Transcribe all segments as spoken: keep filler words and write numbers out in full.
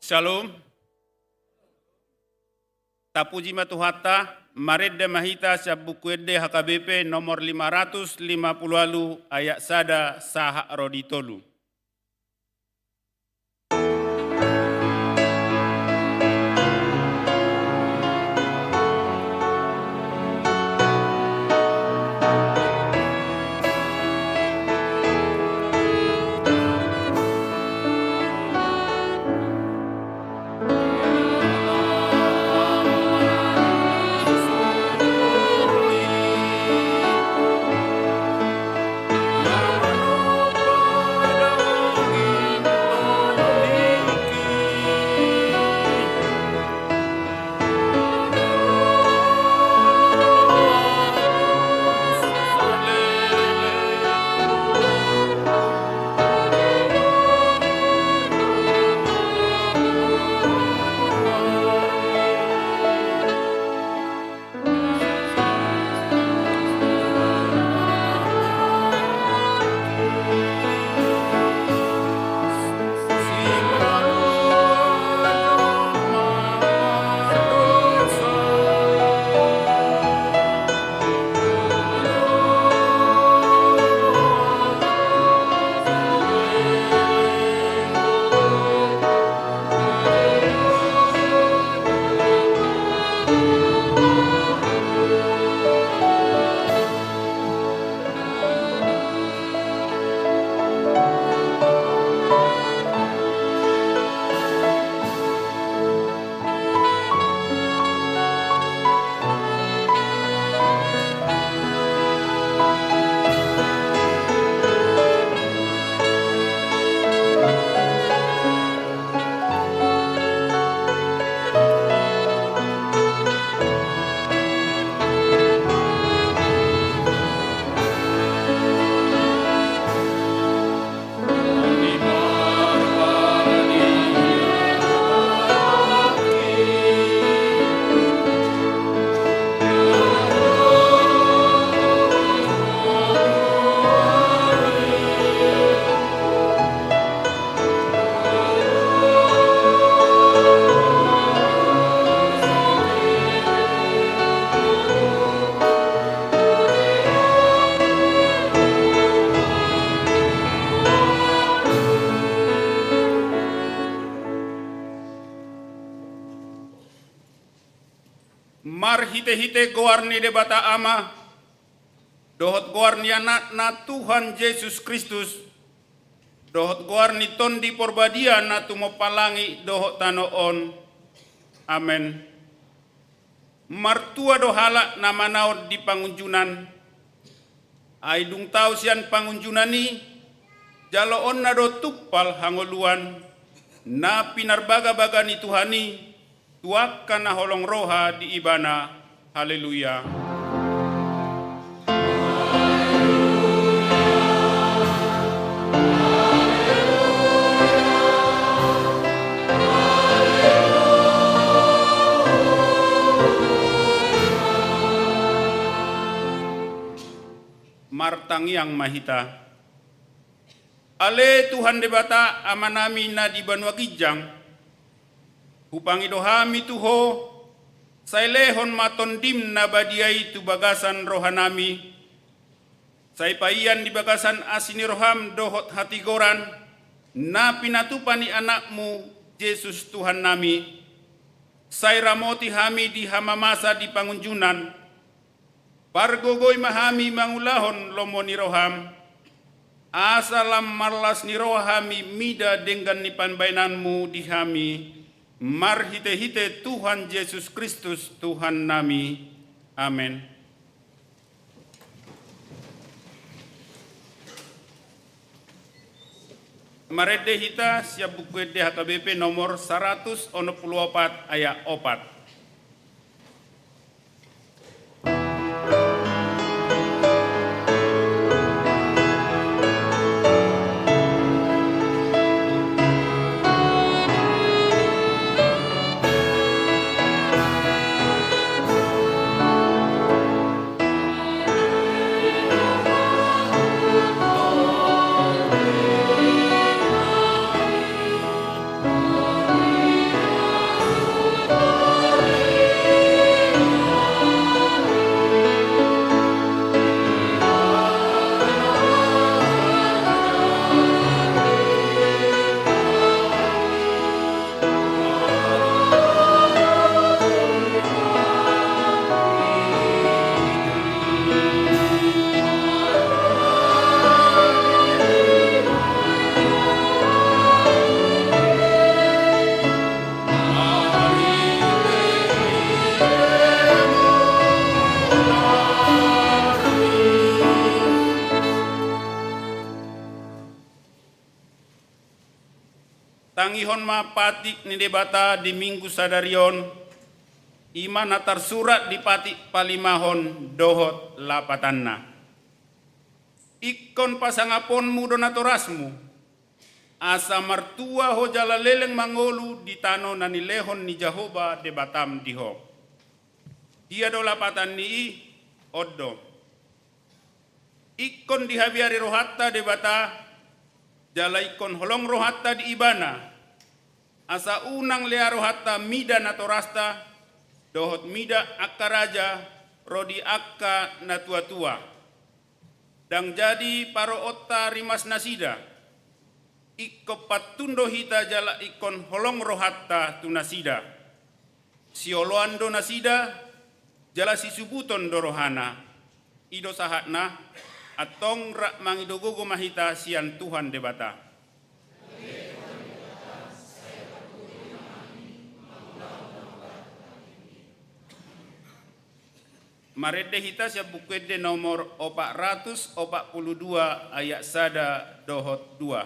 Shalom. Tapuji ma Tuhanta, marende ma hita sian Buku Ende H K B P nomor lima ratus lima puluh ualu, ayat sada sahat ro di tolu. Marhitehite goar ni Debata Ama, dohot goar ni Anakna Tuhan Jesus Kristus, dohot goar ni Tondi Porbadia na tumompa langit dohot tano on. Amen. Martua do halak na manaon di pangunjunan, ai dung tau sian pangunjunan i, Jaloonna do tumpal hangoluan na pinarbagabaga ni Tuhan i tu angka na holong roha di Ibana. Haleluya. Martangiang ma hita. Ale Tuhan Debata, Amanami na di banua ginjang, hupangido hami tu Ho, sai lehon ma Tondim na badia i tu bagasan rohanami, sai paian di bagasan asi ni roham dohot hatigoran na pinatupa ni Anakmu, Jesus Tuhannami, sai ramoti hami di hamamasa di pangunjunan, pargogoi ma hami mangulahon lomo ni roham, asa lam marlas ni roha hami mida denggan ni pambahenanmu di hami, marhitehite Tuhan Jesus Kristus Tuhannami. Amen. Marende hita sian Buku Ende H K B P nomor saratus onom pulu opat, ayat opat. Tangihon ma patik ni Debata di Minggu sadari on, i ma na tarsurat di patik palimahon dohot lapatanna. Ingkon pasangaponmu do natorasmu, asa martua ho jala leleng mangolu di tano na nilehon ni Jahowa Debatam di ho. Dia do lapatan ni i? On do. Ingkon dihabiari rohanta Debata, jala ingkon holong rohanta di Ibana, asa unang lea rohanta mida natorasta, dohot mida angka raja, ro di angka natuatua. Ndang jadi paroonta rimas nasida, ingkon pantun do hita jala ingkon holong rohanta tu nasida. Sioloan do nasida, jala sisubuton do rohana. I do sahatna, antong rap mangido gogo ma hita sian Tuhan Debata. Marende hita sian Buku Ende nomor opat ratus opat pulu dua, ayat sada dohot dua.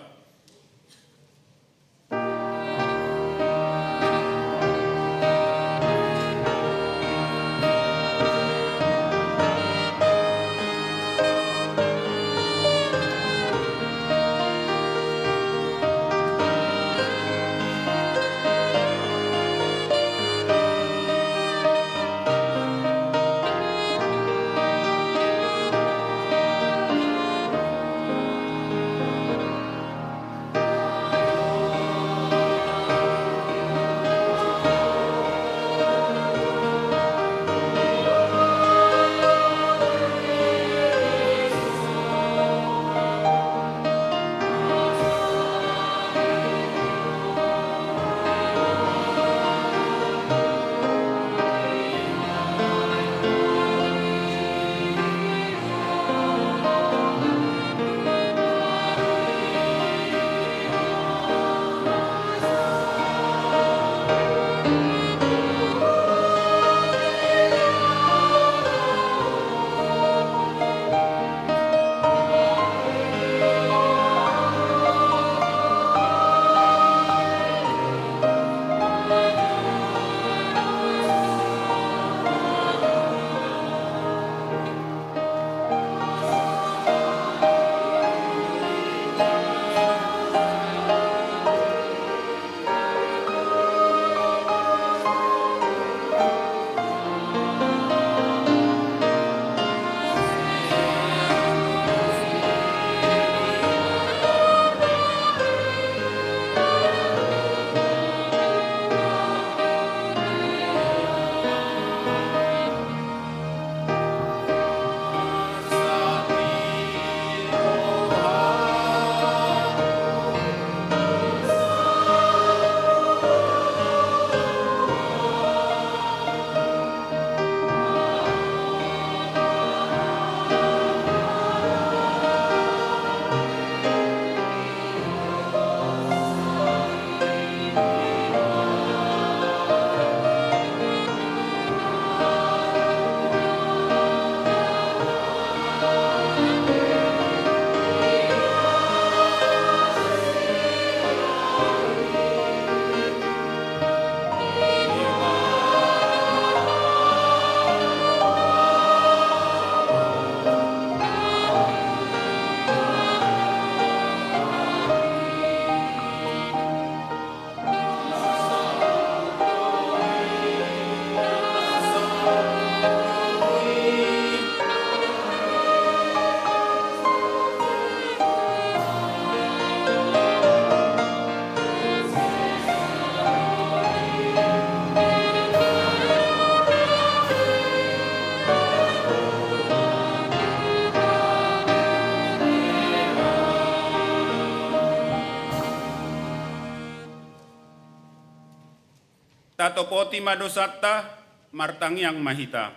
Tatopoti ma dosanta, martangiang ma hita.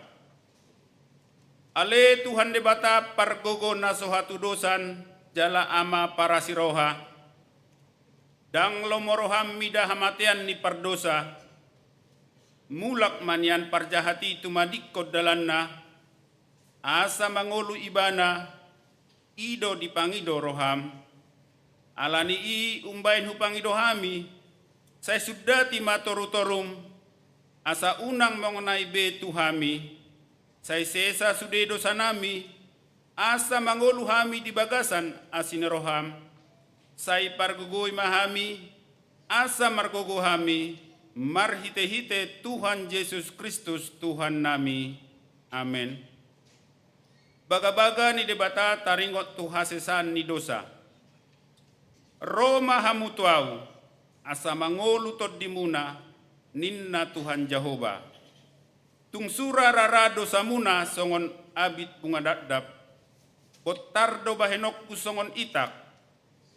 Ale Tuhan Debata, pargogo na so hatudosan, jala Ama parasi roha, ndang lomo roham mida hamatean ni pardosa, mulak ma nian parjahat i tumadingkon dalanna, asa mangolu ibana, i do dipangido roham. Ala ni i umbaen hupangido hami, sai sundati ma torutorum, asa unang mongenai be tu hami, sai sesa sude dosanami, asa mangolu hami di bagasan asi ni roham, sai pargogoi ma hami, asa margogo hami, marhitehite Tuhan Jesus Kristus Tuhannami. Amen. Bagabaga ni Debata taringot tu hasesaan ni dosa. Ro ma hamu tu Ahu, asa mangolu tondimuna, ninna Tuhan Jahowa. Tung sura rara dosamuna songon abit bunga dakdak, bontar do bahenonku songon itak,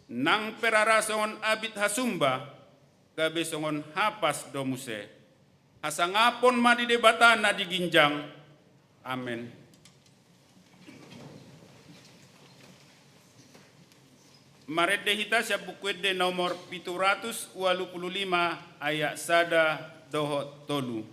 nang pe rara songon abit hasumba, gabe songon hapas do muse. Hasangapon ma di Debata na di ginjang. Amen. Marende hita sian Buku Ende nomor pitu ratus ualu pulu lima, ayat sada dohot tolu.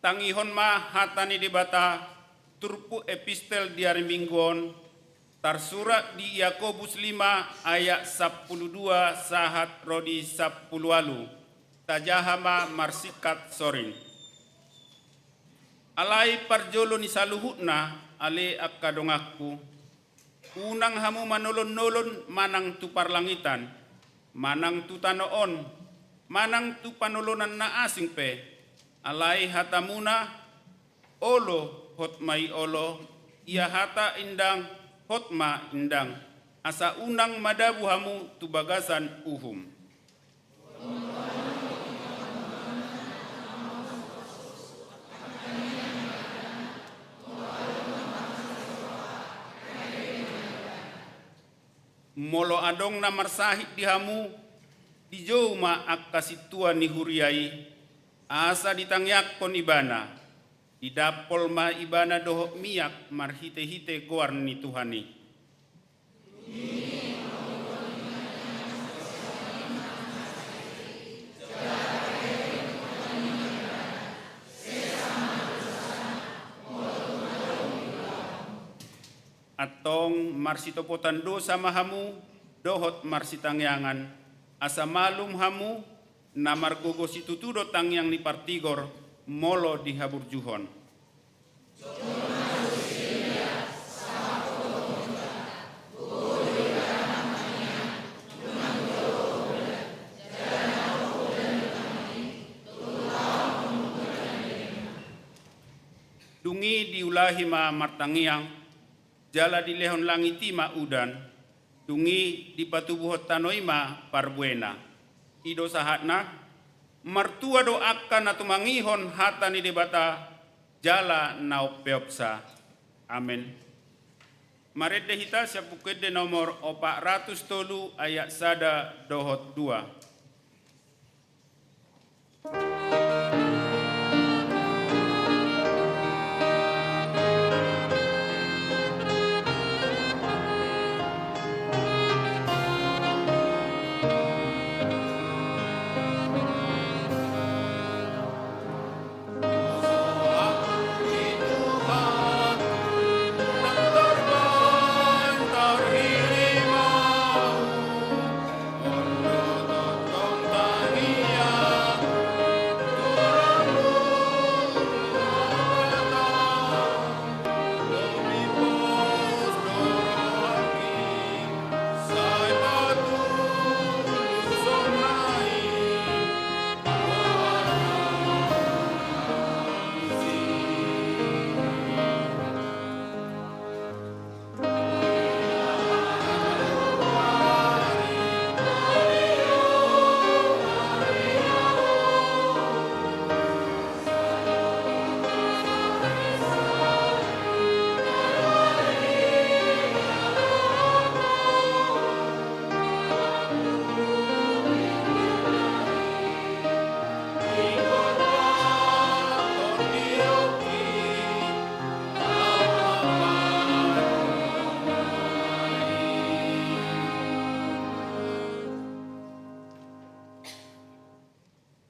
Tangihon ma hata ni Debata, turpuk epistel di ari Minggu on, tarsurat di Yakobus lima ayat sampulu dua sahat ro di sampulu ualu. Tajaha ma marsingkat soring. Alai parjolo ni saluhutna, ale angka donganku, unang hamu manolon-nolon manang tu parlangitan, manang tu tano on, manang tu panolonan na asing pe. Alai hatamuna, olo, hot ma i olo, ia hata indang, hot ma indang. asa unang madabu hamu tu bagasan uhum. Molo adong na marsahit di hamu, dijou ma angka sintua ni huria i, asa ditangiangkon ibana. Didampol ma ibana dohot miak marhitehite goar ni Tuhan i. Antong marsitopotan dosa ma hamu dohot marsitangiangan, asa malum hamu na margogo situtu do tangiang ni partigor molo dihaburjuhon. Dung i diulahi ma martangiang, jala dilehon langit i ma udan, dung i dipatubuhon tano i ma parbuena. I do sahatna, martua do angka na tumangihon hata ni Debata, jala na umpeopsa. Amen. Marende hita sian Buku Ende nomor opat ratus tolu ayat sada dohot dua.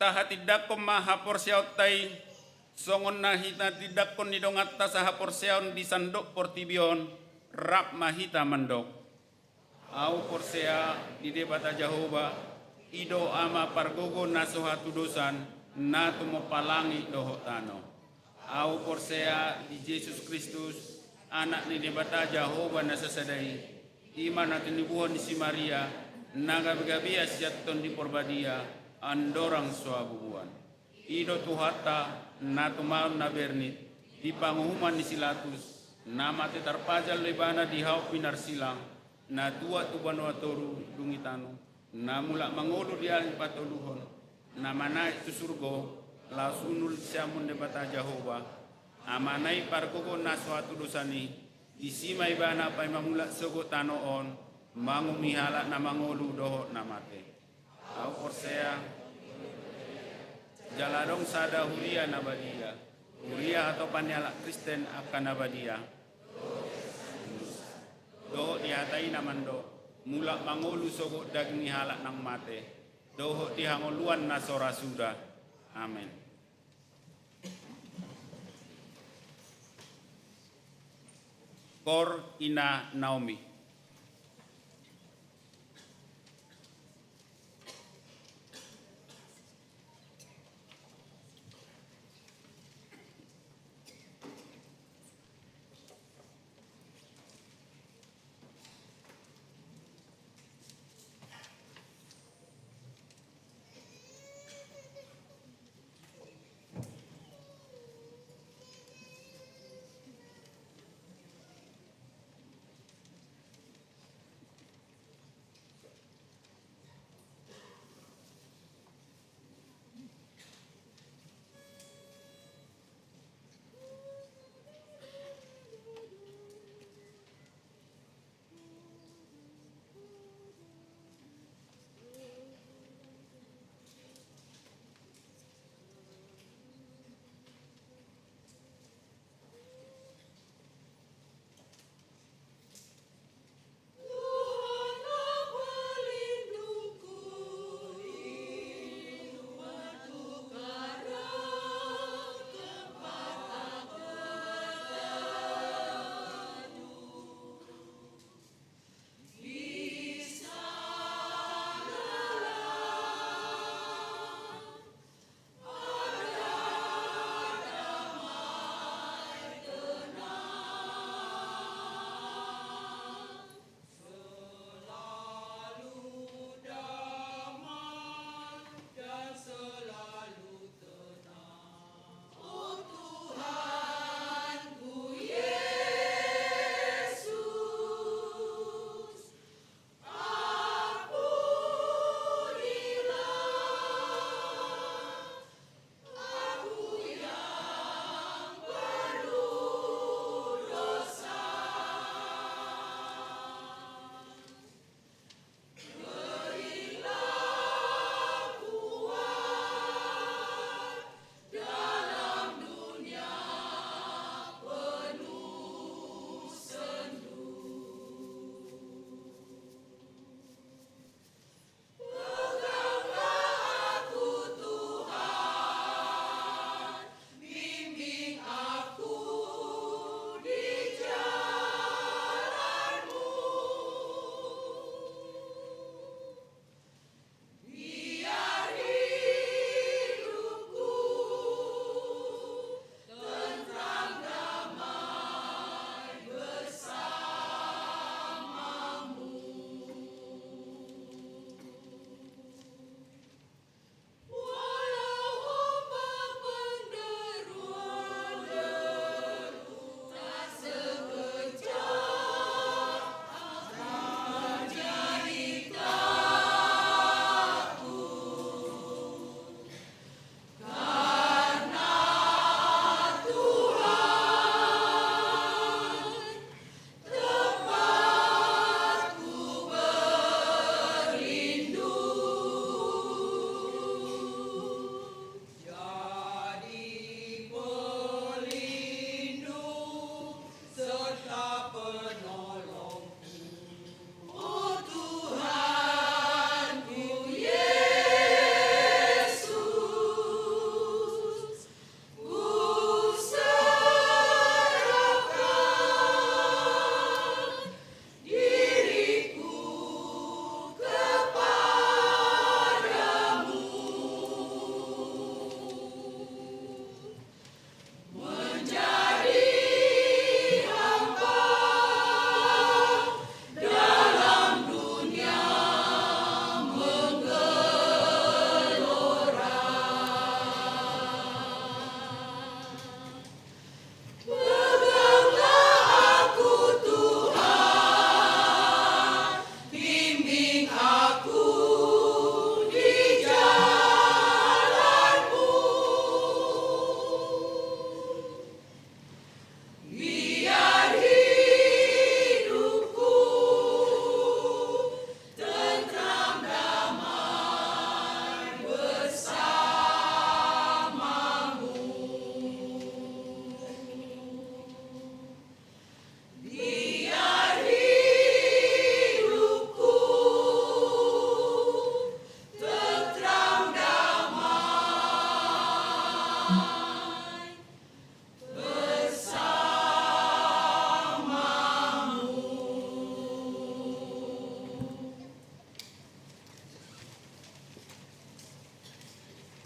Tahatindangkon ma haporseaonta i, songon na hinatindangkon ni donganta sahaporseaon di sandok portibi on, rap ma hita mandok. Ahu porsea di Debata Jahowa, i do Ama pargogo na so hatudosan, na tumompa langit dohot tano. Ahu porsea di Jesus Kristus, Anak ni Debata Jahowa na sasada i, i ma na tinibuhon ni si Maria, na gabegabean sian Tondi Porbadia, andorang so habubuan. I do Tuhanta, na tumaon na bernit, di panguhuman ni si Latus, na mate tarpajal do ibana di hau pinarsilang, na tuat tu banua toru dung i tano, na mulak mangolu di ari patoluhon, na manaek tu surgo, laos hundul di siamun Debata Jahowa, Amana i pargogo na so hatudosan i, disi ma ibana paima mulak sogot tano on, manguhumi halak na mangolu dohot na mate. Ahu porsea, jala adong sada huria na badia, huria hatopan ni halak Kristen angka na badia. Dohot di hata i na mandok, mulak mangolu sogot daging ni halak na mate, dohot di hangoluan na so ra suda. Amen. Koor ina Naomi.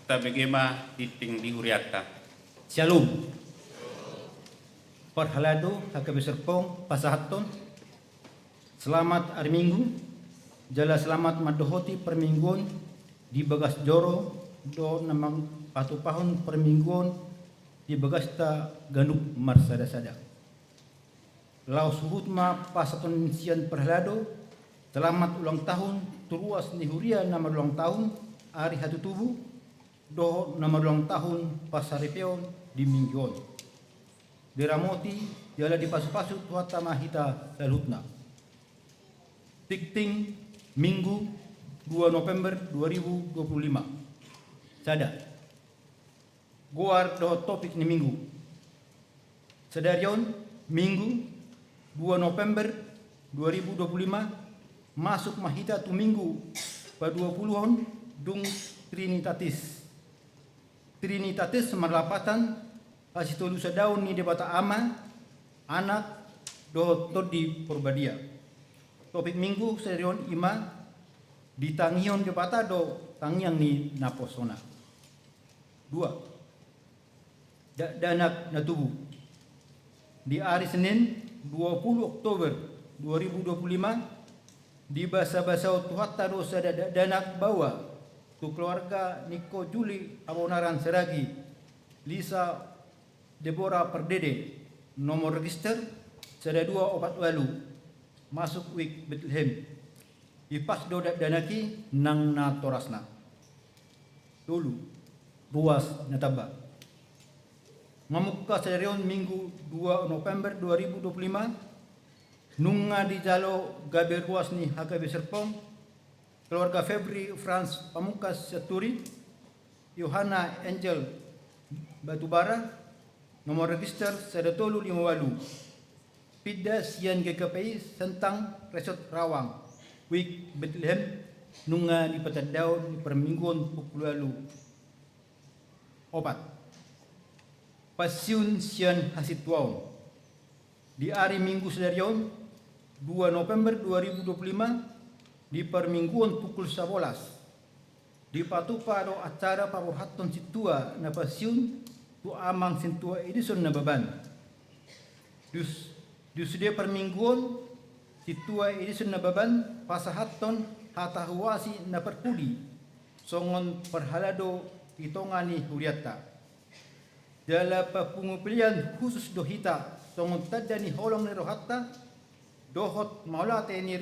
Tabege ma tingting di hurianta. Syalom. Parhalado, H K B P Serpong pasahathon selamat ari Minggu, jala selamat mandohoti parmingguon di bagas joro dohot na mangpatupahon parmingguon di bagasta ganup marsada-sada. Laos huhut ma pasahathon sian parhalado selamat ulang tahun tu ruas ni huria na marulang tahun ari hatutubu, dohot na marulang tahun parsaripeon di Minggu on. Diramoti jala dipasu-pasu Tuhanta ma hita saluhutna. Tingting, Minggu, dua November dua ribu dua puluh lima. Sada. Goar dohot topik ni Minggu. Sadari on, Minggu, dua November dua ribu dua puluh lima, masuk ma hita tu Minggu paduapuluhon dung Trinitatis. Trinitatis marlapatan hasitolusadaon ni Debata Ama, Anak, dohot Tondi Porbadia. Topik Minggu sadari on i ma: Ditangihon Debata do tangiang ni naposona. Dua. Dakdanak na tubu. Di ari Senin, dua puluh Oktober dua ribu dua puluh lima, dibasabasahon Tuhanta do sada dakdanak baoa tu keluarga ni Ko Juli Abonaran Saragi, Lisa Debora Pardede, nomor register sada dua opat ualu, masuk wijk Betlehem. Dipas do dakdanak i nang natorasna. Tolu. Ruas na tamba. Mamungka sadari on, Minggu, dua November dua ribu dua puluh lima, nunga dijalo gabe ruas ni H K B P Serpong, keluarga Febri Franz Pamungkas Sianturi, Yohana Angel Batubara, nomor register sada tolu lima ualu. Pinda sian G K P I Sentang, Resort Rawang, wijk Betlehem, nunga dipatandaon di parmingguon pukul ualu. Opat. Pensiun sian hasintuaon. Di ari Minggu sadari on, dua November dua ribu dua puluh lima, di parmingguon pukul sabolas, dipatupa do acara paborhathon sintua na pensiun tu Amang Sintua Edison Nababan. Di sude parmingguon, Sintua Edison Nababan pasahathon hata huasi na parpudi songon parhalado di tonga ni hurianta. Jala papungu pelean husus do hita songon tanda ni holong ni rohanta dohot mauliate ni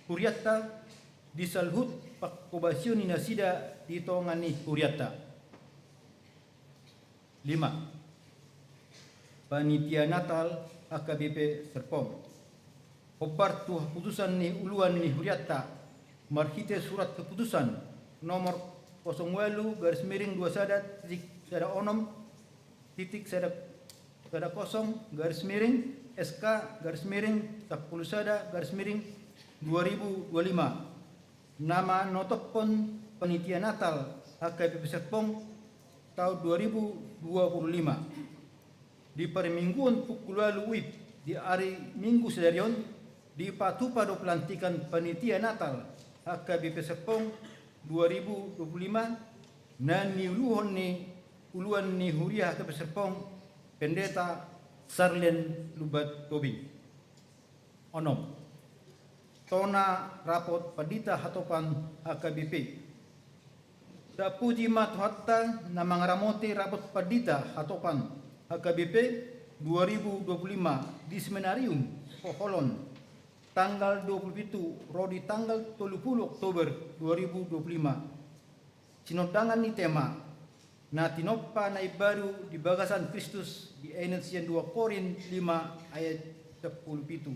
hurianta di saluhut panghobasion ni nasida di tonga ni hurianta. Lima. Panitia Natal H K B P Serpong. Hombar tu haputusan ni uluan ni hurianta marhite surat keputusan nomor kosong ualu garis miring dua sada titik sada onom titik sada kosong garis miring S K garis miring sampulu sada garis miring dua ribu dua lima, na manotophon Panitia Natal H K B P Serpong taon dua ribu dua puluh lima. Di parmingguon pukul ualu wib di ari Minggu sadari on, dipatupa do pelantikan Panitia Natal H K B P Serpong dua ribu dua puluh lima, na niuluhon ni uluan ni huria H K B P Serpong, Pendeta Sarlen Lumban Tobing. Onom. Tona rapot pandita hatopan H K B P. Tapuji ma Tuhanta na mangaramoti rapot pandita hatopan H K B P dua ribu dua puluh lima di seminarium Hoholon, tanggal dua puluh pitu ro di tanggal tolu pulu Oktober dua ribu dua puluh lima. Sinondangan ni tema na tinompa na imbaru di bagasan Kristus dienet sian dua Korin lima ayat sampulu pitu.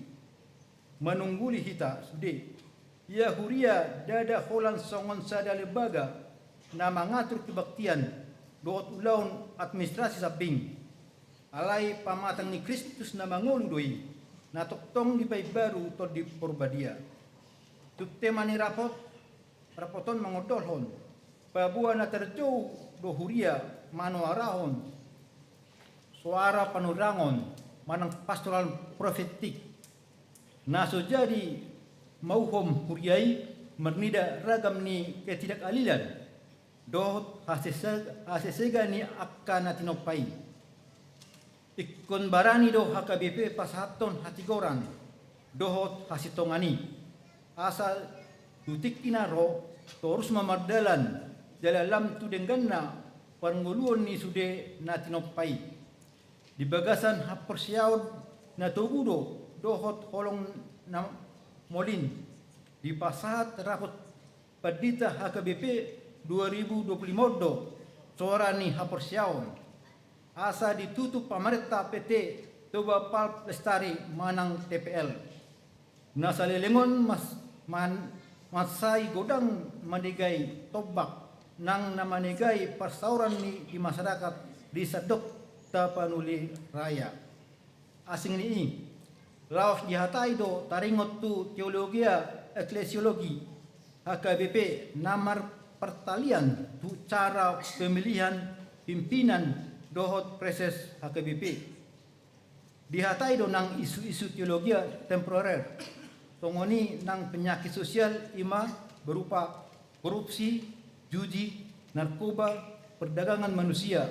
Manungguli hita sude, ia huria ndada holan songon sada lembaga na mangatur kebaktian dohot ulaon administrasi sambing. Alai pamatang ni Kristus na mangolu do i, na tongtong dipaimbaru Tondi Porbadia. Tu tema ni rapot, rapot on mangondolhon paboa na tarjou do huria manoarahon soara panurangon manang pastoral profetik, na so jadi mauhom huria i marnida ragam ni ketidakadilan, dohot hasesega ni angka na tinompa i. Ingkon barani do H K B P pasahathon hatigoran dohot hasintongan i, asa tu tingki na ro torus ma mardalan jala lam tu dengganna parngoluon ni sude na tinompa i. Di bagasan haporseaon na togu do dohot holong na molin dipasahat rapot pandita H K B P dua ribu dua puluh lima on do soara ni haporseaon, asa ditutup pamarenta P T Toba Pulp Lestari manang T P L. Na saleleng on mansai godang manegai tombak nang na manegai parsaoran ni di masyarakat di sandok Tapanuli Raya. Asing ni i, laos dihatai do taringot tu Theologia Ecclesiologiae H K B P na marpartalian tu cara pemilihan pimpinan dohot praeses H K B P. Dihatai do nang isu-isu teologia temporer, songon i nang penyakit sosial i ma berupa korupsi, judi, narkoba, perdagangan manusia,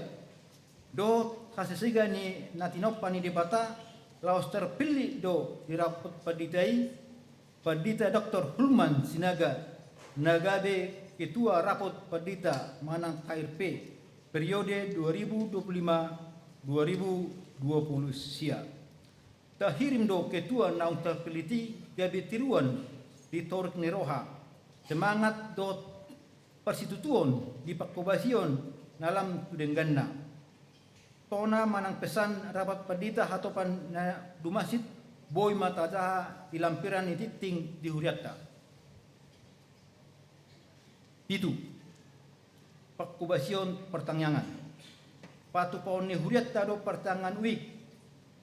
dohot hasesega ni na tinompa ni Debata. Laos terpilih do di rapot pandita i Pandita Doktor Hulman Sinaga na gabe Ketua Rapot Pandita manang K R P periode dua ribu dua puluh lima dua ribu dua puluh sia. Tahirim do ketua naung terpilih i gabe tiruan di torik ni roha, semangat dohot parsitutuon di pangkobasion na lam tu dengganna. Tona manang pesan rapat pandita hatopan na dumasit boi ma tajaha di lampiran ni tingting di hurianta. Pitu. Pangkobasion partangiangan. Patupaon ni hurianta do partangiangan uik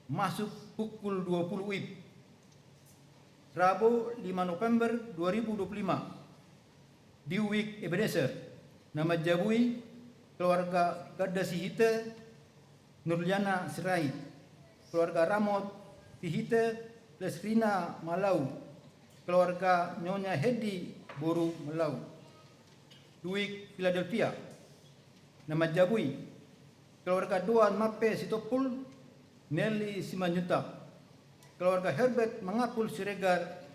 masuk pukul dua puluh uip. Rabo lima November dua ribu dua puluh lima. Di Uik Ebenezer, na manjabui keluarga Ganda Sihite, Nurliana Sirait, keluarga Ramot Sihite, Lesrina Malau, keluarga Nyonya Hedi boru Malau. Di Uik Philadelphia, na manjabui keluarga Doan Mape Sitompul, Nelly Simanjuntak, keluarga Herbert Mangapul Siregar,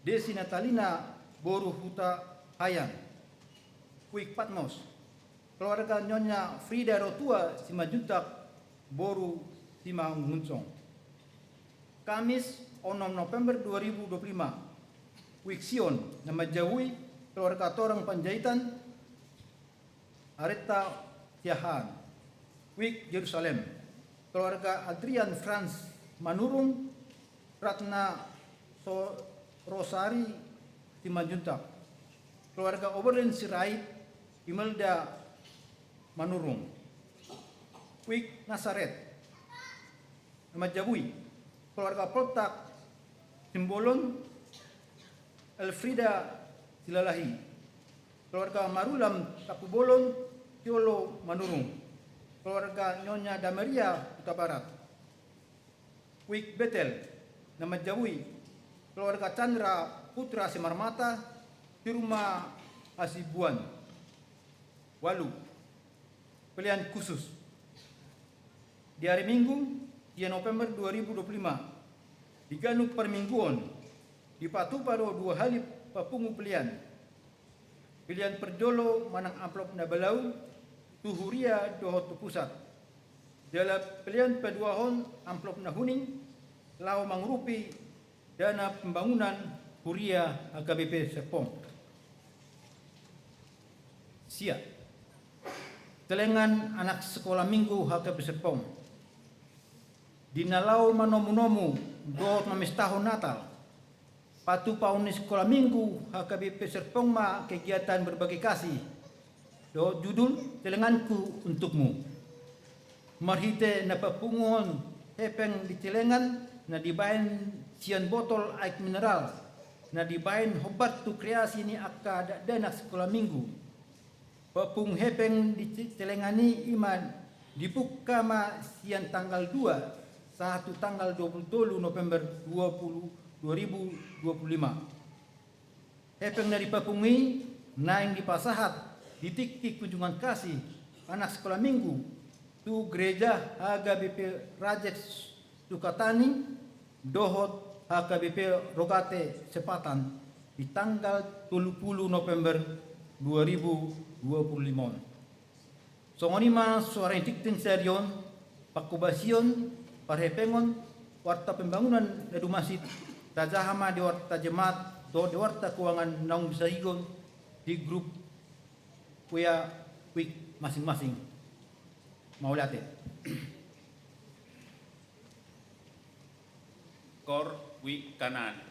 Desi Natalina boru Hutahaean. Uik Patmos, keluarga Nyonya Frida Rotua Simanjuntak boru Simangunsong. Kamis onom November dua ribu dua puluh lima, Uik Sion, na manjabui keluarga Torang Panjaitan, Aretta Siahaan. Uik Jerusalem, keluarga Adrian Franz Manurung, Ratna Rosari Simanjuntak, keluarga Oberlin Sirait, Imelda Manurung. Uik Nasaret, na manjabui keluarga Poltak Simbolon, Elfrida Silalahi, keluarga Marulam Tampubolon, Tiolo Manurung, keluarga Nyonya Damaria Hutabarat. Uik Betel, na manjabui keluarga Chandra Putra Simarmata, Firma Hasibuan. Ualu. Pelean khusus. Di ari Minggu, sia November dua ribu dua puluh lima, di ganup parmingguon dipatupa do dua hali papungu pelean. Pelean parjolo manang amplop na balau tu huria dohot tu pusat. Jala pelean paduahon amplop na huning laho mangurupi dana pembangunan huria H K B P Serpong. Sia. Telengan anak sekolah minggu H K B P Serpong. Di na laho manomu-nomu dohot mamestahon Natal, patupaon ni sekolah minggu H K B P Serpong ma kegiatan berbagi kasih dohot judul Telenganku Untukmu. Marhite na papunguhon hepeng di telengan na dibaen sian botol aek mineral na dibaen hombar tu kreasi ni angka dakdanak sekolah minggu. Papungu hepeng di telengan i ima dibungka ma sian tanggal dua sahat tu tanggal dua puluh tolu November dua puluh, dua ribu dua puluh lima. Hepeng na dipapungu i naeng dipasahat di tingki kunjungan kasih anak sekolah minggu tu gereja H K B P Rajek Sukatani dohot H K B P Rogate Sepatan di tanggal tolu pulu November dua ribu dua pulu lima on. Songon i ma suara ni tingting sadari on, panghobasion, parhepengon, warta pembangunan na dumasa i, tajaha ma di warta jemaat dohot di warta keuangan naung disahiton di grup W A WIK masing-masing. Mauliate. Kor WIK Kanaan.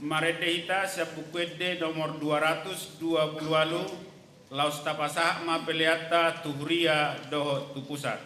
Marende hita sian Buku Ende nomor dua ratus dua puluh ualu, laos tapasahat ma peleanta tu huria dohot tu pusat.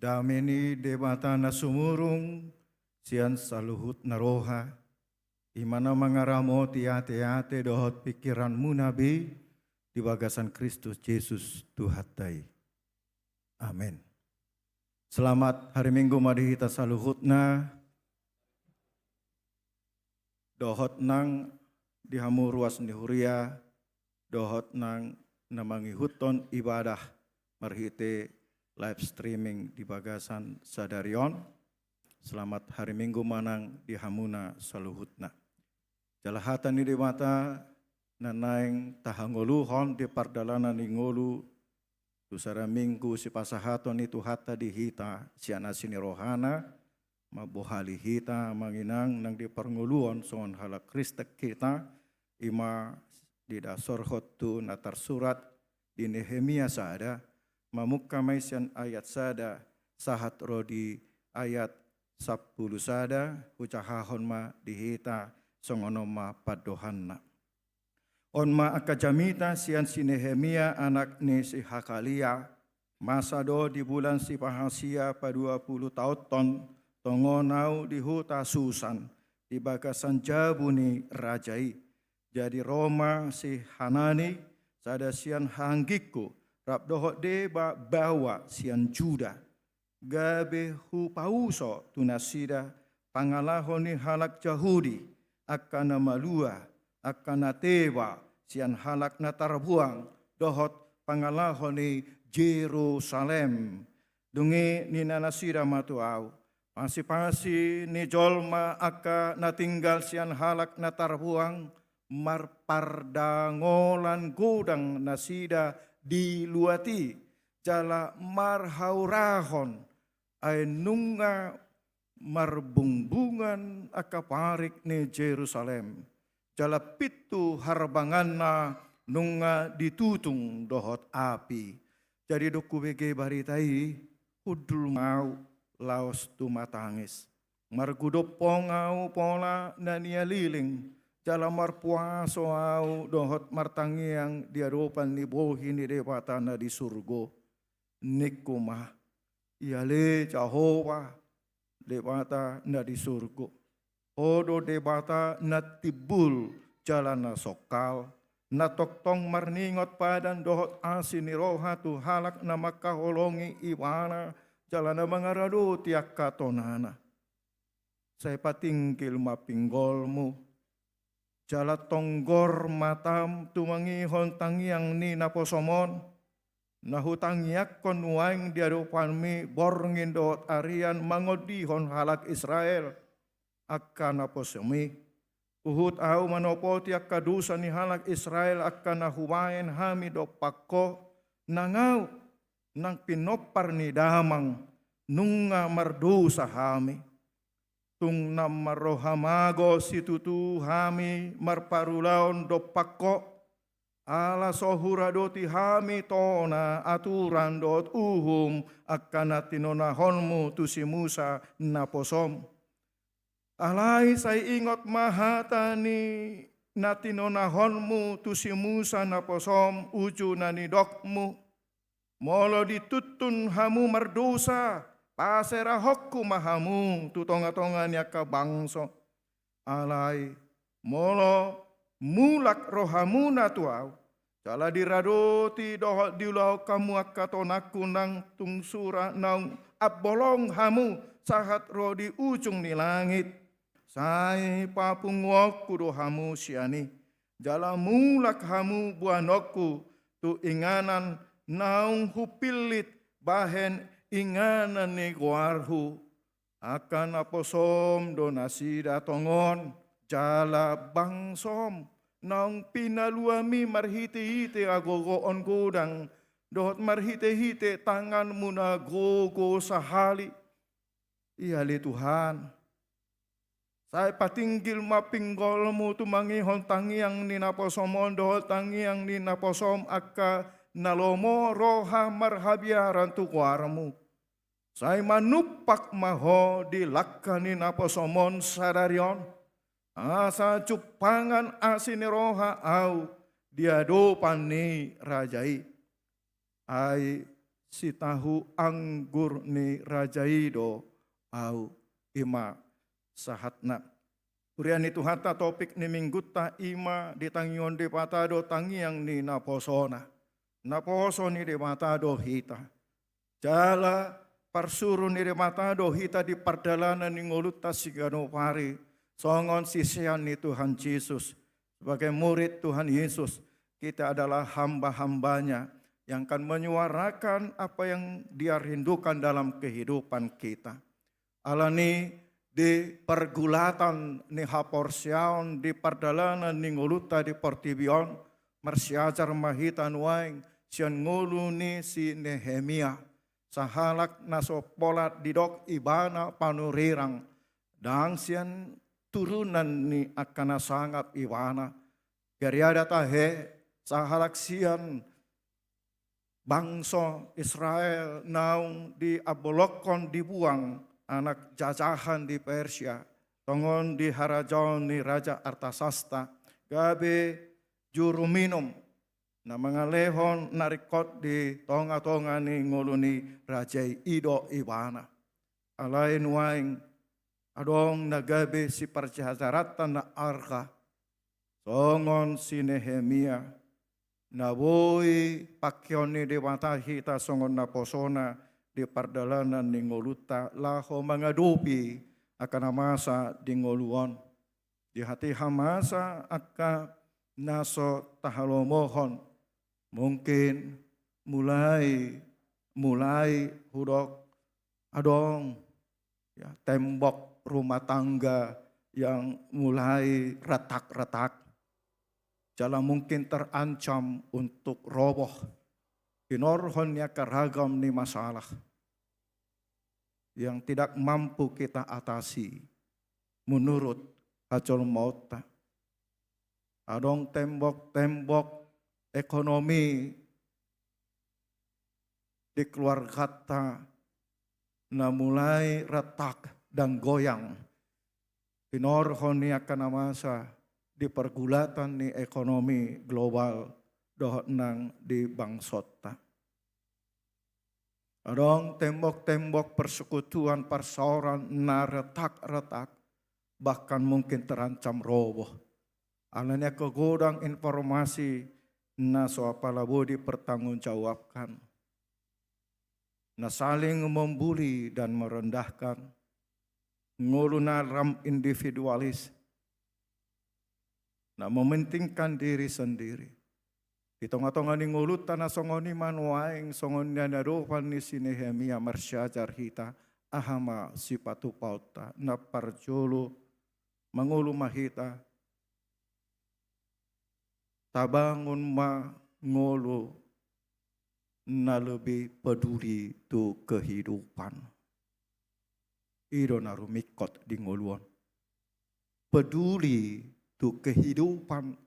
Dame ni Debata na sumurung sian saluhut na roha, i ma na mangaramoti ateate dohot pingkiranmuna be di bagasan Kristus Jesus Tuhanta i. Amen. Selamat hari Minggu ma di hita saluhutna. Dohot nang di hamu ruas ni huria, dohot nang na mangihuthon ibadah marhite live streaming di bagasan sadari on. Selamat hari Minggu ma nang di hamuna saluhutna. Jala hata ni Debata na naeng tahangoluhon di pardalanan ni ngolu tu sada Minggu sipasahaton ni Tuhanta di hita sian asi ni rohana, mambohali hita, amang inang, nang di parngoluon songon halak Kristen hita, i ma didasorhon tu na tarsurat di Nehemia sada, mamungka ma i sian ayat sada sahat ro di ayat sampulu sada, hujahahon ma di hita songon on ma pandohanna. On ma angka jamita sian si Nehemia anak ni si Hakalia. Masa do di bulan sipahasia paduapulutaonhon, tongon ahu di huta Susan, di bagasan jabu ni raja i. Jadi ro ma si Hanani, sada sian haanggingku, rap dohot deba baoa sian Juda. Gabe hupauso tu nasida pangalaho ni halak Jahudi, angka na malua, angka na teba sian halak na tarbuang, dohot pangalaho ni Jerusalem. Dung i ninna nasida ma tu ahu: Pasipasi ni jolma angka na tinggal sian halak na tarbuang, marpardangolan godang nasida di luat i, jala marhaurahon, ai nunga marbungbungan angka parik ni Jerusalem, jala pintu harbanganna nunga ditutung dohot api. Jadi dung hubege barita i, hundul ma ahu laos tumatangis. Margudompong ahu pola na nialiling, jala marpuaso ahu dohot martangiang di adopan ni bohi ni Debata na di surgo. Ningku ma: Ia ale Jahowa, Debata na di surgo, Ho do Debata na timbul jala na songkal, na tongtong marningot padan dohot asi ni roha tu halak na mangkaholongi Ibana jala na mangaradoti angka tonana. Sai patinggil ma pinggolmu, jala tonggor matam tumangihon tangiang ni naposom on, na hutangiangkon nuaeng di adopanmi borngin dohot arian mangondihon halak Israel, angka naposom i. Huhut ahu manopoti angka dosa ni halak Israel, angka na hubaen hami dompak Ho. Nang ahu, nang pinompar ni damang, nunga mardosa hami. Tung na marrohamago situtu hami marparulaon dompak Ho, ala so huradoti hami tona, aturan dohot uhum angka na tinonahonmu tu si Musa naposom. Alai sai ingot ma hata ni na tinonahonmu tu si Musa naposom, uju na nidokmu: Molo dituntun hamu mardosa, paserahonku ma hamu tu tongatonga ni angka bangso. Alai molo mulak rohamuna tu ahu, jala diradoti dohot diulahon hamu angka tonangku nang tung sura naung ambolong hamu sahat ro di ujung ni langit, sai papunguonku do hamu sian i, jala mulak hamu boanonku tu inganan naung hupillit bahen inganan ni goarhu. Angka naposom do nasida tongon, jala bangsom, naung pinaluami marhitehite hagogoon godang dohot marhitehite tanganmu na gogo sahali. Ia ale Tuhan, sai patinggil ma pinggolmu tumangihon tangiang ni naposom on dohot tangiang ni naposom angka na lomo roha marhabiaran tu goarmu. Sai manumpak ma Ho di langka ni naposom on sadari on, asa jumpangan asi ni roha ahu di adopan ni raja i. Ai sitahu anggur ni raja i do ahu. I ma sahatna. Huria ni Tuhanta, topik ni minggunta i ma ditangihon Debata do tangiang ni naposona. Naposo ni Debata do hita. Jala parsuru ni Debata do hita di pardalanan ni ngolunta siganup ari, songon sisean ni Tuhan Jesus. Sebagai murid Tuhan Yesus, kita adalah hamba-hambanya yang akan menyuarakan apa yang Dia rindukan dalam kehidupan kita. Alani di pergulatan ni haporseaon di pardalanan ni ngolunta di portibi on, marsiajar ma hita nuaeng sian ngolu ni si Nehemia, sahalak na so pola didok ibana panurirang, ndang sian turunan ni angka na sangap ibana. Gariada tahe, sahalak sian bangso Israel naung diabolokkon, dibuang, anak jajahan di Persia, tongon di harajaon ni Raja Artasasta, gabe juru minum, na mangalehon na ringkot di tonga-tonga ni ngolu ni raja i, i do ibana. Alai nuaeng adong na gabe siparsiajaranta na arga, songon si Nehemia, na boi pangkeon ni Debata hita songon naposona di pardalanan ni ngolunta laho mangadopi angka na masa di ngolu on. Di hatiha masa angka na so tahalomohon, mungkin mulai, mulai hudok adong, ya, tembok rumah tangga yang mulai retak-retak, jala mungkin terancam untuk roboh, hinorhon ni angka ragam ni masalah yang tidak mampu kita atasi menurut hajolmaonta. Adong tembok-tembok ekonomi di keluargata na mulai retak dan goyang, hinorhon ni angka na masa di pergulatan ni ekonomi global dohot nang di bangsonta. Adong tembok-tembok persekutuan, parsaoran na retak-retak, bahkan mungkin terancam roboh. Alani angka godang informasi na so apala boi dipertanggungjawabkan, na saling membuli dan merendahkan, ngolu na lam individualis, na mementingkan diri sendiri. Di tonga-tonga ni ngolunta na songon i ma nuaeng, songon na niadopan ni si Nehemia, marsiajar hita aha ma sipatupaonta. Na parjolo, mangolu ma hita, tabangun ma ngolu na lebih peduli tu kehidupan. I do na rumingkot di ngolu on. Peduli tu kehidupan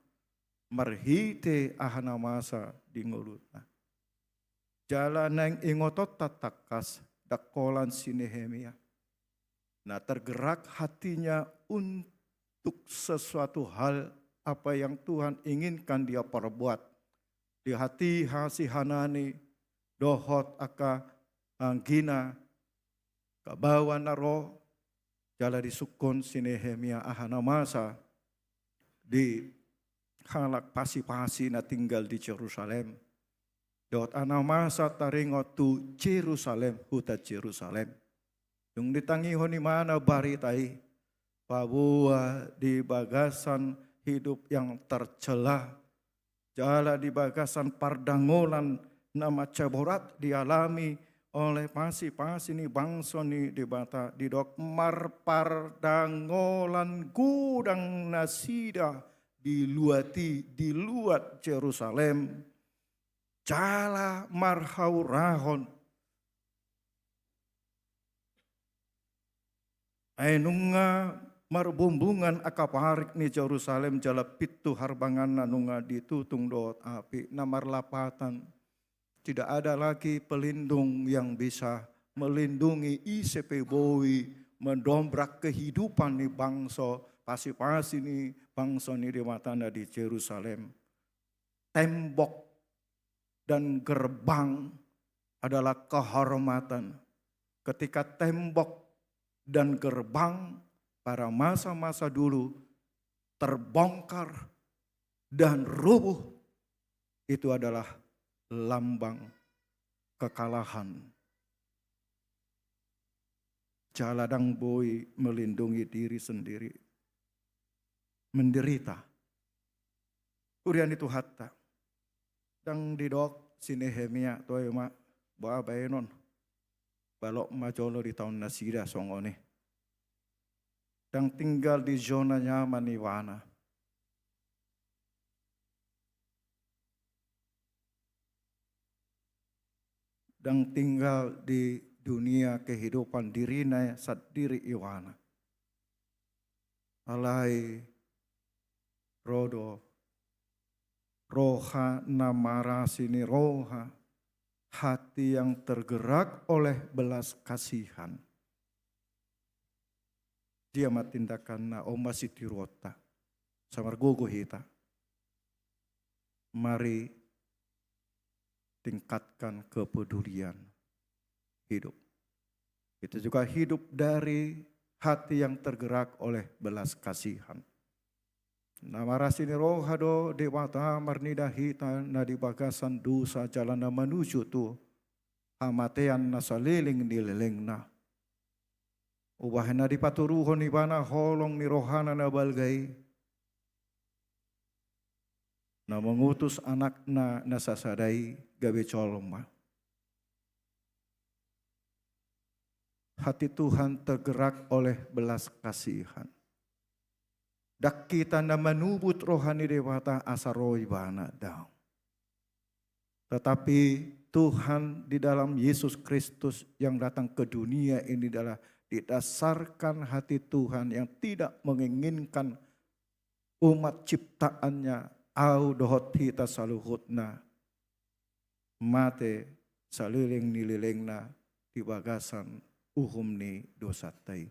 marhite aha na masa di ngoluna. Jala naeng ingotonta tangkas, ndang holan si Nehemia, na tergerak hatinya untuk sesuatu hal apa yang Tuhan inginkan dia perbuat. Di hatiha si Hanani dohot angka anggina, kabawa na ro, jala disungkun si Nehemia aha na masa di halak pasi-pasi na tinggal di Jerusalem. Dohot aha na masa taringot tu Jerusalem, huta Jerusalem. Dung ditangihon ibana barita i, paboa di bagasan hidup yang tercela, jala di bagasan pardangolan na mansai borat dialami oleh pasi-pasi ni bangso ni Debata, didok marpardangolan godang nasida di luat i, di luat Jerusalem. Jala marhaurahon. Ai nunga marbumbungan angka parik ni Jerusalem jala pintu harbanganna nunga ditutung dohot api, na marlapatan. Tidak ada lagi pelindung yang bisa melindungi ise pe boi mendobrak kehidupan ni bangso, pasi-pasi ni bangso ni Debata na di Jerusalem. Tembok dan gerbang adalah kehormatan. Ketika tembok dan gerbang pada masa-masa dulu terbongkar dan rubuh, itu adalah lambang kekalahan. Jala ndang boi melindungi diri sendiri. Menderita. Huria ni Tuhanta. Ndang didok si Nehemia, toe ma, boha baenon. Balok ma jolo di taon nasida songon i. Ndang tinggal di zona nyaman ibana. Ndang tinggal di dunia kehidupan dirina sandiri ibana. Alai ro do roha na marasi ni roha, hati yang tergerak oleh belas kasihan. Dia ma tindakanna, on ma sitiruonta. Sai margogo hita. Mari tingkatkan kepedulian hidup. Itu juga hidup dari hati yang tergerak oleh belas kasihan. Na marasi ni roha do Debata marnida hita na di bagasan dosa jala na manuju tu hamatean na saleleng ni lelengna. Umbahen na dipatuduhon ibana holong ni rohana na balga i, na mengutus anakna na sasada i gabe jolma. Hati Tuhan tergerak oleh belas kasihan. Ndang hita na manubut roha ni Debata asa ro ibana, daong. Tetapi Tuhan di dalam Yesus Kristus yang datang ke dunia ini adalah didasarkan hati Tuhan yang tidak menginginkan umat ciptaannya, au dohot hita saluhutna, mate saleleng ni lelengna di bagasan uhum ni dosanta i.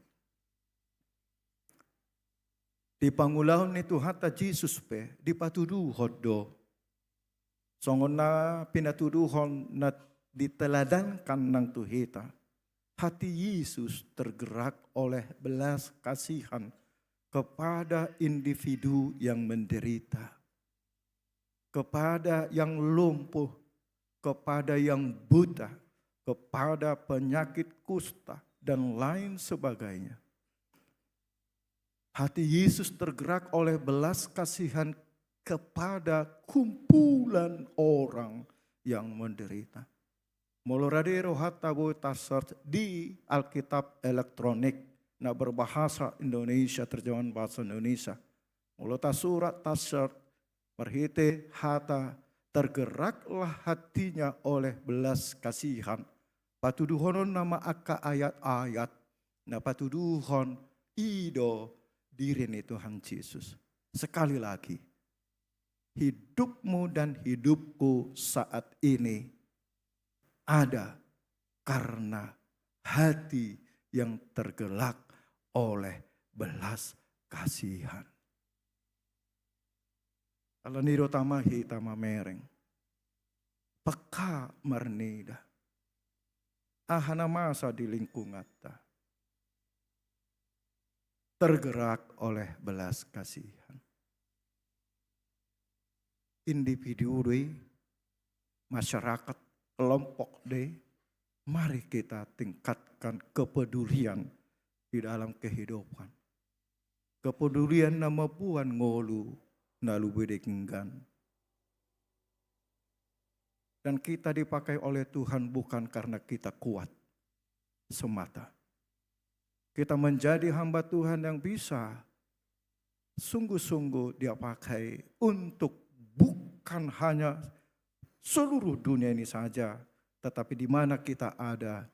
Di pangulaon ni Tuhanta Jesus pe dipatuduhon do. Songon na pinatuduhon na diteladankan nang tu hita. Hati Yesus tergerak oleh belas kasihan kepada individu yang menderita, kepada yang lumpuh, kepada yang buta, kepada penyakit kusta, dan lain sebagainya. Hati Yesus tergerak oleh belas kasihan kepada kumpulan orang yang menderita. Molo rade rohanta boi ta-search di Alkitab elektronik na berbahasa Indonesia, terjemahan bahasa Indonesia. Molo tasurat, ta-search, marhite hata tergeraklah hatinya oleh belas kasihan. Patuduhononna ma angka ayat-ayat na patuduhon i do diri ni Tuhan Jesus. Sekali lagi, hidupmu dan hidupku saat ini ada karena hati yang tergerak oleh belas kasihan. Alani do tama hita mamereng. Peka marnida. Aha na masa di lingkunganta. Tergerak oleh belas kasihan. Individu do i, masyarakat, kelompok do i, mari kita tingkatkan kepedulian di dalam kehidupan. Kepedulian na mamboan ngolu na lube denggan. Dan kita dipakai oleh Tuhan bukan karena kita kuat semata. Kita menjadi hamba Tuhan yang bisa sungguh-sungguh Dia pakai untuk bukan hanya seluruh dunia ini saja, tetapi di mana kita ada,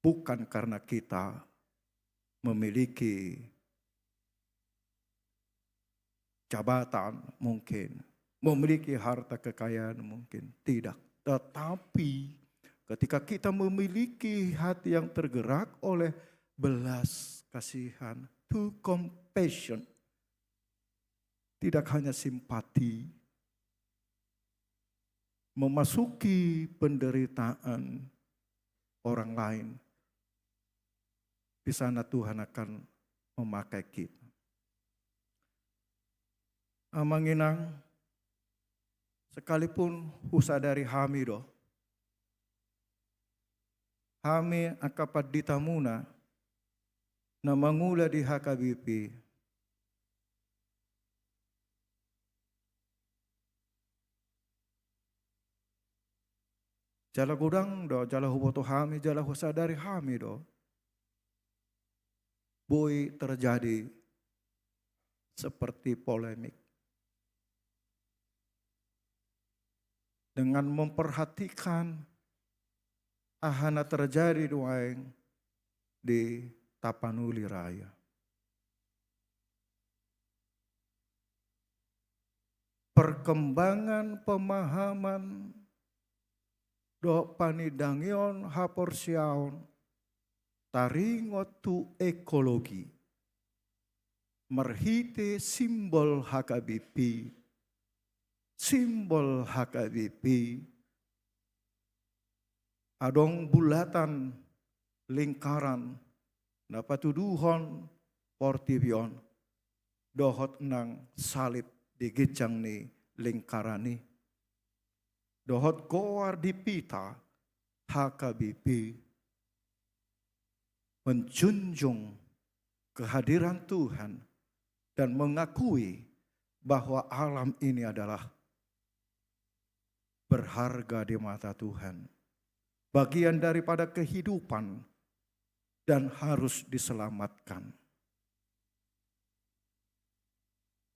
bukan karena kita memiliki jabatan mungkin, memiliki harta kekayaan mungkin, tidak. Tetapi ketika kita memiliki hati yang tergerak oleh belas kasihan, to compassion, tidak hanya simpati, memasuki penderitaan orang lain, di sana Tuhan akan memakai kita. Amang inang, sekalipun husadari hami do, hami angka panditamuna na mangula di H K B P, jala godang do, jala huboto hami, jala husadari hami do, boi terjadi seperti polemik. Dengan memperhatikan aha na terjadi nuaeng di Tapanuli Raya. Perkembangan pemahaman dohot panindangion haporseaon taringot tu ekologi marhite simbol H K B P. Simbol H K B P, adong bulatan, lingkaran, na patuduhon portibi on, dohot nang salib di ginjang ni lingkaran i, dohot goar di pita H K B P, menjunjung kehadiran Tuhan dan mengakui bahwa alam ini adalah berharga di mata Tuhan, bagian daripada kehidupan dan harus diselamatkan.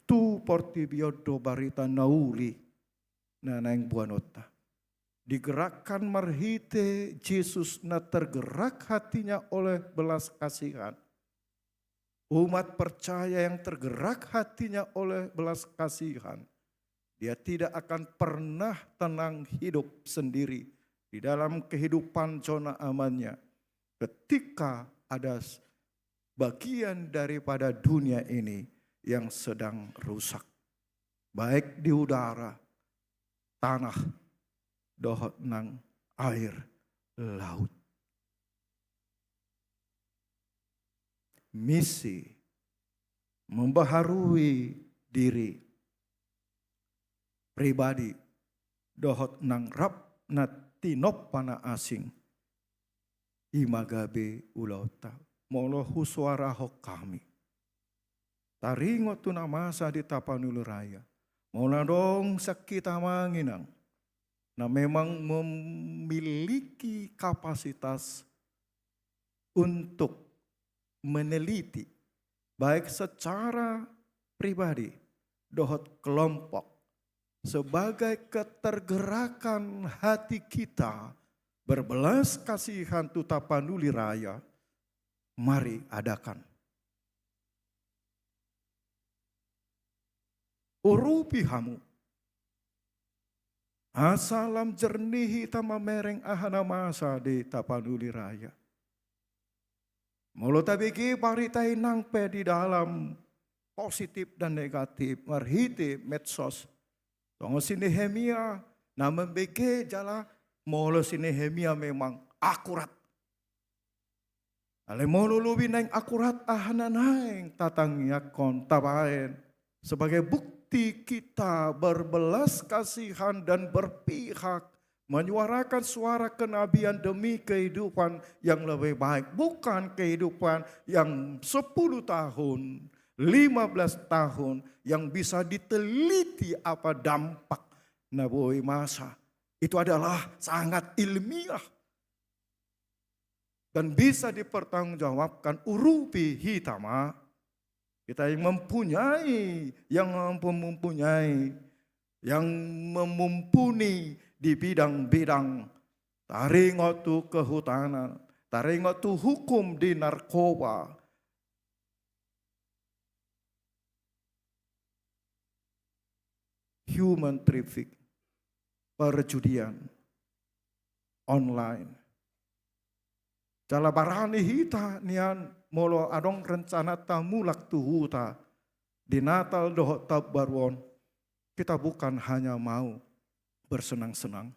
Tu portibi on do barita na uli na naeng boanonta. Digerakkan marhite Jesus na tergerak hatinya oleh belas kasihan. Umat percaya yang tergerak hatinya oleh belas kasihan, dia tidak akan pernah tenang hidup sendiri di dalam kehidupan zona amannya. Ketika ada s-, bagian daripada dunia ini yang sedang rusak, baik di udara, tanah, dohot nang air laut. Misi membaharui diri pribadi dohot nang rap na tinompa na asing, i ma gabe ulaonta. Molo husoarahon hami taringot tu na masa di Tapanuli Raya, molo adong sian hita amang inang na memang memiliki kapasitas untuk meneliti, baik secara pribadi dohot kelompok, sebagai ketergerakan hati kita berbelas kasihan tu Tapanuli Raya, mari adakan. Urupi hamu, asa lam jernih hita mamereng aha na masa di Tapanuli Raya. Molo tabege barita i nang pe di dalam positif dan negatif marhite medsos, songon si Nehemia na mambege jala molo si Nehemia memang akurat. Alai molo lobi naeng akurat aha na naeng tatangiangkon, tabaen sebagai bukti kita berbelas kasihan dan berpihak, menyuarakan suara kenabian demi kehidupan yang lebih baik, bukan kehidupan yang sepuluh tahun, lima belas tahun, yang bisa diteliti apa dampak na boi masa. Itu adalah sangat ilmiah dan bisa dipertanggungjawabkan. Urupi hita ma, kita yang mempunyai, yang mampu mempunyai, yang memumpuni di bidang-bidang, taringot tu kehutanan, taringot tu hukum di narkoba, human traffic, perjudian online. Jala barani hita nian molo adong rencananta mulak tu huta di Natal dohot taon baru on, kita bukan hanya mau bersenang-senang,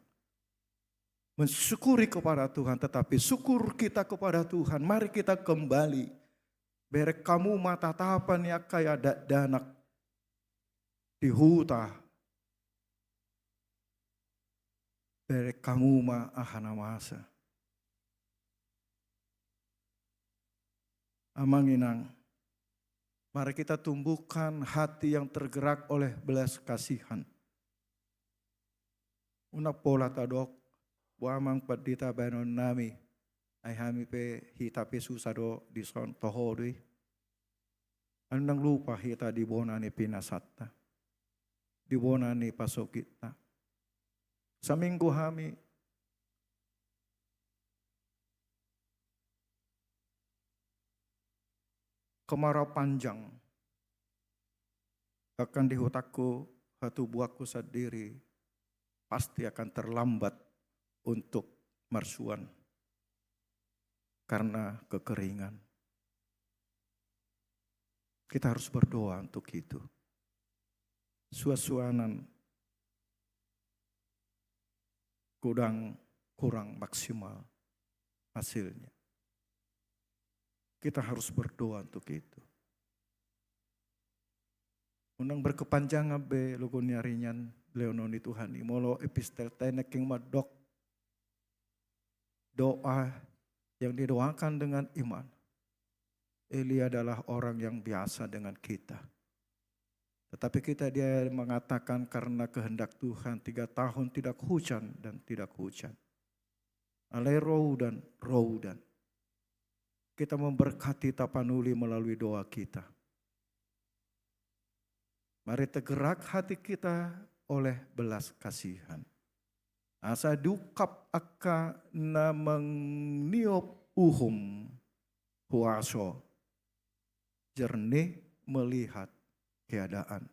mensyukuri kepada Tuhan, tetapi syukur kita kepada Tuhan, mari kita kembali. Bereng hamu ma tatapan ni angka dakdanak di huta, bereng hamu ma aha na masa. Amang inang, mari kita tumbuhkan hati yang tergerak oleh belas kasihan. Unang pola tadok, boha amang pandita bahenon nami, ai hami pe, hita pe susa do dison, toho do i. Unang lupa hita di bona ni pinasanta, di bona ni pasogitna. Saminggu hami kemarau panjang, bahkan di hutanku, hatubuanku sandiri pasti akan terlambat untuk marsuan karena kekeringan. Kita harus berdoa untuk itu. Suan-suanan godang kurang maksimal hasilnya. Kita harus berdoa untuk itu. Unang berkepanjangan be logo ni ari nian, lehon ni Tuhan i. Molo epistelta i nangkin mandok, doa yang didoakan dengan iman. Elia adalah orang yang biasa dengan kita. Tetapi kita, dia mengatakan, karena kehendak Tuhan, tiga tahun tidak hujan dan tidak hujan. Alai ro udan, ro udan. Kita memberkati Tapanuli melalui doa kita. Mari tergerak hati kita oleh belas kasihan. Asa diungkap angka na mangihut uhum, huaso, jernih melihat keadaan,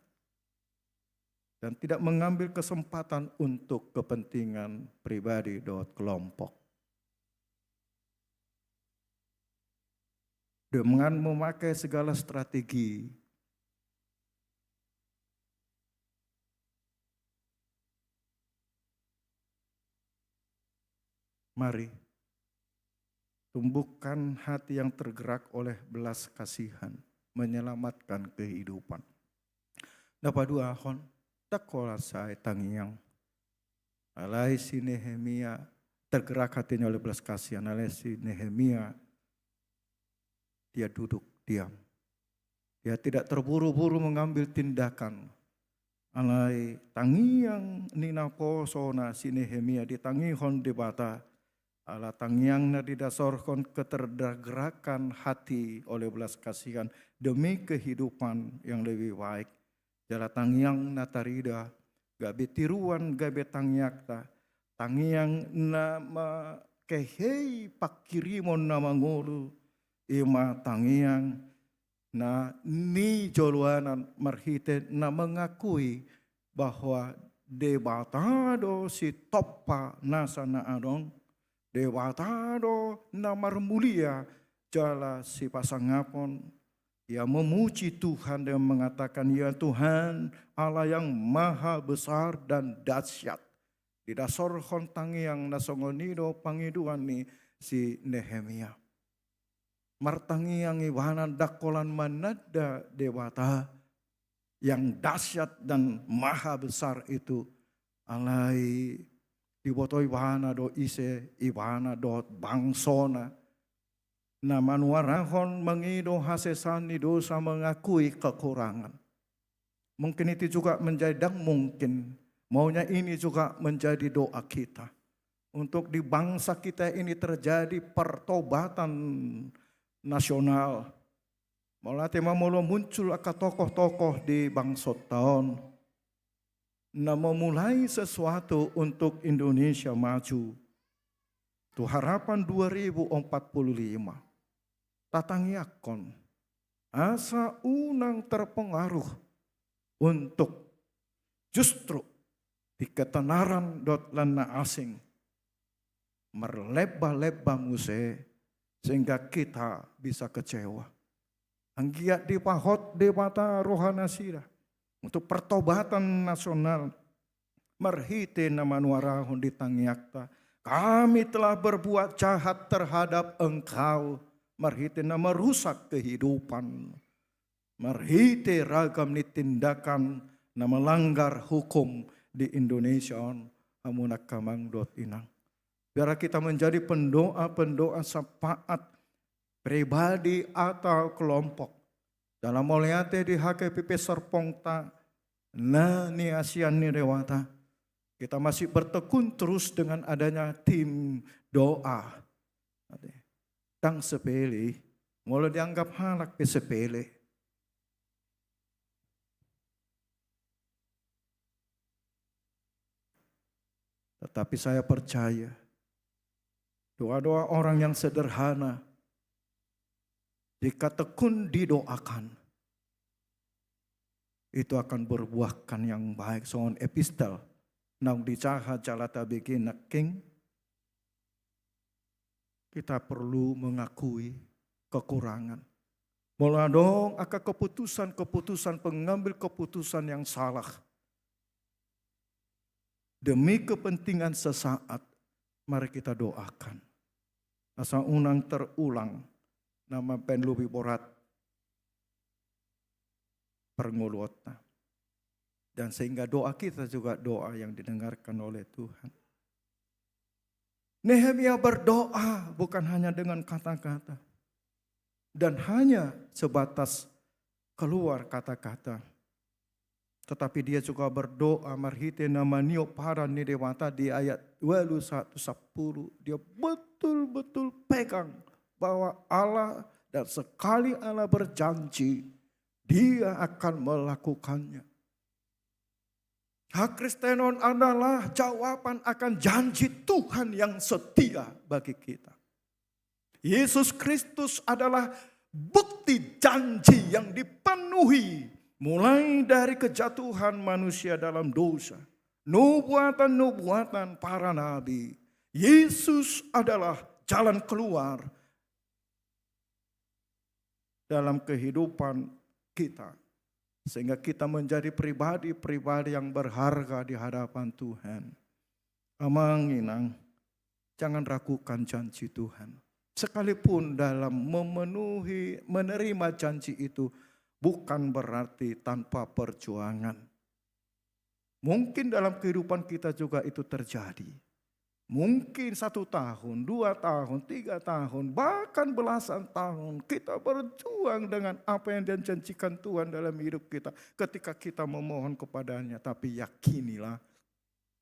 dan tidak mengambil kesempatan untuk kepentingan pribadi dohot kelompok. Dengan memakai segala strategi, mari tumbuhkan hati yang tergerak oleh belas kasihan, menyelamatkan kehidupan. Na paduahon, ndang holan sai tangiang. Alai si Nehemia, tergerak hatinya oleh belas kasihan, alai si Nehemia, dia duduk diam. Dia tidak terburu-buru mengambil tindakan. Alai tangiang ni naposona si Nehemia ditangihon Debata. Ala tangiangna didasarhon ketergerakan hati oleh belas kasihan demi kehidupan yang lebih baik. Jala tangiang na tarida, gabe tiruan, gabe tangiangta, tangiang na mangkehei pangkirimon na mangolu, i ma tangiang na nijoloanan marhite na mengakui bahwa Debata do sitompa nasa na adong, Debata do na marmulia jala sipasangapon. Ia memuji Tuhan dengan mengatakan, "Ya Tuhan, Allah yang maha besar dan dahsyat." Didasarhon tangiang na songon i do pangidoan ni si Nehemia. Martangiang ibana ndang holan mananda Debata yang dahsyat dan maha besar itu, alai diboto ibana do ise ibana dohot bangsona, na manuarahon mangido hasesaan ni dosa, mengakui kekurangan. Mungkin itu juga menjadi, dan mungkin maunya ini juga menjadi doa kita, untuk di bangsa kita ini terjadi pertobatan nasional. Mauliate ma molo muncul angka tokoh-tokoh di bangsonta on na memulai sesuatu untuk Indonesia maju tu harapan dua ribu empat puluh lima. Tatangiangkon asa unang terpengaruh untuk justru di ketenaran dohot lan na asing marlemba-lemba muse, sehingga kita bisa kecewa. Anggiat dipahot Debata roha nasida untuk pertobatan nasional, marhite na manuarahon di tangiangta, kami telah berbuat jahat terhadap Engkau, marhite na merusak kehidupan, marhite ragam ni tindakan na melanggar hukum di Indonesia on, hamu angka amang dohot inang. Biarlah kita menjadi pendoa-pendoa syafaat pribadi atau kelompok. Dalam mauliate di H K P P Serpong ta na niasian ni Debata, kita masih bertekun terus dengan adanya tim doa. Ndang sepele, molo dianggap halak pe sepele. Tetapi saya percaya, doa-doa orang yang sederhana, jika tekun didoakan, itu akan berbuahkan yang baik. Songon epistel naung dijaha jala tabege nangkin, kita perlu mengakui kekurangan. Molo adong angka keputusan-keputusan, pengambil keputusan yang salah demi kepentingan sesaat, mari kita doakan. Asa unang terulang na mambahen lobi borat parngoluonta. Dan sehingga doa kita juga doa yang didengarkan oleh Tuhan. Nehemia berdoa bukan hanya dengan kata-kata dan hanya sebatas keluar kata-kata, tetapi dia juga berdoa marhite na maniop paran ni Debata di ayat ualu sahat tu sampulu. Dia betul-betul pegang bahwa Allah, dan sekali Allah berjanji, Dia akan melakukannya. Hakristenon adalah jawaban akan janji Tuhan yang setia bagi kita. Yesus Kristus adalah bukti janji yang dipenuhi, mulai dari kejatuhan manusia dalam dosa, nubuatan-nubuatan para nabi. Yesus adalah jalan keluar dalam kehidupan kita, sehingga kita menjadi pribadi-pribadi yang berharga di hadapan Tuhan. Amang inang, jangan ragukan janji Tuhan. Sekalipun dalam memenuhi, menerima janji itu, bukan berarti tanpa perjuangan. Mungkin dalam kehidupan kita juga itu terjadi. Mungkin satu tahun, dua tahun, tiga tahun, bahkan belasan tahun kita berjuang dengan apa yang dijanjikan Tuhan dalam hidup kita ketika kita memohon kepada-Nya. Tapi yakinilah,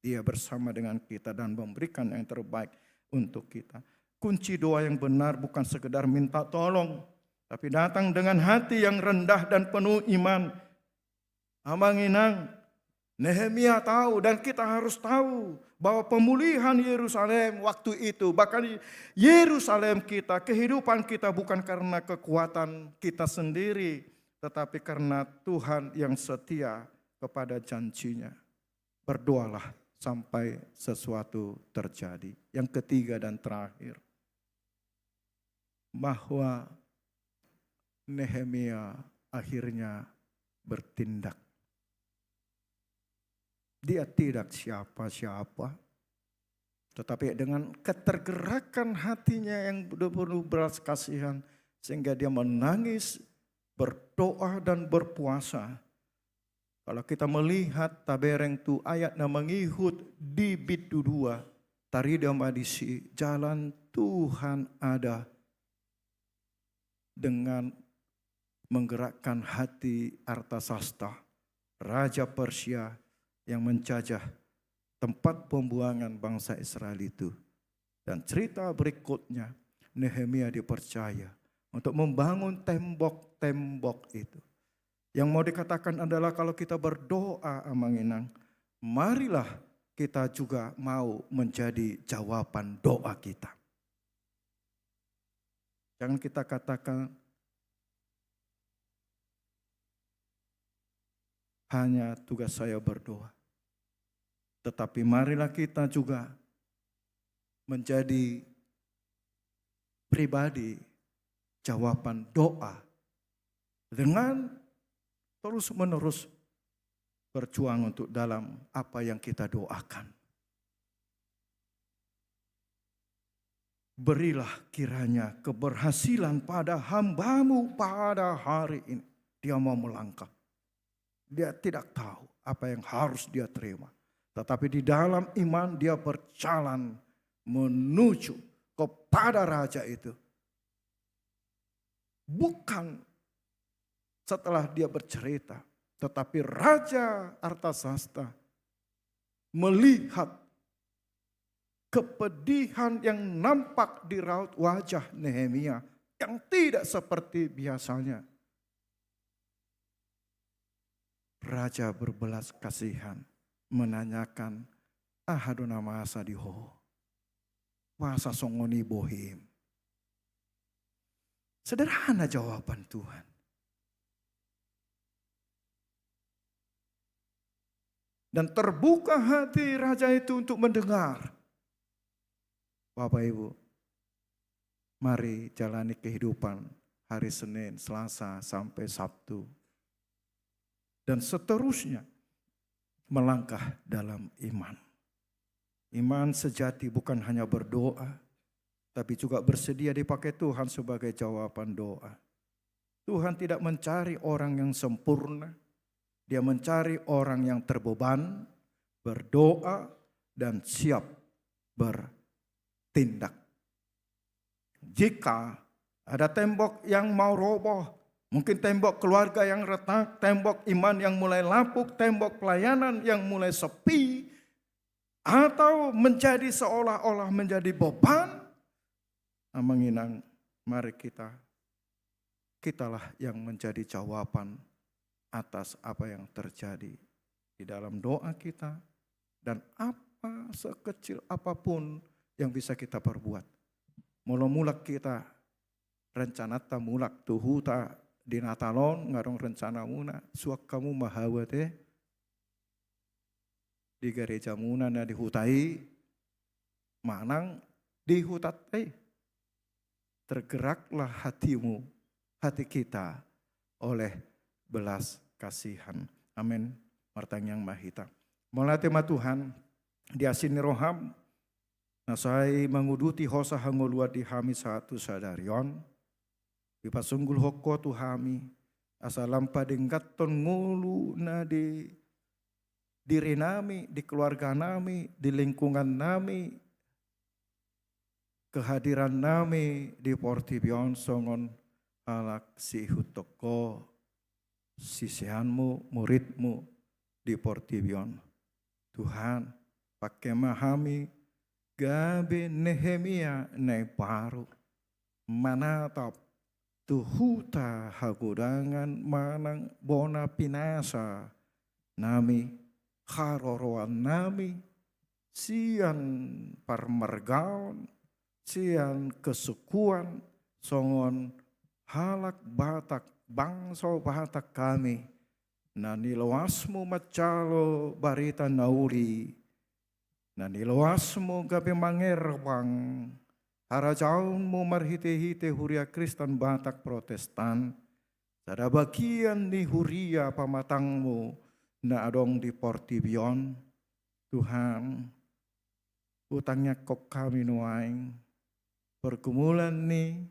Dia bersama dengan kita dan memberikan yang terbaik untuk kita. Kunci doa yang benar bukan sekedar minta tolong, tapi datang dengan hati yang rendah dan penuh iman. Amang inang, Nehemia tahu dan kita harus tahu bahwa pemulihan Yerusalem waktu itu, bahkan Yerusalem kita, kehidupan kita bukan karena kekuatan kita sendiri, tetapi karena Tuhan yang setia kepada janji-Nya. Berdoalah sampai sesuatu terjadi. Yang ketiga dan terakhir, bahwa Nehemia akhirnya bertindak. Dia tidak siapa-siapa, tetapi dengan ketergerakan hatinya yang penuh belas kasihan, sehingga dia menangis, berdoa, dan berpuasa. Kalau kita melihat, tabereng tu ayat na mangihut di bindu dua, tarida ma disi, jalan Tuhan ada dengan menggerakkan hati Artasasta, raja Persia yang menjajah tempat pembuangan bangsa Israel itu. Dan cerita berikutnya, Nehemia dipercaya untuk membangun tembok-tembok itu. Yang mau dikatakan adalah, kalau kita berdoa, Amang Inang, marilah kita juga mau menjadi jawaban doa kita. Jangan kita katakan, "Hanya tugas saya berdoa." Tetapi marilah kita juga menjadi pribadi jawaban doa dengan terus-menerus berjuang untuk dalam apa yang kita doakan. Berilah kiranya keberhasilan pada hamba-Mu pada hari ini. Dia mau melangkah. Dia tidak tahu apa yang harus dia terima. Tetapi di dalam iman dia berjalan menuju kepada raja itu. Bukan setelah dia bercerita, tetapi Raja Artasasta melihat kepedihan yang nampak di raut wajah Nehemia yang tidak seperti biasanya. Raja berbelas kasihan menanyakan, "Aha do na masa di ho? Masa songon i bohim?" Sederhana jawaban Tuhan. Dan terbuka hati raja itu untuk mendengar. Bapak Ibu, mari jalani kehidupan hari Senin, Selasa, sampai Sabtu. Dan seterusnya melangkah dalam iman. Iman sejati bukan hanya berdoa, tapi juga bersedia dipakai Tuhan sebagai jawaban doa. Tuhan tidak mencari orang yang sempurna, Dia mencari orang yang terbeban, berdoa, dan siap bertindak. Jika ada tembok yang mau roboh, mungkin tembok keluarga yang retak, tembok iman yang mulai lapuk, tembok pelayanan yang mulai sepi, atau menjadi seolah-olah menjadi beban, Amang Inang, mari kita, kitalah yang menjadi jawaban atas apa yang terjadi di dalam doa kita dan apa sekecil apapun yang bisa kita perbuat. Molo mulak hita, rencananta mulak tu huta di Natal on, nga adong rencanamuna, suang hamu ma hau ate di garejamuna na di huta i, manang di hutanta i. Tergeraklah hatimu, hati kita, oleh belas kasihan. Amin. Martangiang ma hita. Mauliate ma Tuhan, di asi ni roham, na sai manguduti hosa hangoluan di hami sahat tu sadari on. Dipasunggulhon Ho tu hami, asa lam padengganhon ngolu na di diri nami, di keluarga nami, di lingkungan nami, kehadiran nami di portibi on songon halak siihuthon Ho, siseanmu, muridmu di portibi on. Tuhan, pangke ma hami gabe Nehemia na imbaru, manatap tu huta hagodangan manang bona pinasa nami, haroroan nami, sian parmargaon, sian kesukuan, songon halak Batak, bangso Batak hami, na niloasmu manjalo barita na uli, na niloasmu gabe mangerbang harajaonmu marhitehite Huria Kristen Batak Protestan, sada bagian ni huria pamatangmu na adong di portibi on. Tuhan, hutangiangkon hami nuaeng pergumulan ni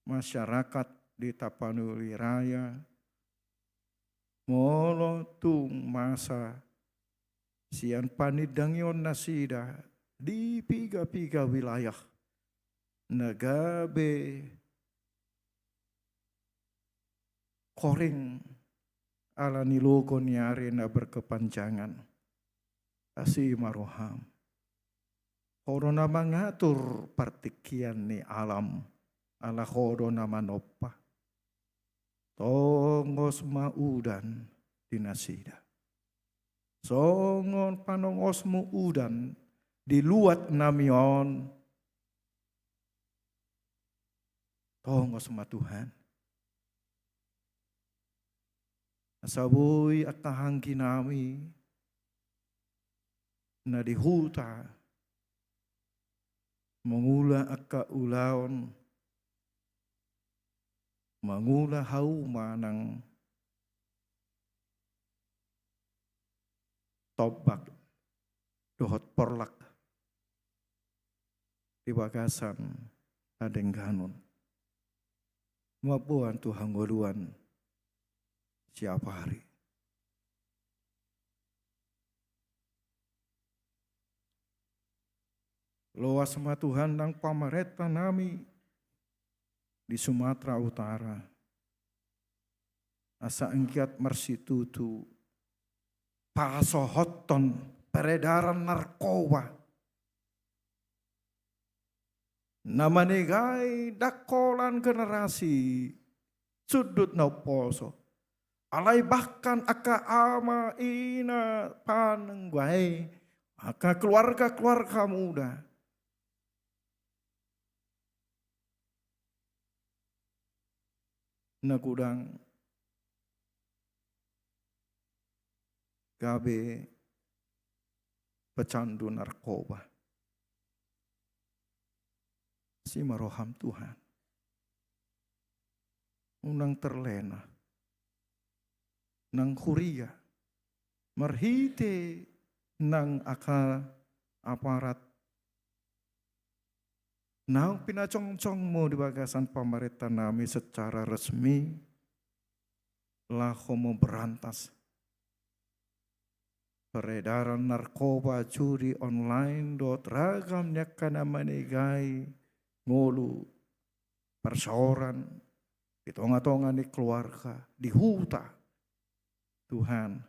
masyarakat di Tapanuli Raya, molo tung masa sian panindangion nasida di piga-piga wilayah na gabe koring ala ni logo ni ari na berkepanjangan. Asi ma roham. Ho do na mangatur partingkian ni alam, ala Ho do na manompa. Tongos ma udan di nasida. Songon panongosmu udan di luat nami on. Tongos ma Tuhan. Asa boi angka anggi nami na di huta mangula angka ulaon, mangula hauma nang tombak dohot porlak di bagasan hadengganon. Mamboan tu hangoluan siapari. Loas ma Tuhan nang pamarenta nami di Sumatera Utara, asa anggiat marsitutu pasohothon peredaran narkoba na manegai dangkolan generasi sundut na umposo. Alai bahkan angka ama, ina, panungga i, angka keluarga-keluarga muda na godang gabe pecandu narkoba. Asi ma roham Tuhan. Unang terlena nang huria marhite nang angka aparat naung pinajongjongmu di bagasan pamarenta nami secara resmi laho memberantas peredaran narkoba, judi online dohot ragam ni angka na manegai ngolu parsaoran di tonga-tonga ni keluarga, di huta. Tuhan,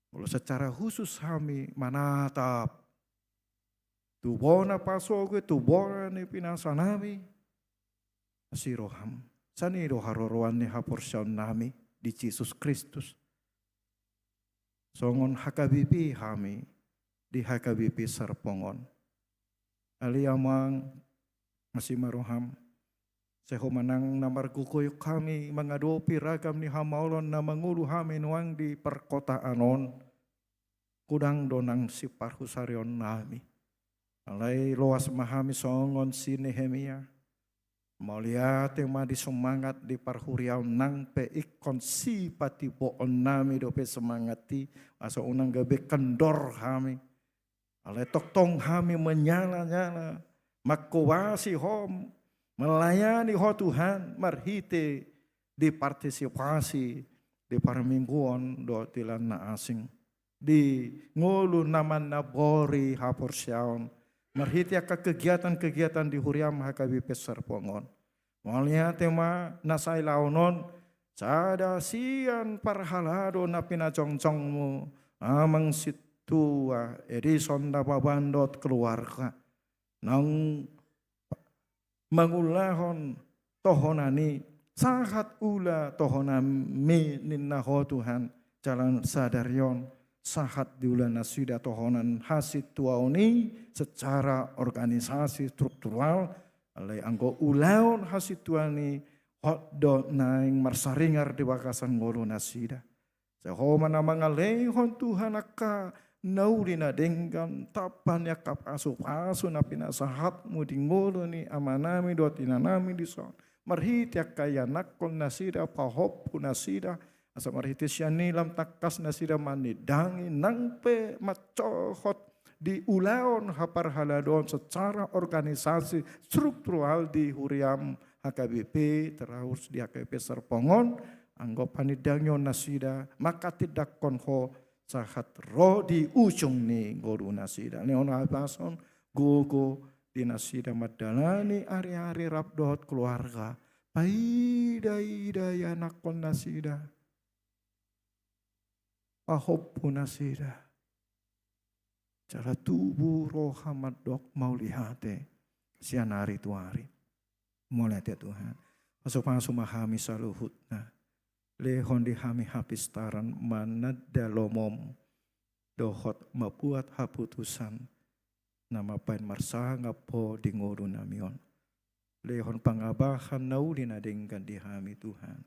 molo secara khusus hami manatap tu bona pasoge, tu bona ni pinasa nami, asi roham. Sian i do haroroan ni haporseaon nami di Jesus Kristus. Songon H K B P hami di H K B P Serpong on. Ale Amang, asi ma roham. Sai Ho ma nang na margogoyong hami mangadopi ragam ni hamaolon na mangolu hami nuaeng di parkotaan on. Godang do nang siparhusarion nami. Alai loas ma hami songon si Nehemia. Mauliate ma di sumangat di parhuriaon nang pe ingkon sipatiboon nami dope sumangat i, asa unang gabe kendor hami. Alai tongtong hami menyala-nyala, mangkobasi Ho, melayani Ho Tuhan, marhite di partisipasi di parmingguon dohot di lan na asing, di ngolu na manambori haporseaon, marhite angka kegiatan-kegiatan di huriam H K B P Serpong on. Mauliate ma na sai laon on, sada sian parhalado na pinajongjongmu, Amang Sintua Edison Nababan dohot keluarga, naung mangulahon tohonan i, sahat ula tohonanmi ninna Ho Tuhan, jala sadari on sahat di ula nasida tohonan hasintuaon i secara organisasi struktural, alai anggo ulaon hasintuaon i hot do naeng marsaringar di bagasan ngolu nasida. Sai Ho ma na mangalehon Tuhan angka na uli na denggan, tamba ni angka pasupasu na pinasahatmu di ngolu ni amanami dohot inanami dison. Marhite angka ianakhon nasida, pahompu nasida, asa marhite sian i lam tangkas nasida manindangi nang pe mansohot di ulaon haparhaladoon secara organisasi struktural di huriam H K B P, terus di H K B P Serpong on, anggo panindangion nasida, manghatindanghon Ho sahat ro di ujung ni ngolu nasida. Lehon hahipason, gogo di nasida mandalani ari-ari rap dohot keluarga. Paida-ida ianakhon nasida, pahompu nasida. Jala tubu roha mandok mauliate sian ari tu ari. Mauliate Tuhan. Pasupasu ma hami saluhutna. Lehon di hami hapistaran mananda lomom dohot mambuat haputusan na mambahen marsangap Ho di ngolu nami on. Lehon pangabahan na uli na denggan di hami Tuhan.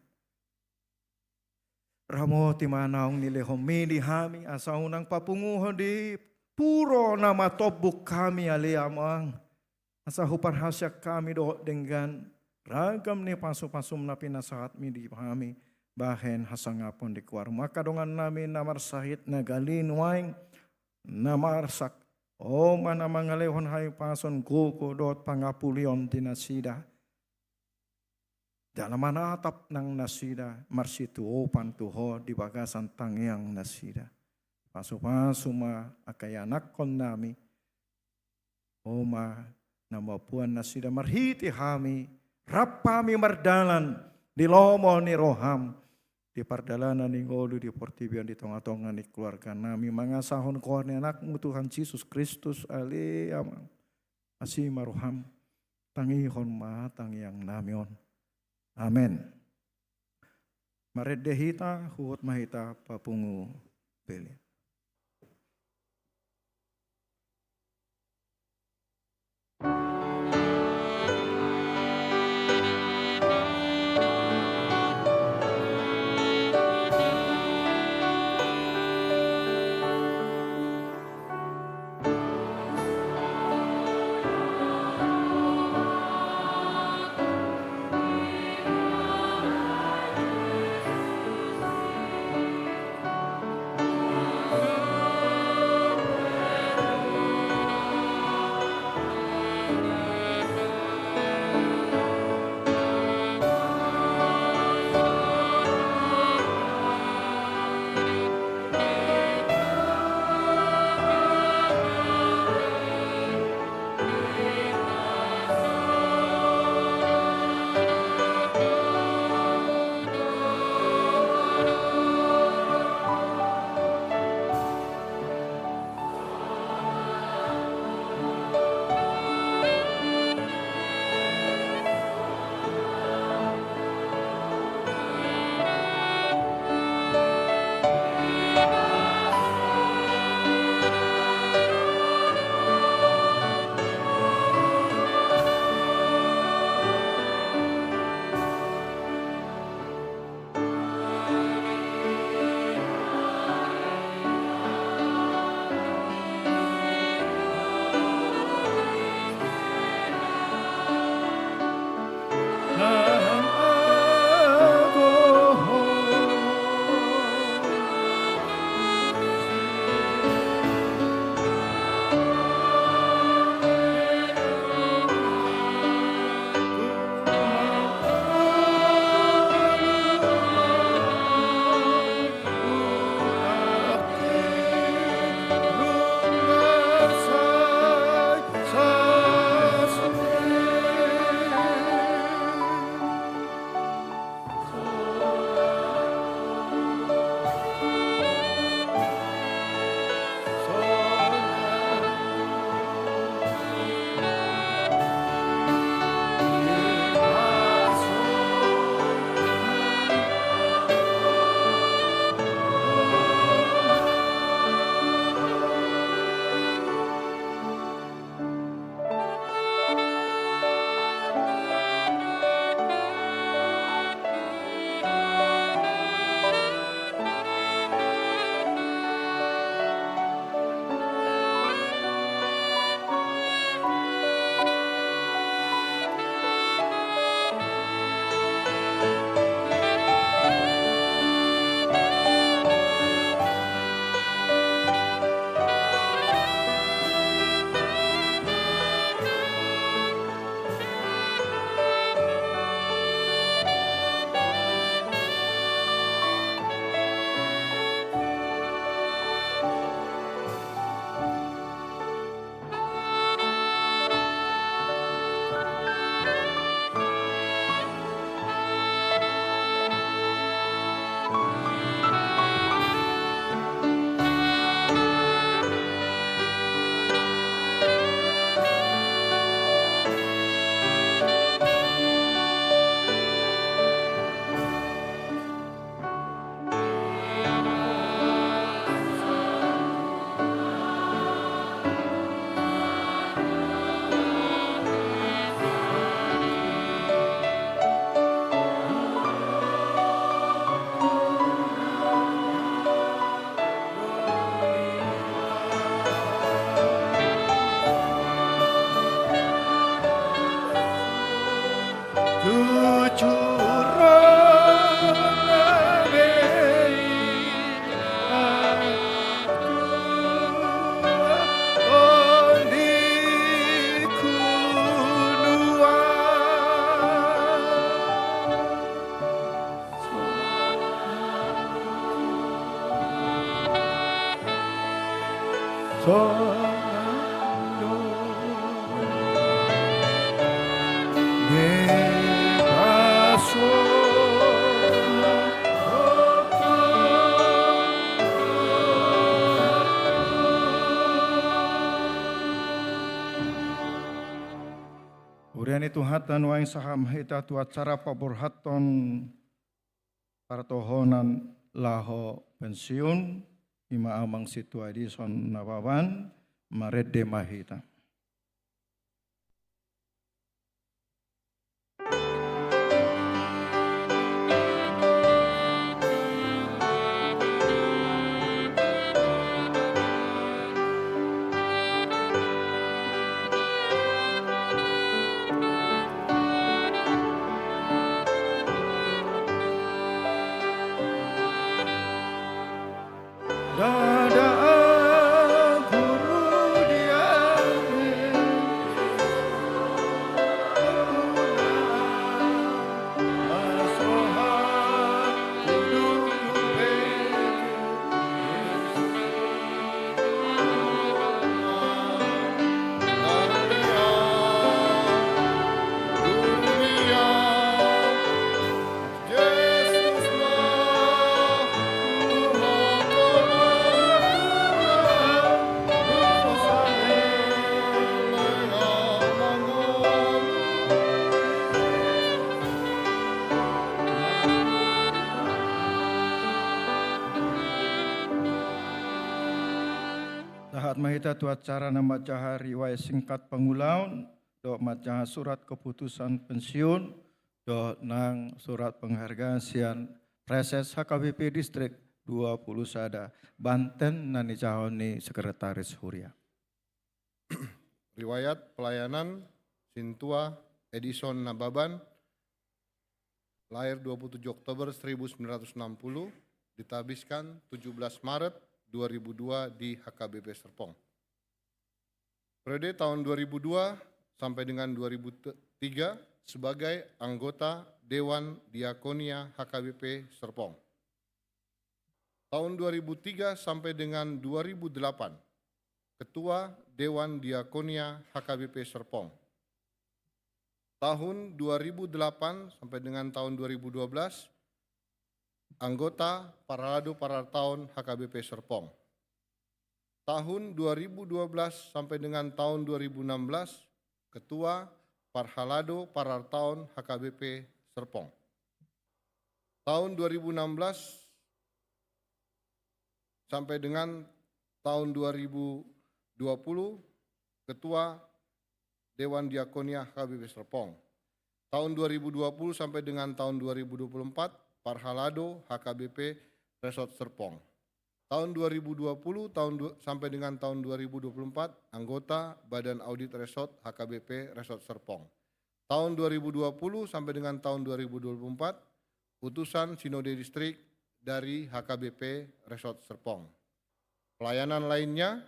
Ramoti ma naung nilehonmi di hami, asa unang papunguhon di puro na matombuk hami ale Amang. Asa huparhasian hami dohot denggan ragam ni pasupasum na pinasahatmi di hami, bahen hasangapon di goarMu. Angka dongannami na marsahit, na gale nuaeng, na marsak, Ho ma na mangalehon hahipason, gogo dohot pangapulion di nasida. Jala manatap nang nasida marsituhopan tu Ho di bagasan tangiang nasida. Pasupasu ma angka ianakkonnami. Ho ma na mamboan nasida marhite hami, rap hami mardalan di lomo ni rohaM, di pardalanan ni ngolu di portibi on, di tongatonga ni keluarganami, mangasahon goar ni AnakMu Tuhan Jesus Kristus, ale Ama. Asi ma rohaM, tangihon ma tangiangnami on. Amen. Marende hita, huhut ma hita papungu bere. Huria ni Tuhanta, nuaeng sahat ma hita tu acara paborhathon partohonan laho pensiun, i ma amang sintua Edison Nababan. Marende ma hita. Sahat ma hita tu acara na manjaha riwayat singkat pangulaon, dohot manjaha surat keputusan pensiun, dohot nang surat penghargaan sian Praeses H K B P Distrik dua puluh sada Banten na nijahahon ni Sekretaris Huria. Riwayat pelayanan Sintua Edison Nababan, lahir dua puluh tujuh Oktober seribu sembilan ratus enam puluh, ditahbiskan tujuh belas Maret dua ribu dua di H K B P Serpong. Periode tahun dua ribu dua sampai dengan dua ribu tiga sebagai anggota Dewan Diakonia H K B P Serpong. Tahun dua ribu tiga sampai dengan dua ribu delapan, Ketua Dewan Diakonia H K B P Serpong. Tahun dua ribu delapan sampai dengan tahun dua ribu dua belas, anggota Parhalado Parartaon H K B P Serpong. Tahun dua ribu dua belas sampai dengan tahun dua ribu enam belas, Ketua Parhalado Parartaon H K B P Serpong. Tahun dua ribu enam belas sampai dengan tahun dua ribu dua puluh, Ketua Dewan Diakonia H K B P Serpong. Tahun dua ribu dua puluh sampai dengan tahun dua ribu dua puluh empat, Parhalado H K B P Resort Serpong. Tahun dua ribu dua puluh tahun du-, sampai dengan tahun dua ribu dua puluh empat, anggota Badan Audit Resort H K B P Resort Serpong. Tahun dua ribu dua puluh sampai dengan tahun dua ribu dua puluh empat, utusan Sinode Distrik dari H K B P Resort Serpong. Pelayanan lainnya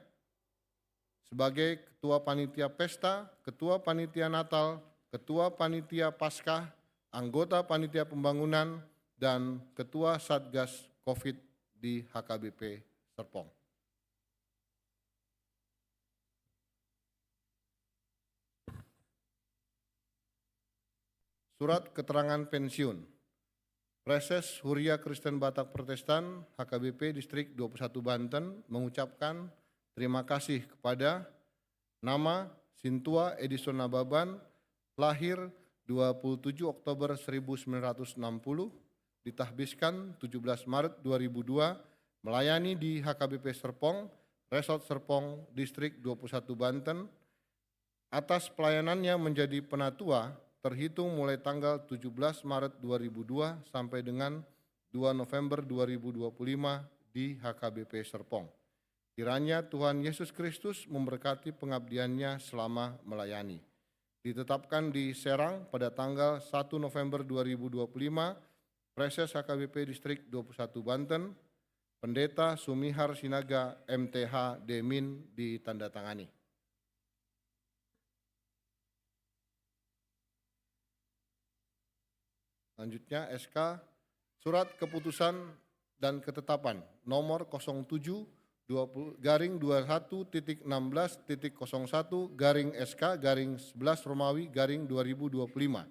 sebagai Ketua Panitia Pesta, Ketua Panitia Natal, Ketua Panitia Paskah, anggota Panitia Pembangunan, dan Ketua Satgas covid di H K B P Serpong. Surat keterangan pensiun. Praeses Huria Kristen Batak Protestan, H K B P Distrik dua puluh satu Banten, mengucapkan terima kasih kepada nama Sintua Edison Nababan, lahir dua puluh tujuh Oktober seribu sembilan ratus enam puluh, ditahbiskan tujuh belas Maret dua ribu dua, melayani di H K B P Serpong, Resort Serpong, Distrik dua puluh satu Banten, atas pelayanannya menjadi penatua terhitung mulai tanggal tujuh belas Maret dua ribu dua sampai dengan dua November dua ribu dua puluh lima di H K B P Serpong. Kiranya Tuhan Yesus Kristus memberkati pengabdiannya selama melayani. Ditetapkan di Serang pada tanggal satu November dua ribu dua puluh lima, Praeses H K B P Distrik dua puluh satu Banten, Pendeta Sumihar Sinaga, M T H, D Min, ditandatangani. Selanjutnya, S K, surat keputusan dan ketetapan nomor kosong tujuh dua puluh garing dua satu titik enam belas titik kosong satu garing S K garing sebelas Romawi garing dua ribu dua puluh lima.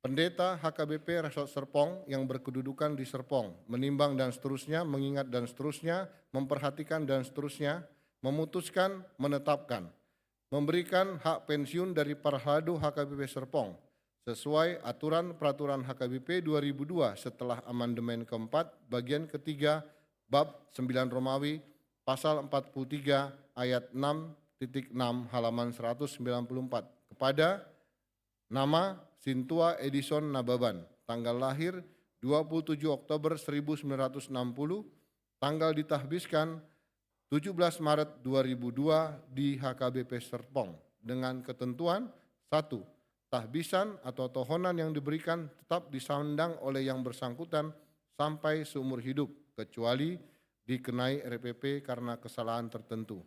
Pendeta H K B P Resort Serpong yang berkedudukan di Serpong, menimbang dan seterusnya, mengingat dan seterusnya, memperhatikan dan seterusnya, memutuskan, menetapkan. memberikan hak pensiun dari parhalado H K B P Serpong sesuai aturan peraturan H K B P dua ribu dua setelah amandemen keempat, bagian ketiga, bab sembilan Romawi, pasal empat puluh tiga ayat enam titik enam, halaman seratus sembilan puluh empat, kepada nama Sintua Edison Nababan, tanggal lahir dua puluh tujuh Oktober seribu sembilan ratus enam puluh, tanggal ditahbiskan tujuh belas Maret dua ribu dua di H K B P Serpong, dengan ketentuan: satu, tahbisan atau tohonan yang diberikan tetap disandang oleh yang bersangkutan sampai seumur hidup, kecuali dikenai R P P karena kesalahan tertentu.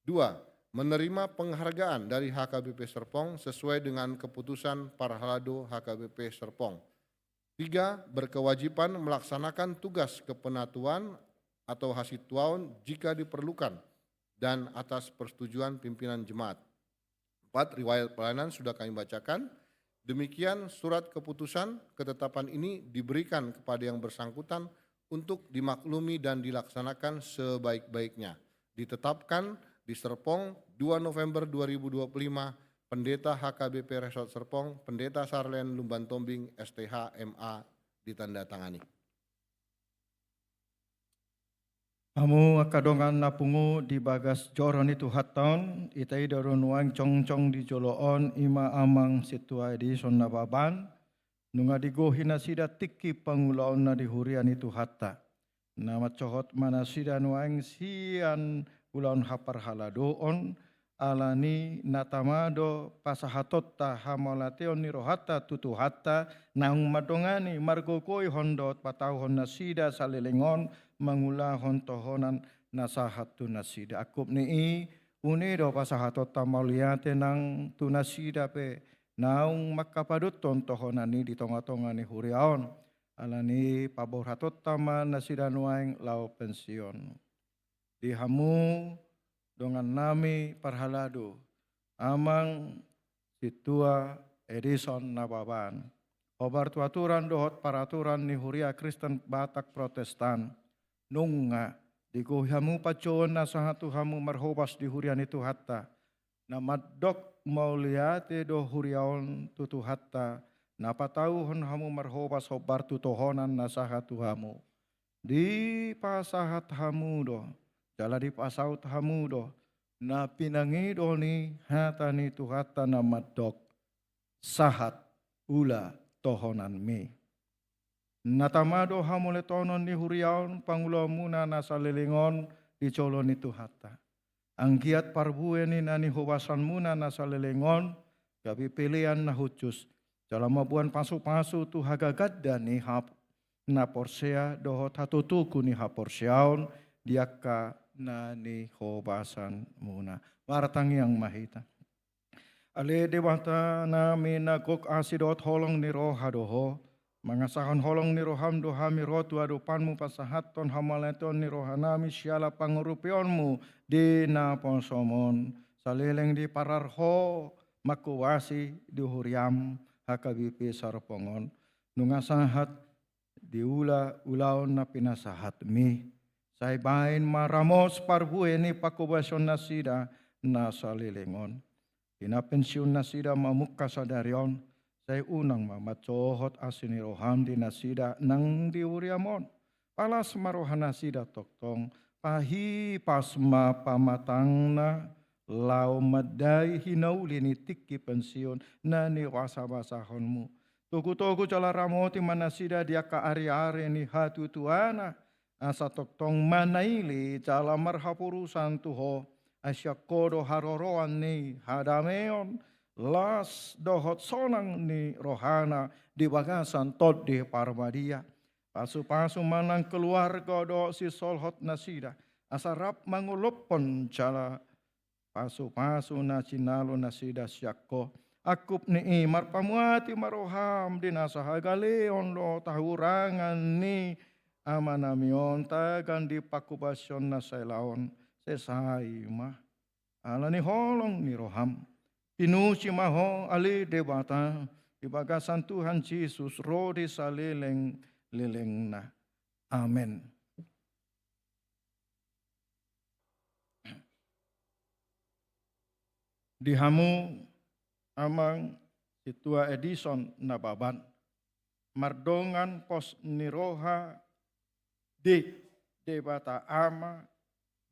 Dua, menerima penghargaan dari H K B P Serpong sesuai dengan keputusan parhalado H K B P Serpong. Tiga, berkewajiban melaksanakan tugas kepenatuan atau hasituaon jika diperlukan dan atas persetujuan pimpinan jemaat. Empat, riwayat pelayanan sudah kami bacakan. Demikian surat keputusan ketetapan ini diberikan kepada yang bersangkutan untuk dimaklumi dan dilaksanakan sebaik-baiknya. Ditetapkan di Serpong, dua November dua ribu dua puluh lima, Pendeta H K B P Resort Serpong, Pendeta Sarlen Lumban Tombing, S T H, M A, ditandatangani. Hamu angka dongan na pungu di bagas joro ni Tuhanta on, ita i do nuaeng jongjong di jolo on, i ma amang Sintua Edison Nababan, nunga digohi nasida tingki pangulaonna di huria ni Tuhanta. Na mansohot ma nasida nuaeng sian ulaon haparhaladoon, ala ni na tama do pasahatonta hamauliateon ni rohanta tu Tuhanta, naung mandongani, margogoihon dohot patauhon nasida saleleng on mangulahon tohonan na sahat tu nasida. Angkup ni i, uni do pasahatonta mauliate nang tu nasida pe naung mangkapaduthon tohonan i di tonga-tonga ni huria on. Ala ni paborhatonta ma nasida nuaeng laho pensiun. Di hamu dongannami parhalado, amang Sintua Edison Nababan, hombar tu aturan dohot paraturan ni Huria Kristen Batak Protestan, nunga digohi hamu panjouon na sahat tu hamu marhobas di huria ni Tuhanta, na mandok mauliate do huria on tu Tuhanta, na patauhon hamu marhobas hombar tu tohonan na sahat tu hamu. Dipasahat hamu do, jala dipasaut hamu do, na pinangido ni hata ni Tuhanta na mandok: Sahat, ula tohonanmi. Na tama do hamauliateenon ni huria on pangulaonmuna na saleleng on di jolo ni Tuhanta. Anggiat parbue ni na nihobasanmuna na saleleng on gabe pelean na hushus, jala mamboan pasupasu tu hagaganda ni hap-, na porsea dohot hatotogu ni haporseaon di angka na nihobasanmuna. Martangiang ma hita. Ale Debatanami na gok asi dohot holong ni roha do Ho, mangasahon holong ni roham do hami ro tu adopanmu pasahathon hamauliateon ni rohanami siala pangurupeonmu di naposom on, saleleng diparar Ho manghobasi di huriam H K B P Serpong on. Nunga sahat di ula-, ulaon na pinasahatmi. Sai baen ma ramos parbue ni panghobasion nasida na saleleng on. Di na pensiun nasida mamungka sadari on, sai unang ma mansohot asi ni roham di nasida nang di huriam on. Palas ma roha nasida tongtong, pahipas ma pamatangna, laho mandai hinauli ni tingki pensiun na nibasabasahonmu. Togutogu jala ramoti ma nasida di angka ariari ni hatutuana, asa tongtong manaili jala marhaporusan tu Ho, ai sian Ho do haroroan ni hadameon, las dohot sonang ni rohana di bagasan Tondi Parbadia. Pasupasu ma nang keluarga dohot sisolhot nasida, asa rap mangolophon jala pasupasu na jinalo nasida sian Ho. Angkup ni i marpamuati ma roham di na sahagaleon dohot hahurangan ni amanami on tagan di panghobasion na sahali on. Sesa i ma. Ala ni holong ni roham, pinuji ma Ho ale Debata, di bagasan Tuhan Jesus ro di saleleng-lelengna. Amen. Di hamu amang sintua Edison Nababan, mardongan pos ni roha di Debata Ama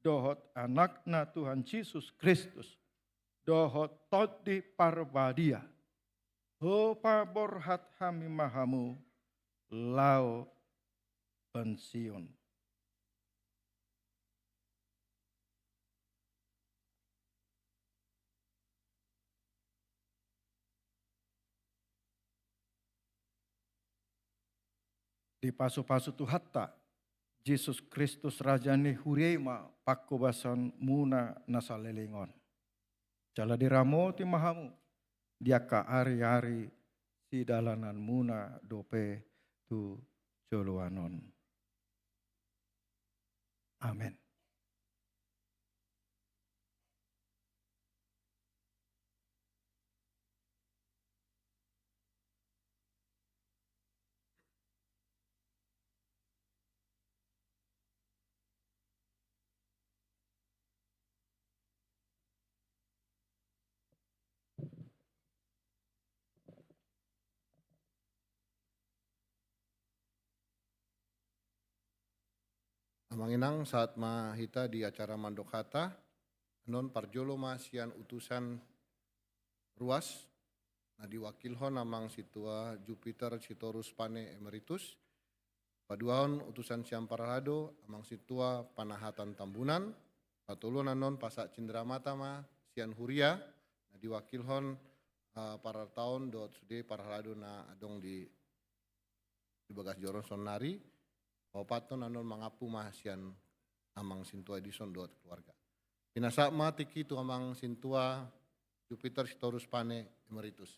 dohot Anakna Tuhan Jesus Kristus dohot Tondi Parbadia, hupaborhat hami ma hamu laho pensiun. Dipasupasu Tuhanta Jesus Kristus, Raja ni huria i, ma panghobasan muna na saleleng on. Jala diramoti ma hamu di angka ari-ari sidalananmuna dope tu joloan on. Amen. Amang inang, sahat ma hita di acara mandok hata. Annon parjolo ma sian utusan ruas na diwakilhon amang sintua Jupiter Sitorus Pane Emeritus. Paduahon utusan sian parhalado, amang sintua Panahatan Tambunan. Patoluhon annon pasahat cindramata ma sian huria na diwakilhon, eh, parartaon dohot sude parhalado na adong di, di bagas joro on saonnari. Paopathon annon mangampu ma sian amang sintua Edison dohot keluarga. Pinasahat ma tingki tu amang sintua Jupiter Sitorus Pane Emeritus.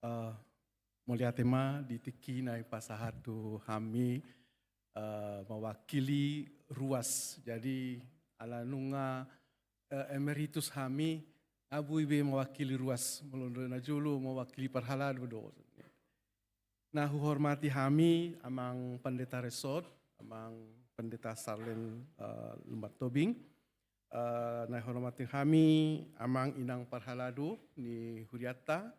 Eh, mauliate ma di tingki na dipasahat tu hami, eh, mewakili ruas. Jadi, ala nunga, eh, emeritus hami, nga boi be mewakili ruas. Molo na jolo mewakili parhalado do. Na huhormati hami, Amang Pendeta Resort, Amang Pendeta Sarlen, eh, Lumban Tobing, eh, na dihormati hami, Amang Inang Parhalado ni hurianta,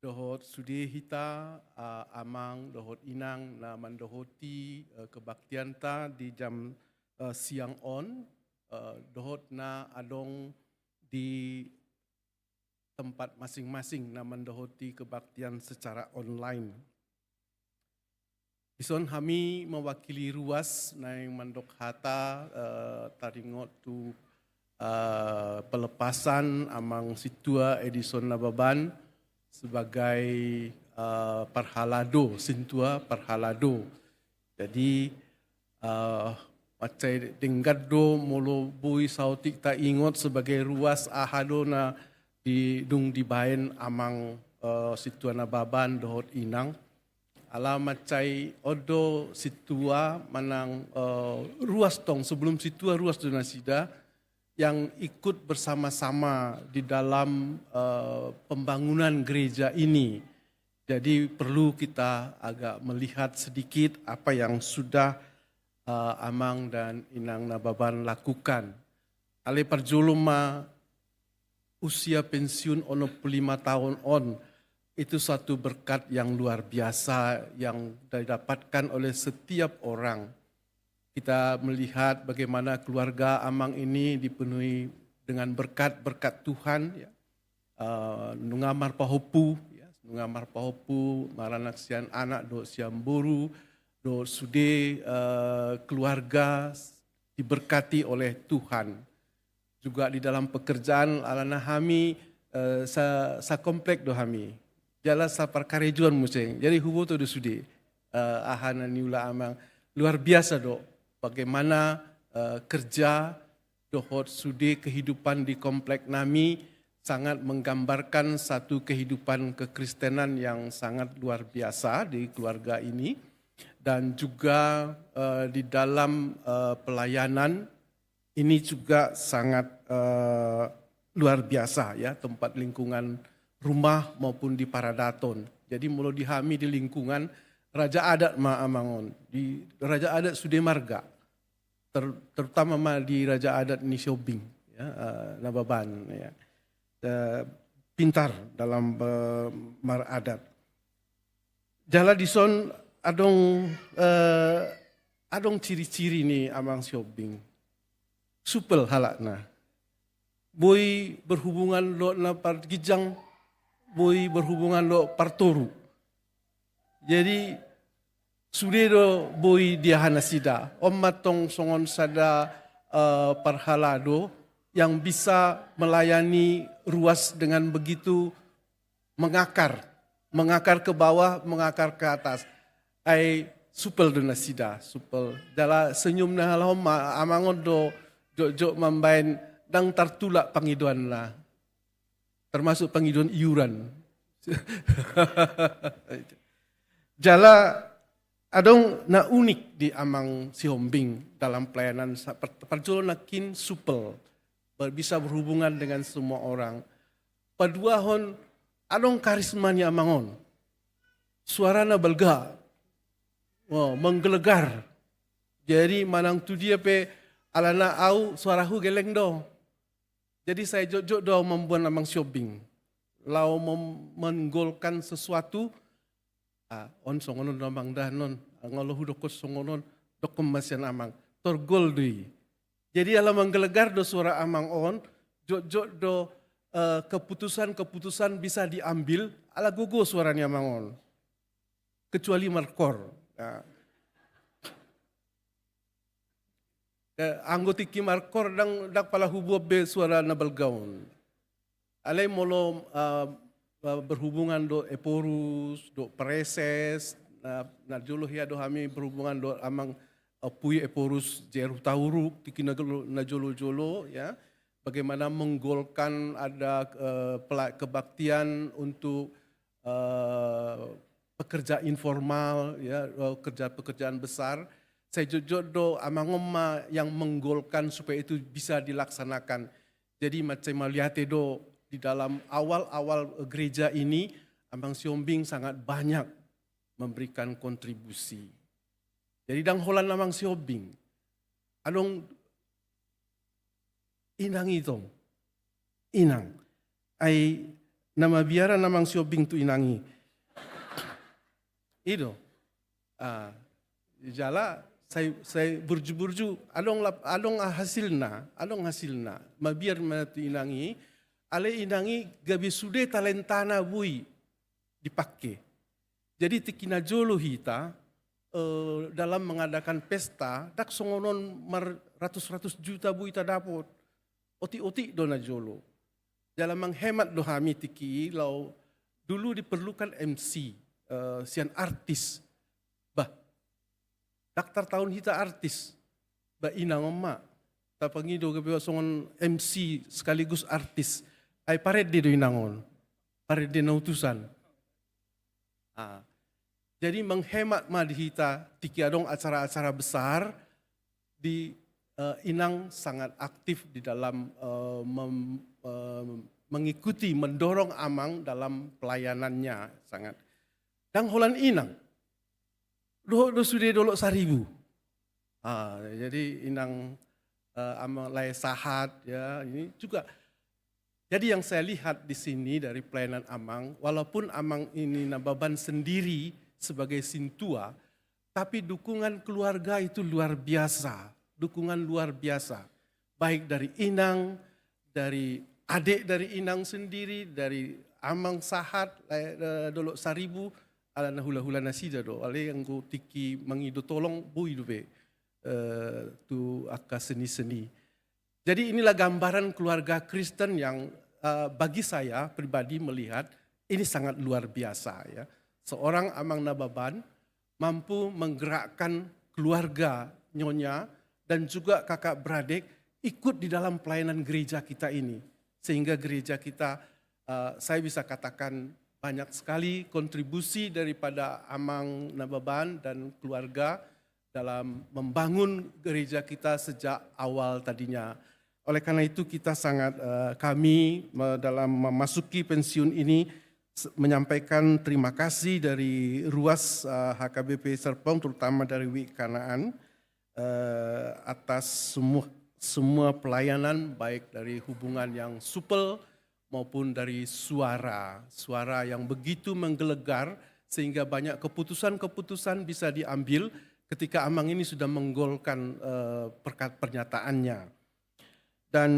dohot sude hita, eh, Amang dohot Inang na mandohoti, eh, kebaktianta di jam, eh, siang on, eh, dohot na adong di tempat masing-masing na mandohoti kebaktian secara online. Dison hami mewakili ruas naeng mandok hata, eh, taringot tu, eh, pelepasan Amang Sintua Edison Nababan sebagai, eh, parhalado, sintua parhalado. Jadi, eh, mansai denggan do molo boi saotik taingot sebagai ruas aha do na di, dung dibaen Amang, eh, Sintua Nababan dohot Inang. Ala mansai on do sintua manang, eh, ruas tong, sebelum sintua ruas do nasida yang ikut bersama-sama di dalam, eh, pembangunan gereja ini. Jadi perlu kita agak melihat sedikit apa yang sudah, eh, Amang dan Inang Nababan lakukan. Alai parjolo ma usia pensiun onom puluh lima tahun on, itu satu berkat yang luar biasa yang didapatkan oleh setiap orang. Kita melihat bagaimana keluarga Amang ini dipenuhi dengan berkat-berkat Tuhan, ya. Eh, nunga marpahompu, ya, nunga marpahompu, maranak sian anak dohot sian boru, dohot sude, eh, keluarga diberkati oleh Tuhan. Juga di dalam pekerjaan, alana hami, eh, sa-, sakomplek do hami. Jala saparkarejoan muse. Jadi huboto do sude, eh, aha na niula Amang. Luar biasa do bagaimana, eh, kerja dohot sude kehidupan di komplek nami sangat menggambarkan satu kehidupan kekristenan yang sangat luar biasa di keluarga ini. dan juga eh, di dalam eh, pelayanan ini juga sangat eh, luar biasa, ya, tempat lingkungan rumah maupun di paradaton. Jadi molo di hami di lingkungan raja adat ma amang on, di raja adat sude marga, ter- terutama ma di raja adat ni Sihombing, ya, eh, Nababan, ya. Eh, pintar dalam eh, maradat. Jala dison adong eh, adong ciri-ciri ni amang Sihombing. Supel halakna. Boi berhubungan dohot na parginjang, boi berhubungan dohot partoru. Jadi sude do boi diaha nasida. On ma tong songon sada eh, parhalado yang bisa melayani ruas dengan begitu mengakar, mengakar ke bawah, mengakar ke atas. Ai supel do nasida, supel. Jala senyum na halak on ma amang on do jotjot mambaen, ndang tartulak pangidoanna. Termasuk pangidoan iuran. Jala adong na unik di amang Sihombing dalam pelayanan sa- par- parjolo nangkin supel, ber- bisa berhubungan dengan semua orang. Paduahon, adong karisma ni amang on. Suarana balga. Wah, menggelegar. Jadi manang tu dia pe, alana au suarahu geleng do. Jadi sai jotjot do au mamboan amang Sihombing laho mem- menggolkan sesuatu. Ah, on songon on do amang da, non. Molo hudokkon songon on, dokkon ma sian amang. Torgol do i. Jadi ala menggelegar do suara amang on, jotjot do eh, keputusan-keputusan bisa diambil ala gogo suara ni amang on. Kecuali markoor. Nah. Eh, anggo tingki markoor ndang, ndang pala hubuat be suara na balga on. Alai molo eh, eh, berhubungan do Ephorus, do Praeses, na, na jolo hea do hami berhubungan do amang Ompui Ephorus J R Hutauruk, tingki na jolo, na jolo-jolo, ya. Bagaimana menggolkan ada eh, pela- kebaktian untuk eh, pekerja informal, ya, eh, kerja pekerjaan besar. Sai jotjot do amang on ma yang menggolkan supaya itu bisa dilaksanakan. Jadi mansai mauliate do di dalam awal-awal gereja ini, amang Sihombing sangat banyak memberikan kontribusi. Jadi ndang holan amang Sihombing. Adong inang i tong. Inang. Ai na mabiaran amang Sihombing tu inang i. I do. Ah, jala sai, sai burju-burju, adong lap- adong hasilna, adong hasilna. Mabiar ma tu inang i, alai inang i gabe sude talentana boi dipake. Jadi tingki na jolo hita eh, dalam mengadakan pesta, ndang songon on marratus-ratus juta boi tadapot. Otik-otik do na jolo. Jala menghemat do hami tingki i laho, dulu diperlukan M C eh, sian artis. Bah, ndang tartaon hita artis. Bah, inang on ma. Tapangido gabe songon M C sekaligus artis. Ai parende do inang on. Parende na utusan. Ah. Jadi menghemat ma di hita tingki adong acara-acara besar di eh, inang sangat aktif di dalam eh, mem- eh, mengikuti, mendorong amang dalam pelayanannya sangat. Ndang holan inang. Dohot do sude Dolok Saribu. Ah, jadi inang eh, amang lae sahat, ya, ini juga. Jadi yang saya lihat di sini dari pelayanan amang, walaupun amang ini Nababan sendiri sebagai sintua, tapi dukungan keluarga itu luar biasa, dukungan luar biasa. Baik dari inang, dari adik dari inang sendiri, dari amang sahat, eh, Dolok Saribu, ala na hula-hula nasida do. Alai anggo tingki mangido tolong boi dope eh, tu angka seni-seni. Jadi inilah gambaran keluarga Kristen yang eh, bagi saya pribadi melihat ini sangat luar biasa, ya. Seorang Amang Nababan mampu menggerakkan keluarga nyonya dan juga kakak beradik ikut di dalam pelayanan gereja kita ini. Sehingga gereja kita eh, saya bisa katakan banyak sekali kontribusi daripada Amang Nababan dan keluarga dalam membangun gereja kita sejak awal tadinya. Oleh karena itu, kita sangat, eh, kami, me-, dalam memasuki pensiun ini, s-, menyampaikan terima kasih dari ruas, eh, H K B P Serpong, terutama dari Wi Kanaan, eh, atas semua, semua pelayanan, baik dari hubungan yang supel maupun dari suara, suara yang begitu menggelegar, sehingga banyak keputusan-keputusan bisa diambil ketika Amang ini sudah menggolkan, eh, perkat-, pernyataannya. Dan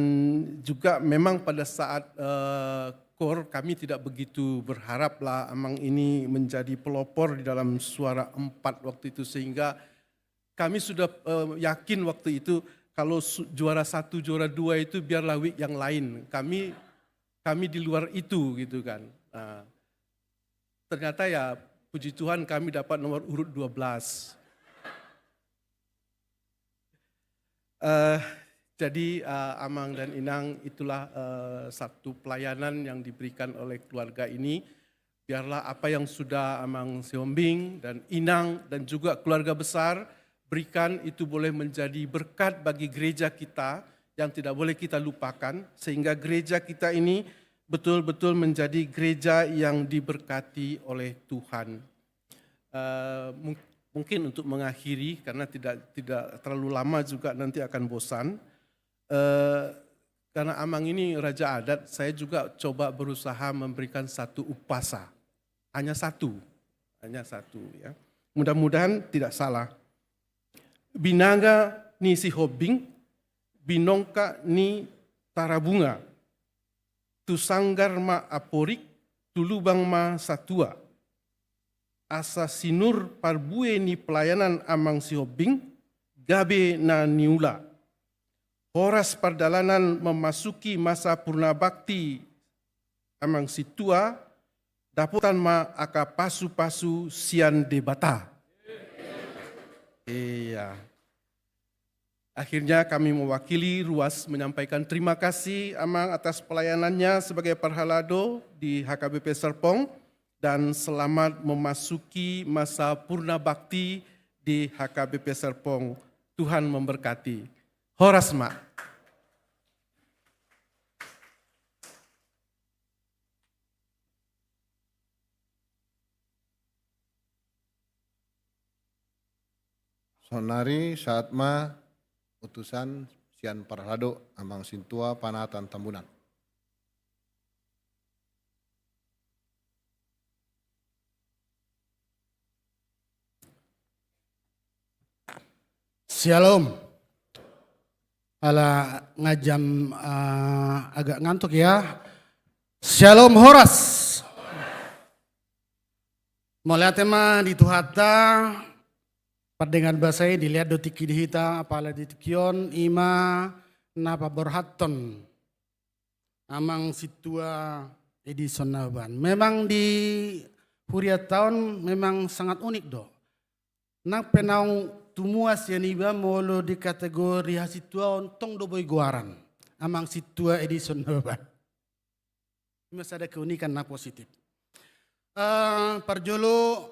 juga memang pada saat, eh, kor, kami tidak begitu berharap lah Amang ini menjadi pelopor di dalam suara empat waktu itu, sehingga kami sudah, eh, yakin waktu itu kalau su-, juara satu, juara dua itu biarlah Wi yang lain. Kami, kami di luar itu gitu kan. Nah, ternyata ya puji Tuhan kami dapat nomor urut dua belas. Eh, jadi, eh, Amang dan Inang, itulah, eh, satu pelayanan yang diberikan oleh keluarga ini. Biarlah apa yang sudah Amang Sihombing dan Inang dan juga keluarga besar berikan itu boleh menjadi berkat bagi gereja kita yang tidak boleh kita lupakan, sehingga gereja kita ini betul-betul menjadi gereja yang diberkati oleh Tuhan. Eh, mung-, mungkin untuk mengakhiri, karena tidak, tidak terlalu lama juga nanti akan bosan. Eh, karena Amang ini raja adat, saya juga coba berusaha memberikan satu umpasa. Hanya satu. Hanya satu, ya. Mudah-mudahan tidak salah. Binanga ni Sihombing, binongka ni Tarabunga. Tu sanggar ma amporik, tu lubang ma satua. Asa sinur parbue ni pelayanan Amang Sihombing, gabe na niula. Horas pardalanan memasuki masa purna bakti Amang Sintua, dapotan ma angka pasu-pasu sian Debata. Iya. Akhirnya kami mewakili ruas menyampaikan terima kasih Amang atas pelayanannya sebagai parhalado di H K B P Serpong, dan selamat memasuki masa purna bakti di H K B P Serpong. Tuhan memberkati. Horas ma. Saonnari sahat ma utusan sian parhalado Amang Sintua Panatan Tambunan. Syalom. Ala nga jam, eh, agak ngantuk ya. Syalom, horas. Mauliate ma di Tuhanta, pardenggan basa i dilehon do tingki di hita, apala di tingki on, i ma na paborhathon Amang Sintua Edison Nababan. Memang di hurianta on memang sangat unik do. Nang pe naung tumua sian iba molo di kategori hasintuaon tong do boi goaran Amang Sintua Edison Nababan. I ma sada keunikan na positif. Eh, parjolo,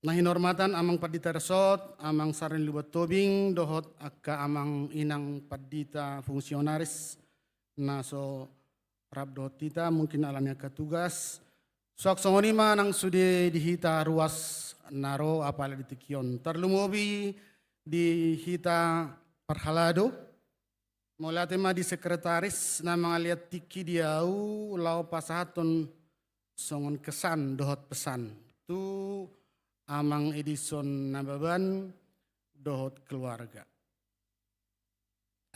na hinormatan Amang Pandita Resort, Amang Sari ni Lubantobing, dohot angka Amang Inang Pandita fungsionaris na so rap dohot hita, mungkin ala ni angka tugas. Suang songon i ma nang sude di hita ruas na ro apala di tingki on. Tarlumobi di hita parhalado, mauliate ma di sekretaris na mangalean tingki di ahu laho pasahathon songon kesan dohot pesan tu Amang Edison Nababan dohot keluarga.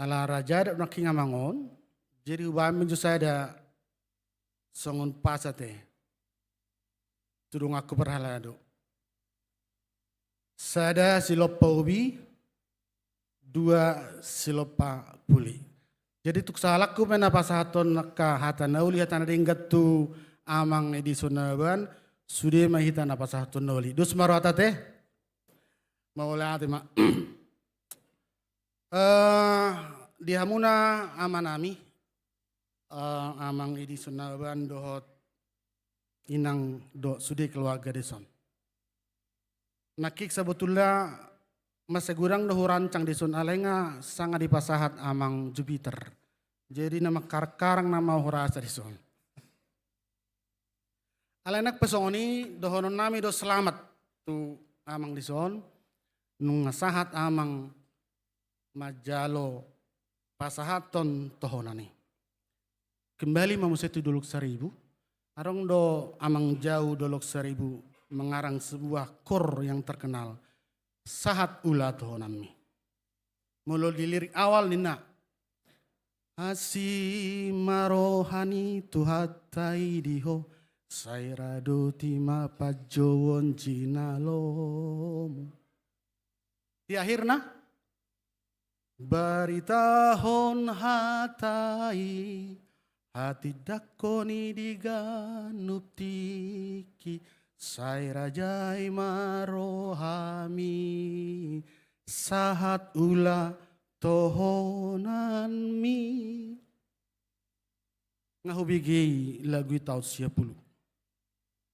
Ala raja adat nangkin amang on, jadi hubahen ma jo sada songon pasa te tu donganku parhalado. Sada silompa ubi, dua silompa puli. Jadi tung sahalakku pe na pasahathon angka hata na uli, hata na denggan tu Amang Edison Nababan, sude ma hita na pasahathon na uli. Dos ma rohanta te. Mauliate ma. Eh, di hamuna amanami, eh, Amang Edison Nababan dohot inang dohot sude keluarga dison. Nangkin sabotulna mansai godang do hurancang dison, alai nga sanga dipasahat amang Jupiter. Jadi na mangkarang-karang nama hurasa dison. Alai nang pe songon i dohonon nami do selamat tu amang dison, nunga sahat amang manjalo pasahathon tohonan i. Kembali ma muse tu Dolok Seribu, adong do amang jau Dolok Seribu mengarang sebuah kor yang terkenal, Sahat Ula Tohonanmi. Molo di lirik awal ninna, asi ma roha ni Tuhanta i di ho, sai ra do i ma panjouon jinalomu. Di akhirna, baritahon hata i, hatindangkon i di ganup tingki, sai ra jai ma rohami, sahat ula tohonanmi. Nga hubege i lagu i taon sia pulu.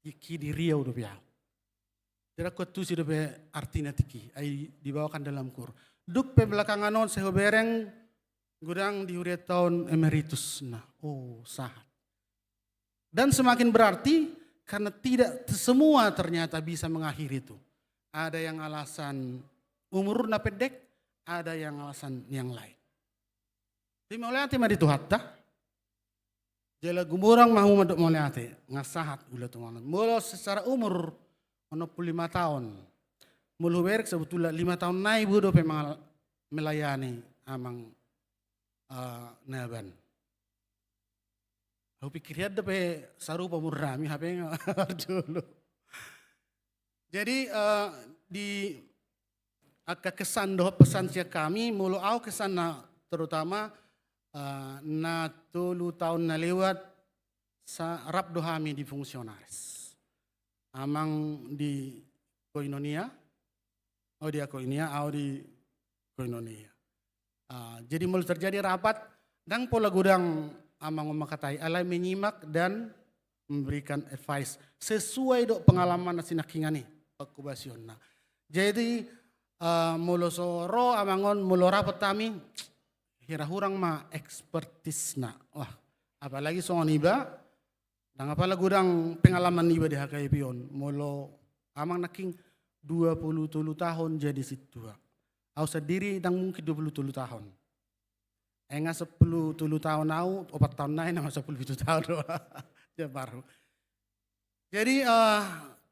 Tingki di Riau dope au. Jadi au antusi dope artina tingki, ai dibawakan dalam kor. Dung pe belakangan on sai hubereng godang di hurianta on emeritus. Nah, oh, sahat. Dan semakin berarti karena tidak semua ternyata bisa mengakhiri itu. Ada yang alasan umurna pendek, ada yang alasan yang lain. Jadi mauliate ma di Tuhanta. Jala gumurang ma hamu mandok mauliate, nga sahat ula tohonanmi. Molo secara umur onom pulu lima taon. Molo huberek sebetulna lima taon nai boi dope mangal-, melayani amang, eh, Naban. Au pikir hian dope sarupa umurnami, hape nga parjolo. Jadi, eh, di angka kesan dohot pesan sian hami, molo au kesanna terutama, eh, na tolu taon na lewat sa-, rap do hami di fungsionaris. Amang di koinonia, oh, di akoinia, au di koinonia. Ah, jadi molo terjadi rapat, ndang pola godang amang on mangkatai, alai menyimak dan memberikan advice sesuai dohot pengalaman na sinangkingan i, pangkobasionna. Jadi, ah, molo so ro amang on, molo rapat hami, hira hurang ma ekspertisna. Wah, apalagi songon iba, ndang apala godang pengalaman niba di H K B P on. Molo amang nangkin dua pulu tolu taon jadi sintua. Au sandiri ndang mungkin dua pulu tolu taon. Ai nga sampulu tolu taon au, opat taon nai nama sampulu pitu taon do. Dia baru. Jadi, eh,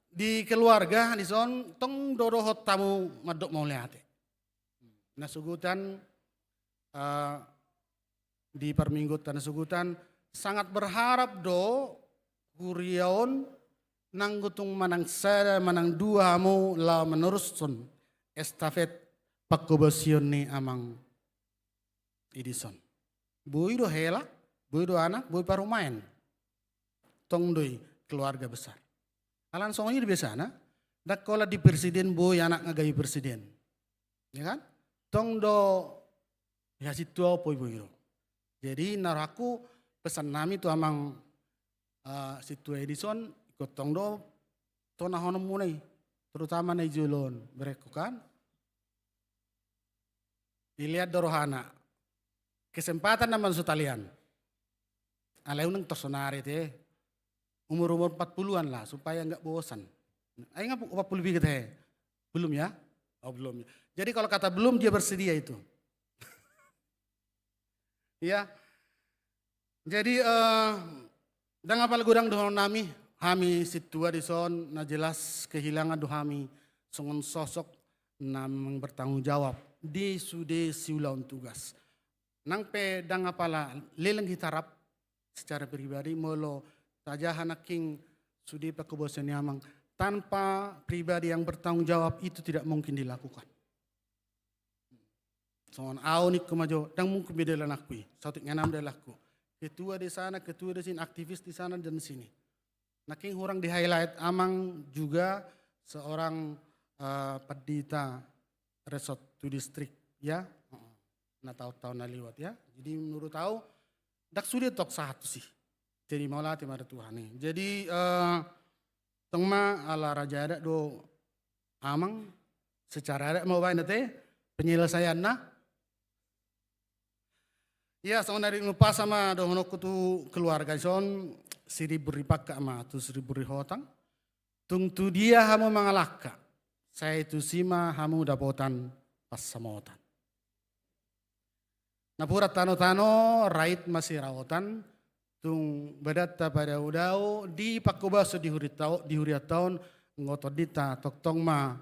di keluarga dison tong do dohot hamu mandok mauliate. Na sogot an, eh, di parmingguonta na sogot an, sangat berharap do huria on nanggo tung manang sada manang dua hamu laho menerushon estafet pangkobasion ni amang i dison. Boi do hela, boi do anak, boi parumaen. Tong do i keluarga besar. Alana songon i do biasana, ndang holan di presiden boi anak nga gabe presiden. Ya kan? Tong do, ya, sintua on boi-boi do. Jadi na rohangku pesan nami tu amang, eh, sintua i dison, ingkon tong do tonahononmuna i, terutama na di jolo on, berengku kan. Dilean do rohana. Kesempatan nama so talean. Alai unang tor sonari te. Umur-umur empat puluhan lah, supaya nggak bosan. Ai nga opat pulu piga te. Belum ya? Oh, belum ya. Jadi kalau kata belum, dia bersedia itu. Ya. Jadi, eh, ndang apala godang dohonon nami, hami sintua dison na jelas kehilangan do hami songon sosok na memang bertanggung jawab di sude siulahon tugas. Nang pe ndang apala leleng hita rap secara pribadi, molo tajaha nangkin sude pangkobasion ni amang, tanpa pribadi yang bertanggung jawab itu tidak mungkin dilakukan. Songon au ningku ma jo, ndang mungkin be dalananku i, saotik ngenam dalananku. Ketua di sana, ketua di sini, aktivis di sana dan sini. Nangkin hurang di-highlight, amang juga seorang, eh, pendeta Resort to District, ya. Heeh. Na taon-taon na liwat, ya. Jadi menurut au, ndang sude tong sahat tusi. Jadi mauliate ma di Tuhan i. Jadi, eh, tong ma ala raja adat do amang, secara adat ma baen ate penyelesaianna. Ia, songon na diupas ma dohononku tu keluarga dison, Siribur Ripangkak ma tu Siribur Rihotang. Tung tu dia hamu mangalangka, sai tusi ma hamu dapotan pansamotan. Napuran tanotano, rait ma siraotan, tung badanta padaodao, di panghobason di hurianta on, di hurianta on, anggo tondinta tongtong ma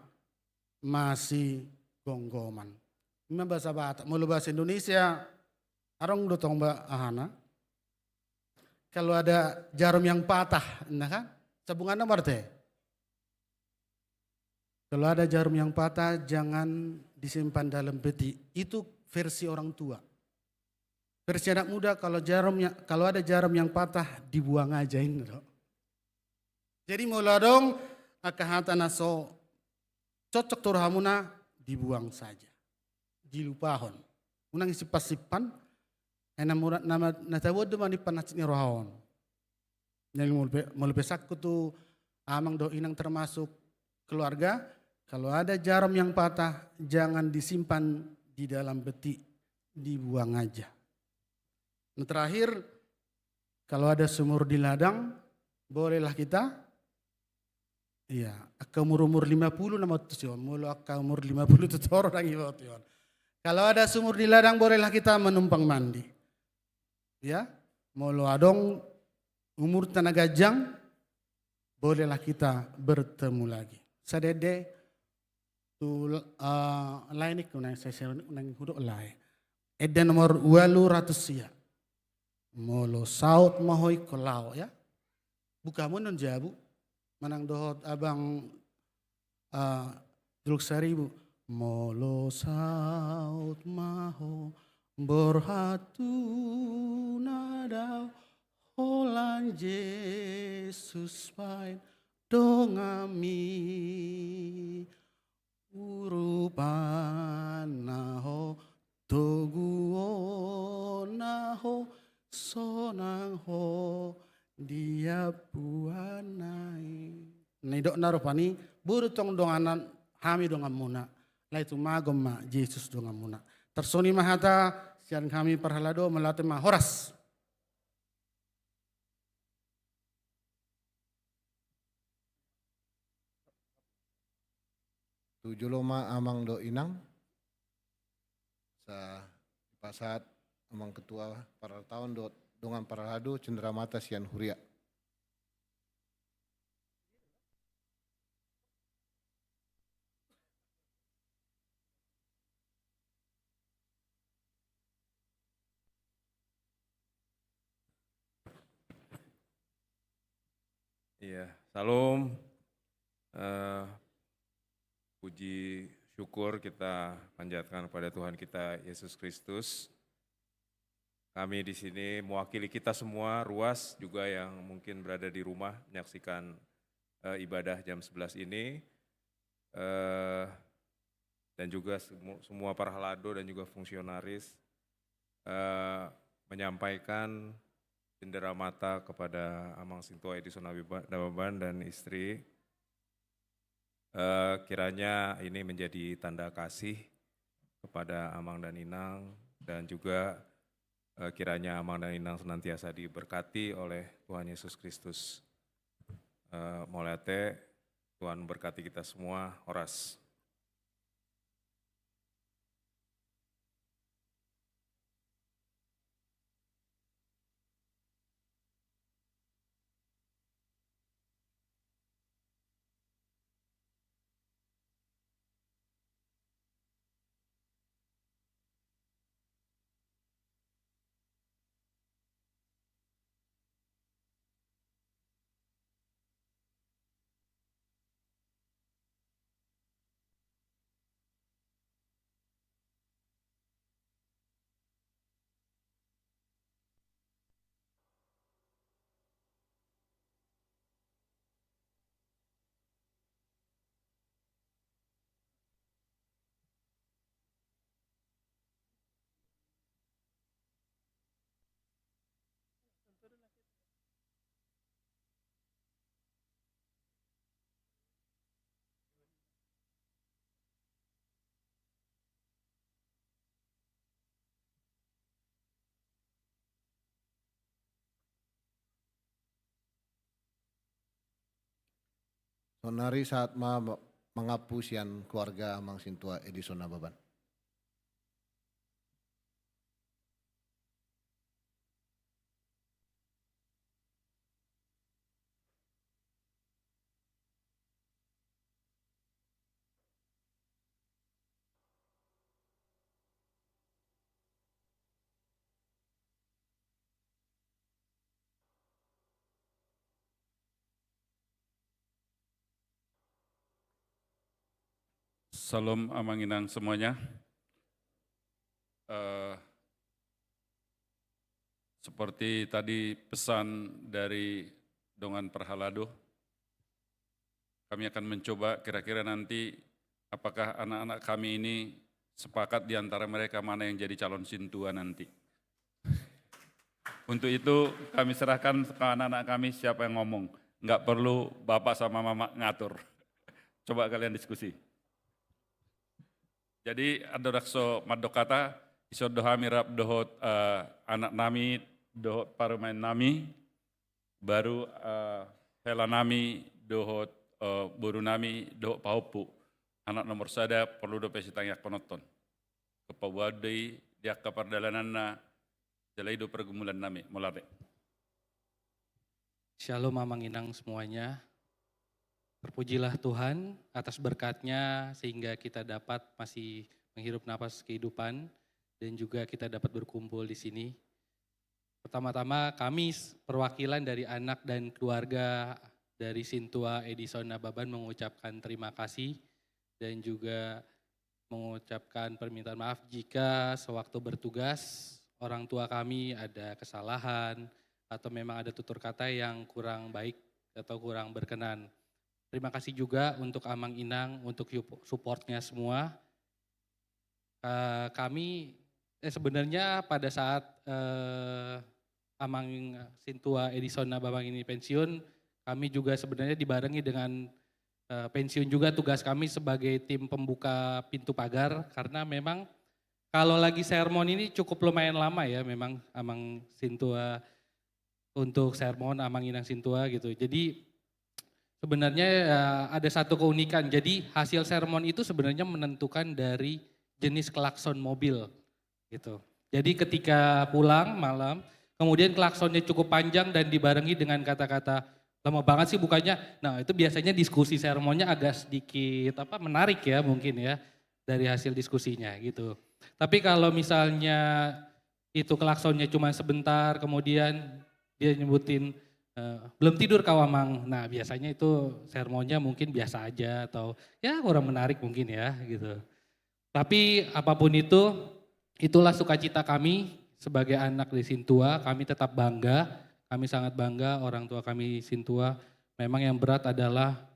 masigomgoman. I ma bahasa Batak. Molo bahasa Indonesia, adong do tong ba ahana. Kalau ada jarum yang patah, nah kan? Sambunganna ma ate. Kalau ada jarum yang patah, jangan disimpan dalam peti. Itu versi orang tua. Versi anak muda, kalau jarum yang, kalau ada jarum yang patah, dibuang aja, ini loh. Jadi molo adong angka hata na so cocok tu rohamuna, dibuang saja. Dilupahon. Unang disimpan-simpan, ai na mura-, na ma-, na taboan do manimpan hansit ni roha on. Jadi molo pe-, molo pesanku tu amang dohot inang termasuk keluarga, kalau ada jarum yang patah, jangan disimpan di dalam peti, dibuang aja. Nah, terakhir, kalau ada sumur di ladang, bolehlah kita, iya, angka umur-umur lima puluh nama tusi on, molo angka umur lima puluh tu toru ndang iboto on. Kalau ada sumur di ladang, bolehlah kita menumpang mandi. Ya, molo adong umurta na ganjang, bolehlah kita bertemu lagi. Sada ende tu, eh, lae ningku, nang sai, sai, nang hudok lae. Ende nomor ualu ratus sia. Molo saut ma ho ingkon laho, ya. Buka mo non jabu. Manang dohot abang, eh, Juluk Saribu. Molo saut ma ho borhat tu na dao, holan Jesus baen donganmi. Urupanna ho, toguonna ho, sonang ho di ampuanna i. Na nidokna rupani, boru tong donganan, hami donganmuna. Alai tumagon ma Jesus donganmuna. Tarsongon i ma hata sian hami parhalado, mauliate ma, horas. Tu jolo ma amang dohot inang. Sa dipasahat amang ketua parhalado dohot dongan parhalado cenderamata sian huria. Iya, salam. Eh, puji syukur kita panjatkan kepada Tuhan kita Yesus Kristus. Kami di sini mewakili kita semua, ruas juga yang mungkin berada di rumah menyaksikan, eh, ibadah jam sebelas ini. Eh, dan juga semu-, semua parhalado dan juga fungsionaris, eh, menyampaikan cenderamata kepada Amang Sintua Edison Abiba-, Dababan dan istri. Eh, kiranya ini menjadi tanda kasih kepada Amang dan Inang, dan juga, eh, kiranya Amang dan Inang senantiasa diberkati oleh Tuhan Yesus Kristus. Eh, mauliate, Tuhan memberkati kita semua, horas. Saonnari sahat ma mangampu sian keluarga Amang Sintua Edison Nababan. Salam Amang Inang semuanya. Eh, seperti tadi pesan dari dongan parhalado, kami akan mencoba kira-kira nanti apakah anak-anak kami ini sepakat di antara mereka mana yang jadi calon sintua nanti. Untuk itu kami serahkan ke anak-anak kami siapa yang ngomong. Nggak perlu bapak sama mama ngatur. Coba kalian diskusi. Jadi, andorang so mandok hata, dison do hami rap dohot, eh, anak nami, dohot parumaen nami, baru, eh, hela nami, dohot, eh, boru nami, dohot pahompu. Anak nomor sada, porlu dope sitangiangkononton. Kepaboaon do i di angka pardalananna, jala i do pergumulan nami, mauliate. Shalom Amang Inang semuanya. Terpujilah Tuhan atas berkat-Nya sehingga kita dapat masih menghirup napas kehidupan dan juga kita dapat berkumpul di sini. Pertama-tama kami s-, perwakilan dari anak dan keluarga dari Sintua Edison Nababan mengucapkan terima kasih dan juga mengucapkan permintaan maaf jika sewaktu bertugas orang tua kami ada kesalahan atau memang ada tutur kata yang kurang baik atau kurang berkenan. Terima kasih juga untuk Amang Inang untuk yup-, support-nya semua. Eh, kami, eh, sebenarnya pada saat, eh, Amang Sintua Edison Nababan ini pensiun, kami juga sebenarnya dibarengi dengan, eh, pensiun juga tugas kami sebagai tim pembuka pintu pagar, karena memang kalau lagi sermon ini cukup lumayan lama ya, memang Amang Sintua untuk sermon Amang Inang Sintua gitu. Jadi sebenarnya, eh, ada satu keunikan. Jadi hasil sermon itu sebenarnya menentukan dari jenis klakson mobil gitu. Jadi ketika pulang malam, kemudian klaksonnya cukup panjang dan dibarengi dengan kata-kata, "Lama banget sih bukanya." Nah, itu biasanya diskusi sermonnya agak sedikit, apa, menarik ya mungkin ya dari hasil diskusinya gitu. Tapi kalau misalnya itu klaksonnya cuma sebentar, kemudian dia nyebutin, eh, "Belum tidur kau, Amang." Nah, biasanya itu sermonnya mungkin biasa aja atau ya kurang menarik mungkin ya gitu. Tapi apapun itu, itulah sukacita kami sebagai anak di Sintua. Kami tetap bangga, kami sangat bangga orang tua kami Sintua. Memang yang berat adalah,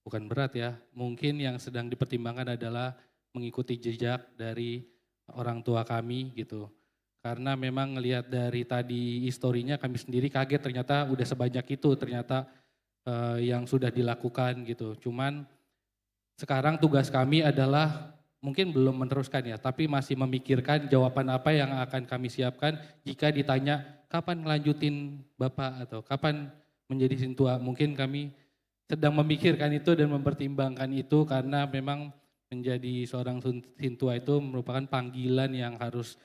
bukan berat ya, mungkin yang sedang dipertimbangkan adalah mengikuti jejak dari orang tua kami gitu. Karena memang ngelihat dari tadi historinya, kami sendiri kaget ternyata udah sebanyak itu ternyata, eh, yang sudah dilakukan gitu. Cuman sekarang tugas kami adalah mungkin belum meneruskan ya, tapi masih memikirkan jawaban apa yang akan kami siapkan jika ditanya, "Kapan ngelanjutin Bapak?" atau "Kapan menjadi Sintua?" Mungkin kami sedang memikirkan itu dan mempertimbangkan itu karena memang menjadi seorang sun-, Sintua itu merupakan panggilan yang harus,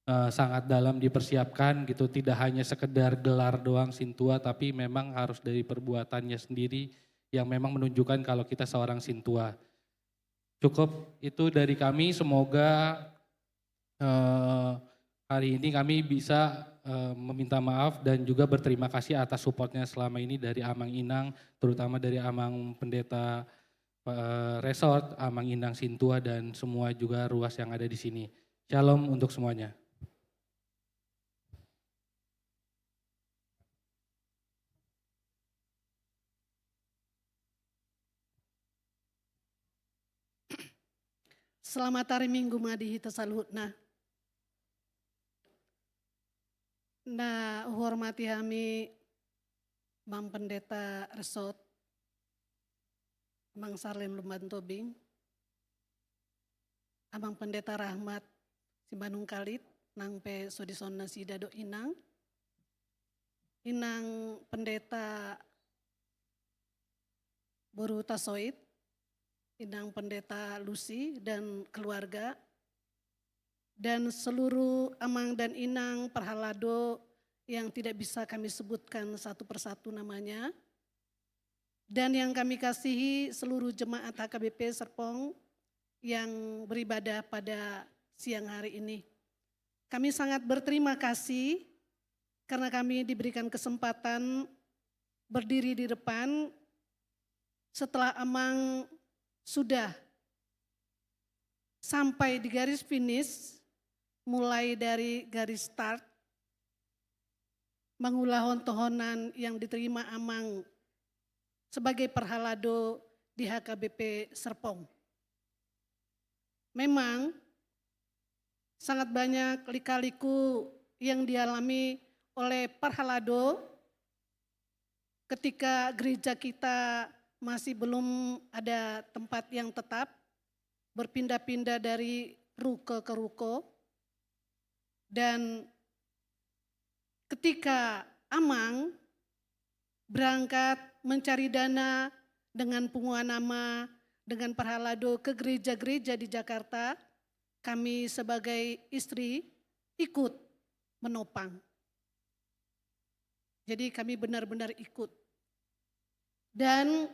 eh, sangat dalam dipersiapkan gitu. Tidak hanya sekedar gelar doang Sintua, tapi memang harus dari perbuatannya sendiri yang memang menunjukkan kalau kita seorang Sintua. Cukup itu dari kami. Semoga, eh, hari ini kami bisa, eh, meminta maaf dan juga berterima kasih atas supportnya selama ini dari Amang Inang, terutama dari Amang Pendeta, eh, Resort, Amang Inang Sintua, dan semua juga ruas yang ada di sini. Shalom untuk semuanya. Selamat hari Minggu ma di hita saluhutna. Na huhormati hami Amang Pendeta Resort, Amang Sarlin Lumban Tobing, Amang Pendeta Rahmat Simanungkalit, nang pe so dison nasida dohot Inang, Inang Pendeta Boru Tasoit, Inang Pendeta Lucy dan keluarga, dan seluruh amang dan inang parhalado yang tidak bisa kami sebutkan satu persatu namanya, dan yang kami kasihi seluruh jemaat H K B P Serpong yang beribadah pada siang hari ini. Kami sangat berterima kasih karena kami diberikan kesempatan berdiri di depan setelah amang sudah sampai di garis finish, mulai dari garis start, mangulahon tohonan yang diterima amang sebagai parhalado di H K B P Serpong. Memang sangat banyak lika-liku yang dialami oleh parhalado ketika gereja kita masih belum ada tempat yang tetap, berpindah-pindah dari ruko ke ruko, dan ketika amang berangkat mencari dana dengan punguan ama, dengan parhalado ke gereja-gereja di Jakarta, kami sebagai istri ikut menopang. Jadi kami benar-benar ikut. Dan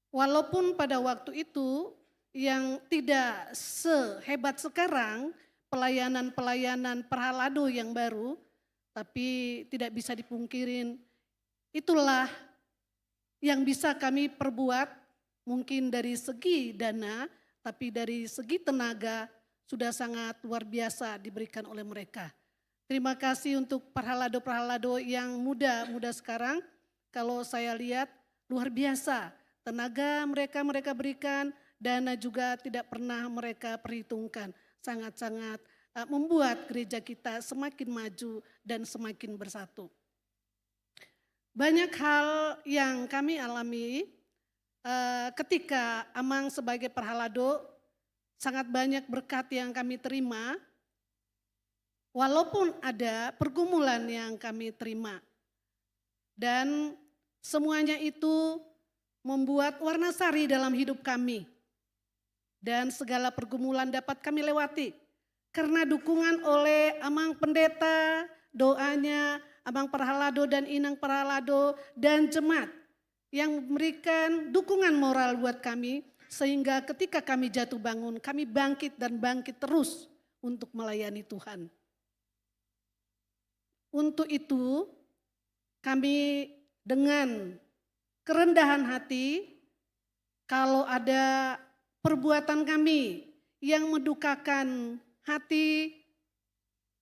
walaupun pada waktu itu yang tidak sehebat sekarang pelayanan-pelayanan parhalado yang baru, tapi tidak bisa dipungkirin itulah yang bisa kami perbuat, mungkin dari segi dana, tapi dari segi tenaga sudah sangat luar biasa diberikan oleh mereka. Terima kasih untuk parhalado-parhalado yang muda-muda sekarang. Kalau saya lihat luar biasa tenaga mereka mereka berikan, dana juga tidak pernah mereka perhitungkan. Sangat-sangat uh, membuat gereja kita semakin maju dan semakin bersatu. Banyak hal yang kami alami uh, ketika amang sebagai parhalado, sangat banyak berkat yang kami terima, walaupun ada pergumulan yang kami terima. Dan semuanya itu membuat warna sari dalam hidup kami. Dan segala pergumulan dapat kami lewati karena dukungan oleh amang pendeta, doanya amang parhalado dan inang parhalado, dan jemaat yang memberikan dukungan moral buat kami, sehingga ketika kami jatuh bangun, kami bangkit dan bangkit terus untuk melayani Tuhan. Untuk itu, kami dengan kerendahan hati, kalau ada perbuatan kami yang mendukakan hati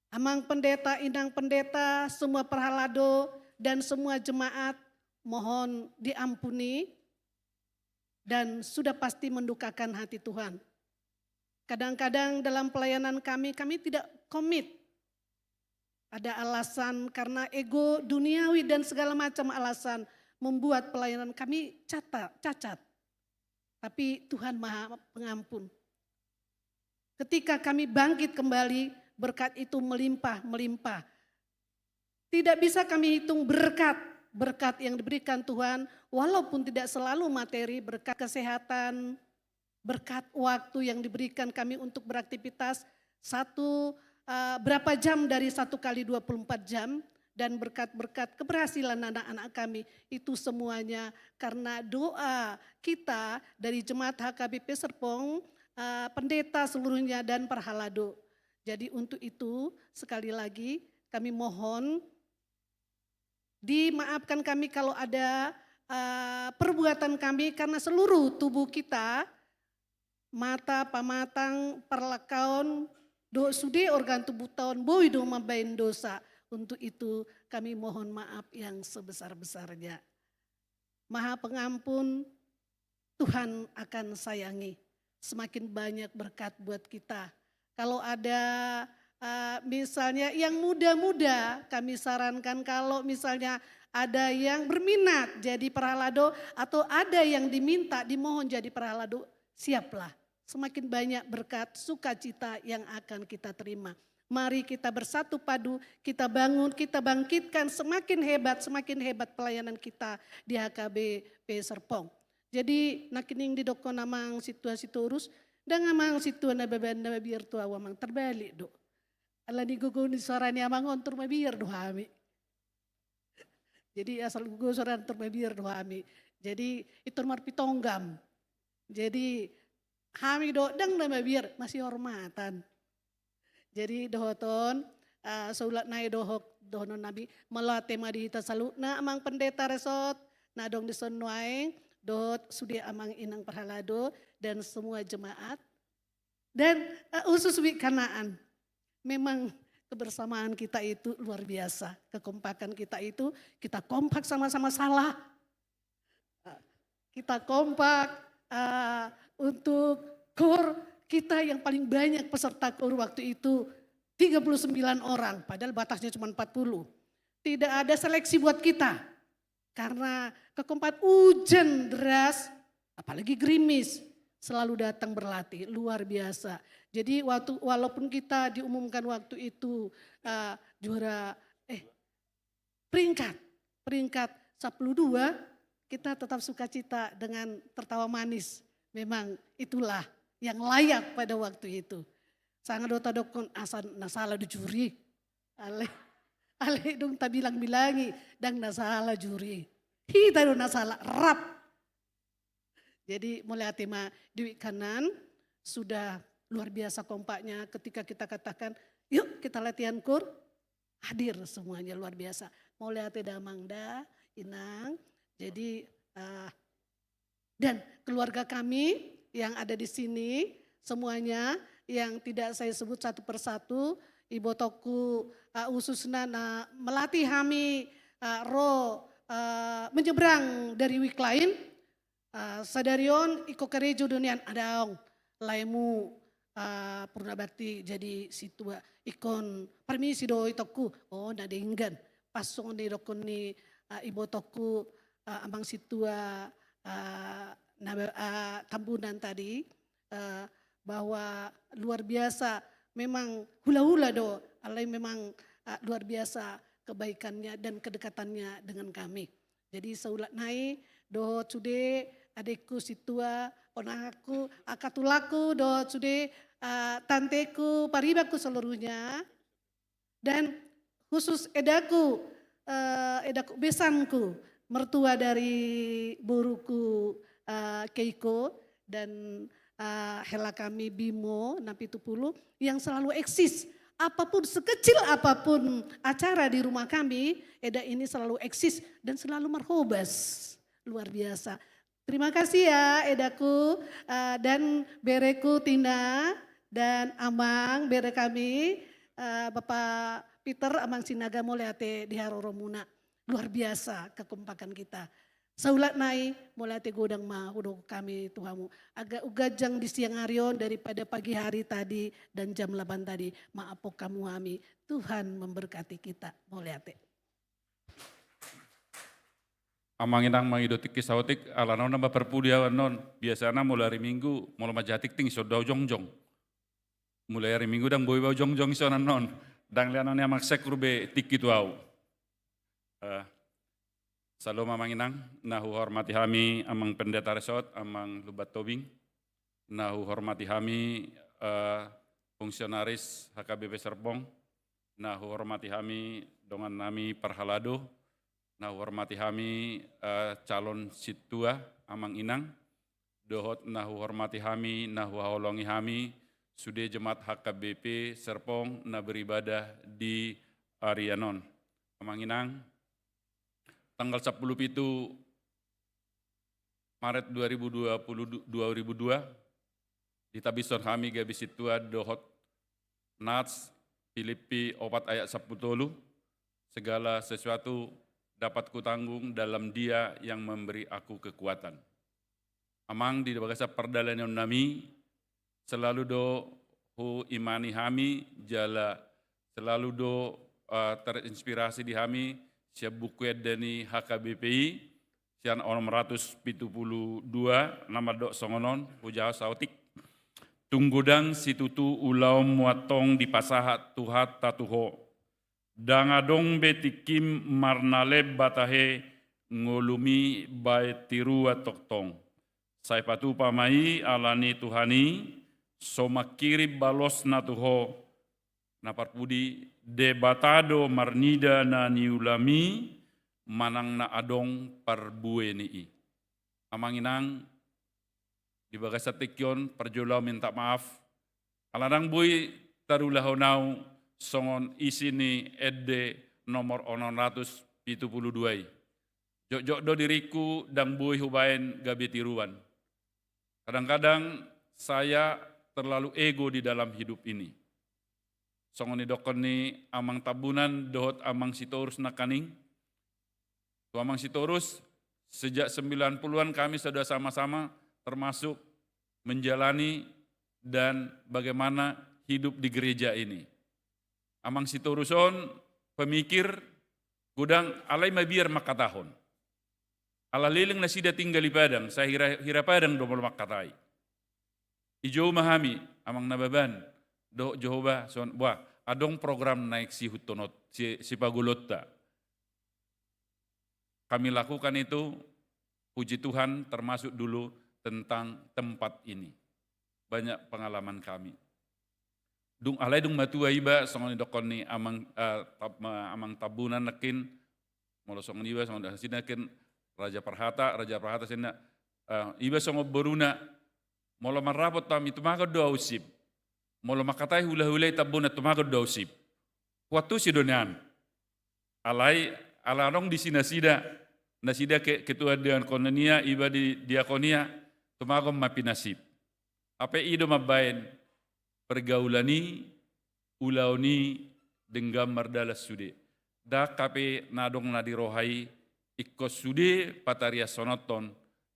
amang pendeta, inang pendeta, semua parhalado, dan semua jemaat, mohon diampuni dan sudah pasti mendukakan hati Tuhan. Kadang-kadang dalam pelayanan kami, kami tidak komit. Ada alasan karena ego, duniawi, dan segala macam alasan membuat pelayanan kami cacat. Tapi Tuhan Maha Pengampun. Ketika kami bangkit kembali, berkat itu melimpah-melimpah. Tidak bisa kami hitung berkat, berkat yang diberikan Tuhan, walaupun tidak selalu materi, berkat kesehatan, berkat waktu yang diberikan kami untuk beraktivitas satu uh, berapa jam dari satu kali dua puluh empat jam, dan berkat-berkat keberhasilan anak-anak kami, itu semuanya karena doa kita dari jemaat H K B P Serpong, uh, pendeta seluruhnya dan parhalado. Jadi untuk itu sekali lagi kami mohon dimaafkan kami kalau ada uh, perbuatan kami karena seluruh tubuh kita, mata, pamatang, parlakaon, do sude organ tubuhta on boi do mambaen dosa. Untuk itu kami mohon maaf yang sebesar-besarnya. Maha Pengampun, Tuhan akan sayangi. Semakin banyak berkat buat kita. Kalau ada uh, misalnya yang muda-muda, kami sarankan kalau misalnya ada yang berminat jadi parhalado atau ada yang diminta, dimohon jadi parhalado, siaplah. Semakin banyak berkat, sukacita yang akan kita terima. Mari kita bersatu padu, kita bangun, kita bangkitkan semakin hebat, semakin hebat pelayanan kita di H K B P Serpong. Jadi nangkining didokkon amang sintua Sitorus, ndang amang sintua na baban na mabiar tu ahu amang, tarbalik do. Alani gogo ni soara ni amang on tor mabiar do hami. Jadi asal gogo soara tor mabiar do hami. Jadi i tor marpitonggam. Jadi hami do ndang na mabiar, masihormatan. Jadi dohot on, eh, saulak nai dohot, dohonon nami, mauliate ma di hita saluhutna amang pendeta resort, na adong dison nuaeng, dohot sude amang inang parhalado, dan semua jemaat. Dan, eh, khusus Wijk Kanaan. Memang kebersamaan kita itu luar biasa, kekompakan kita itu, kita kompak sama-sama salah. Kita kompak, eh, untuk KOR kita yang paling banyak peserta KOR waktu itu, tiga puluh sembilan orang, padahal batasnya cuma empat puluh. Tidak ada seleksi buat kita. Karena kekompakan, hujan deras, apalagi gerimis, selalu datang berlatih, luar biasa. Jadi waktu, walaupun kita diumumkan waktu itu, eh, juara, eh, peringkat, peringkat sepuluh dua, kita tetap sukacita dengan tertawa manis. Memang itulah yang layak pada waktu itu. Sanga do tadokkon asa na sala do juri. Alai, alai dung tabilang-bilangi, ndang na sala juri. Hita do na sala, rap. Jadi mauliate ma di Wijk Kanaan, sudah luar biasa kompaknya ketika kita katakan, "Yuk kita latihan KOR." Hadir semuanya, luar biasa. Mauliate da amang da, inang. Jadi, eh, dan keluarga kami yang ada di sini, semuanya yang tidak saya sebut satu persatu, ibotongku, eh, khususna na melatih hami, eh, ro, eh, menyeberang dari Wijk lain, eh, sadari on ingkon karejo do nian, adaong laemu, eh, Purnabakti jadi sintua, ingkon permisi do itongku, oh na denggan, pas songon didokkon ni, eh, ibotongku, eh, amang sintua, eh, na, eh, Tambunan tadi, eh, bahwa luar biasa, memang hula-hula do, alai memang, eh, luar biasa kebaikannya dan kedekatannya dengan kami. Jadi saulak nai dohot sude adekku sintua, ponahanku, angka tulangku, dohot sude, eh, tanteku, paribanku seluruhnya. Dan khusus edaku, eh, edaku besanku, mertua dari boruku, eh, Keiko, dan, eh, hela kami Bimo, na pitu puluh, yang selalu eksis. Apapun, sekecil apapun acara di rumah kami, eda ini selalu eksis dan selalu marhobas. Luar biasa. Terima kasih ya, edaku, eh, dan bereku Tina, dan amang bere kami, eh, Bapak Peter, amang Sinaga, mauliate di haroromuna. Luar biasa kekompakan kita. Saulak nai, mauliate godang ma hudokhon hami tu hamu. Agak uganjang di siang hari on daripada pagi hari tadi dan jam delapan tadi. Maafkan hamu hami. Tuhan memberkati kita. Mauliate. Amang inang, mangido tingki saotik, ala na on ma parpudi ahu annon. Biasana molo hari Minggu, molo manjaha tingting, songon do ahu jongjong. Mulai hari Minggu ndang boi be ahu jongjong ison annon. Ndang leanon ni amang sekru be tingki tu ahu. Eh, Salom amang inang, na huhormati hami amang pendeta resort, amang Lumban Tobing, na huhormati hami, eh, fungsionaris H K B P Serpong, na huhormati hami dongan nami parhalado, na huhormati hami, eh, calon sintua amang inang, dohot na huhormati hami, na huhaholongi hami, sude jemaat H K B P Serpong na beribadah di ari on. Amang inang, tanggal sampulu pitu Maret dua ribu dua puluh, dua ribu dua, ditabishon hami gabe sintua dohot nats, Pilippi opat ayat sampulu tolu, segala sesuatu dapat kutanggung dalam Dia yang memberi aku kekuatan. Amang, di bagasan pardalanan nami, selalu do huimani hami, jala selalu do, eh, terinspirasi di hami sian Buku Ende ni H K B P I, sian onom ratus pitu pulu dua, na mandok songon on, hujaha saotik. Tung godang situtu ulaonmu antong dipasahat Tuhanta tu ho. Ndang adong be tingkim marnalem ba tahe, ngolumi baen tirua tongtong. Sai patupa ma i, ala ni Tuhan i so mangkirim balosna tu ho. Na parpudi, Debata do marnida na niulami manang na adong parbue ni i. Amang inang, di bagasan tingki on parjolo ahu minta maaf ala ndang boi tarulahon ahu songon isi ni ende nomor onom ratus pitu pulu dua i. Jotjot do diringku ndang boi hubaen gabe tiruan. Kadang-kadang saya terlalu ego di dalam hidup ini. Songon nidokkon ni Amang Tambunan dohot Amang Sitorus nangkaning. Tu Amang Sitorus, sejak sembilan puluhan kami sudah sama-sama termasuk menjalani dan bagaimana hidup di gereja ini. Amang Sitorus on pemikir, godang alai mabiar mangkatahon. Ala leleng nasida tinggal di Padang, sai hira, hira Padang do molo mangkatai. Dijou ma hami, Amang Nababan dohot Jahowa, songon, bah, adong program naeng sihuthononta, si, sipagolonta. Kami lakukan itu, puji Tuhan, termasuk dulu tentang tempat ini. Banyak pengalaman kami. Dung alai dung matua iba, songon nidokkon ni Amang, eh, Tab-, ma-, Amang Tambunan nangkin, molo songon iba, songon di sini nangkin, Raja Parhata, Raja Parhata sini, eh, iba songon boruna, molo marrapot hami tumagon do ahu sip. Molo mangkatai hulahula i Tambunan tumagon do ahu sip. Huantusi do nian. Alai, ala adong disi nasida, nasida ke-, ketua diakonia, iba di diakonia, tumagon ma pinasip. Hape i do mambaen pergaulan i, ulaon i denggan mardalan sude. Ndang hape na adong na di roha i ingkon sude patariashononton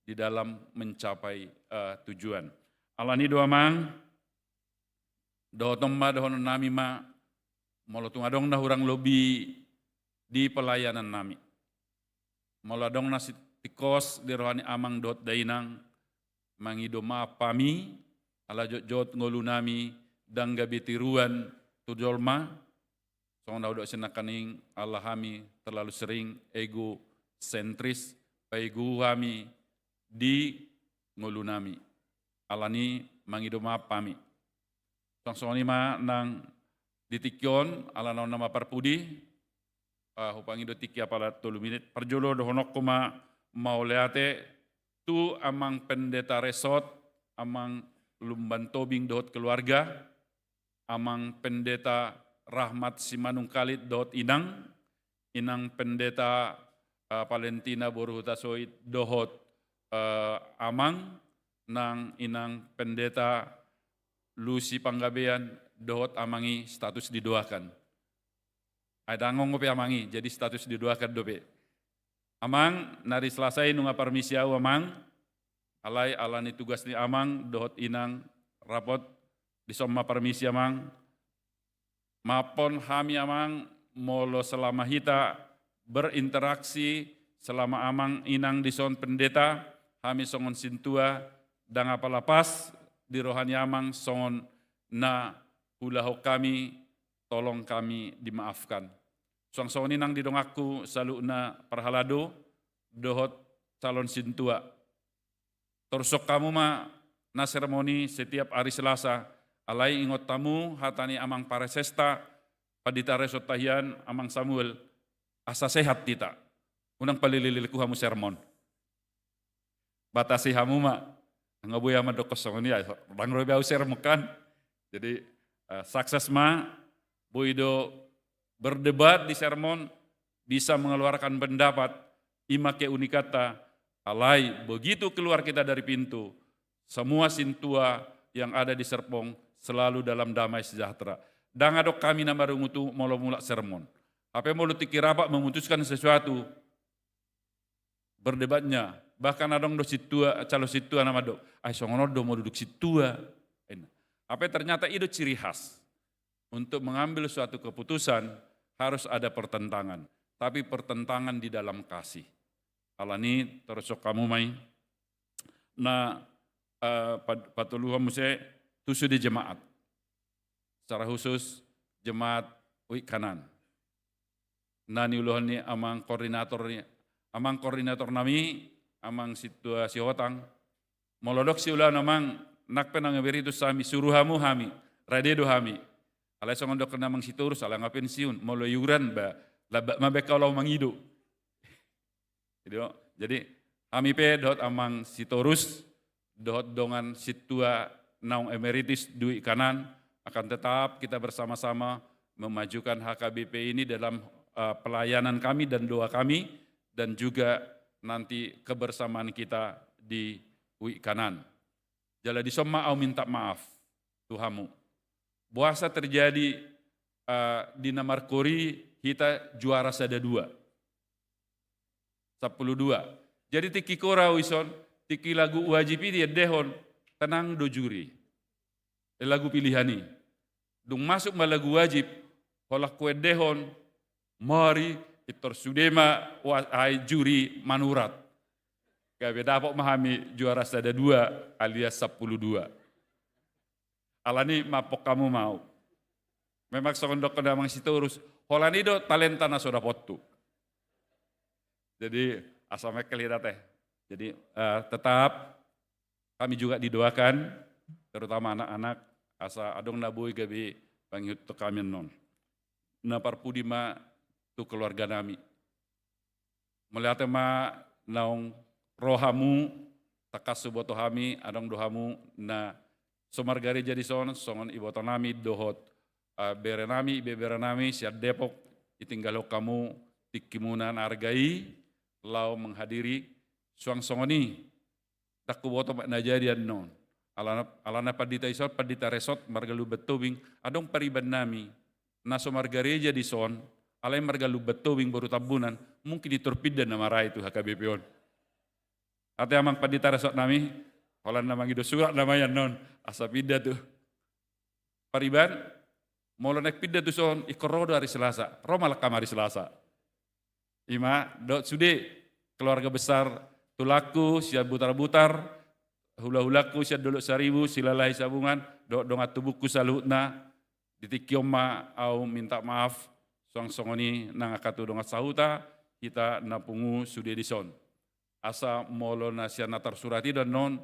di dalam mencapai, eh, tujuan. Ala ni do Amang, dohonon ma, dohonon nami ma, molo tung adong na hurang lobi di pelayanan nami. Molo adong na sitingkos di roha ni Amang dohot dainang, mangido maaf hami, ala jotjot ngolu nami ndang gabe tiruan tu jolma, songon na hudok sinangkaning ala hami terlalu sering egosentris, paegohu hami di ngolu nami. Ala ni mangido maaf hami. Suang songon i ma nang di tingki on, ala naung na ma parpudi, ah, hupangido tingki apala tolu minit. Parjolo dohononku ma mauliate tu Amang Pendeta Resot, Amang Lumban Tobing dohot keluarga, Amang Pendeta Rahmat Simanungkalit dohot inang, Inang Pendeta, eh, Valentina boru Hutasoit dohot, eh, Amang, nang Inang Pendeta Lusi Panggabean dohot Amang i status didoakan. Ai ndang adong dope Amang i, jadi status didoakan dope. Amang, na ari Selasa i nunga parmisi ahu Amang, alai ala ni tugas ni Amang dohot Inang rapot, dison ma parmisi Amang. Maafhon hami Amang, molo selama hita berinteraksi, selama Amang Inang dison Pendeta, hami songon sintua, ndang apala pas di roha ni Amang songon na huulahon hami, tolong kami dimaafkan. Suang songon i nang di donganku saluhutna parhalado dohot calon sintua. Torushon hamu ma na sermon i setiap ari Selasa, alai ingot hamu hata ni Amang Paresesta, Pandita Resot Tahian, Amang Samuel, asa sehat hita. Unang paleleleleku hamu sermon. Batasi hamu ma. Nga boi ahu mandok songon i, ai ndang ro be ahu sermon kan. Jadi, eh, sukses ma, boi do berdebat di sermon, bisa mengeluarkan pendapat, i ma keunikanna, alai begitu keluar kita dari pintu, semua sintua yang ada di Serpong selalu dalam damai sejahtera. Ndang adong hami na marungutungut molo mulak sermon. Hape molo tingki rapat memutuskan sesuatu, berdebatnya. Bahkan adong do sintua, calon sintua na mandok, ai songon on do molo duduk sintua. Hape ternyata i do ciri khas. Untuk mengambil suatu keputusan harus ada pertentangan. Tapi pertentangan di dalam kasih. Ala ni torushon hamu ma i. Na, eh, pad-, patoluhon muse tu sude jemaat. Secara khusus jemaat U I K Kanan. Na niulahon ni Amang koordinator ni, Amang koordinator nami, Amang Sintua Sihotang, Molo adong siulaon amang, nang pe naung emeritus hami, suru hamu hami, rade do hami. Alai songon dok na amang Sitorus, ala nga pensiun, molo iuran ba, lambak ma baen hau laho mangido. Jadi, jadi hami pe dohot amang Sitorus, dohot dongan sintua naung emeritus di Kanan, akan tetap kita bersama-sama memajukan H K B P ini dalam, eh, pelayanan kami dan doa kami, dan juga nanti kebersamaan kita di Kanan. Jala dison ma au minta maaf tu hamu. Boasa terjadi, eh, di na markori hita juara sada dua. Sampulu dua. Jadi tingki kora au ison, tingki lagu wajib i diendehon, tenang do juri. Eh, lagu pilihan i. Dung masuk ma lagu wajib, holan huendehon, mari, pintor sude ma wa-, ai juri manurat. Gabe dapot ma hami juara sada dua alias sampulu dua. Alani mampok hamu ma au. Memang songon dok na amang Sitorus, holan i do talenta na so dapothu. Jadi, asa mengkel hita te. Jadi, eh, tetap kami juga didoakan, terutama anak-anak, asa adong na boi gabe pangihuthon hami annon. Na parpudi ma tu keluarga nami. Mauliate ma naung ro hamu, tangkas huboto hami, adong do hamu na so margareja dison, songon iboto nami dohot, eh, bere nami, ibebere nami, sian Depok, ditinggalhon hamu, tingkimuna na arga i, laho menghadiri, suang songon i, Ndang huboto ma na jadi annon. Alana, alana pandita ison, pandita resort, marga Lumban Tobing, adong pariban nami. Na so margareja dison, alai marga Lumban Tobing boru Tambunan, mungkin pintor pinda nama ra i tu H K B P on. Ate amang pandita resort nami, holan na mangido surat nama i annon, asa pinda tu. Pariban, molo naeng pinda tuson, ingkon ro do ari Selasa. Ro ma langkam ari Selasa. Ima, dohot sude, keluarga besar tulangku, sian Butarbutar, hulahulangku, sian Dolok Saribu, Silalahi Sabungan, dohot dongan tubungku saluhutna, di tingki on ma au minta maaf, suang songon i nang angka tu dongan sahuta, hita na pungu sude dison. Asa molo na sian na tarsurat i do annon,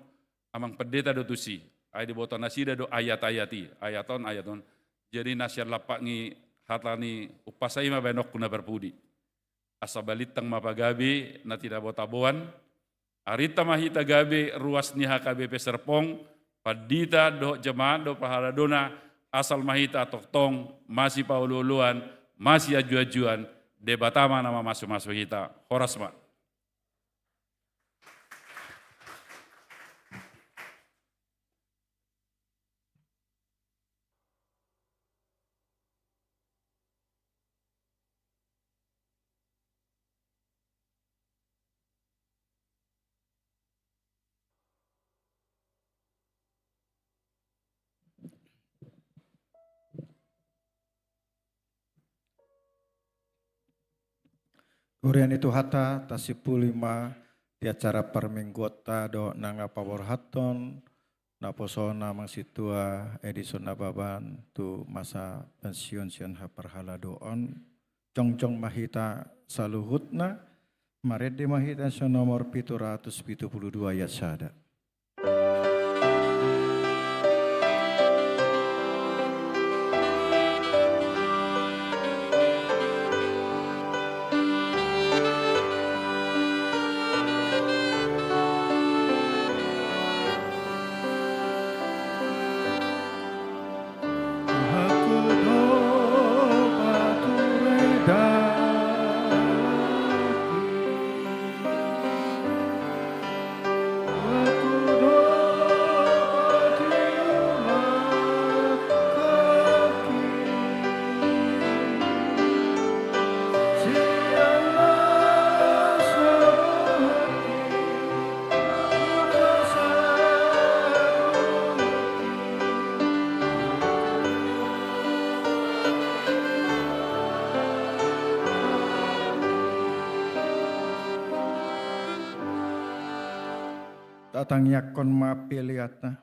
amang pendeta do tusi. Ai diboto nasida do ayat-ayat i, ayat on, ayat on. Jadi na sian lapak ni hata ni umpasa i ma baenonku na parpudi. Asa balintang ma pagabe na tinabotaboan. Arinta ma hita gabe ruas ni H K B P Serpong, pandita dohot jemaat dohot parhaladona, asal ma hita tongtong masipaolooloan, masianjuanjuan, Debata ma na mamasumasu hita. Horas ma. Huria ni Tuhanta, tasimpuli ma di acara parmingguonta dohot nang paborhathon naposona amang sintua Edison Nababan tu masa pensiun sian haparhaladoon. Jongjong ma hita saluhutna, marende ma hita sian nomor pitu ratus pitu pulu dua ayat sada. Tatangiangkon ma peleanta.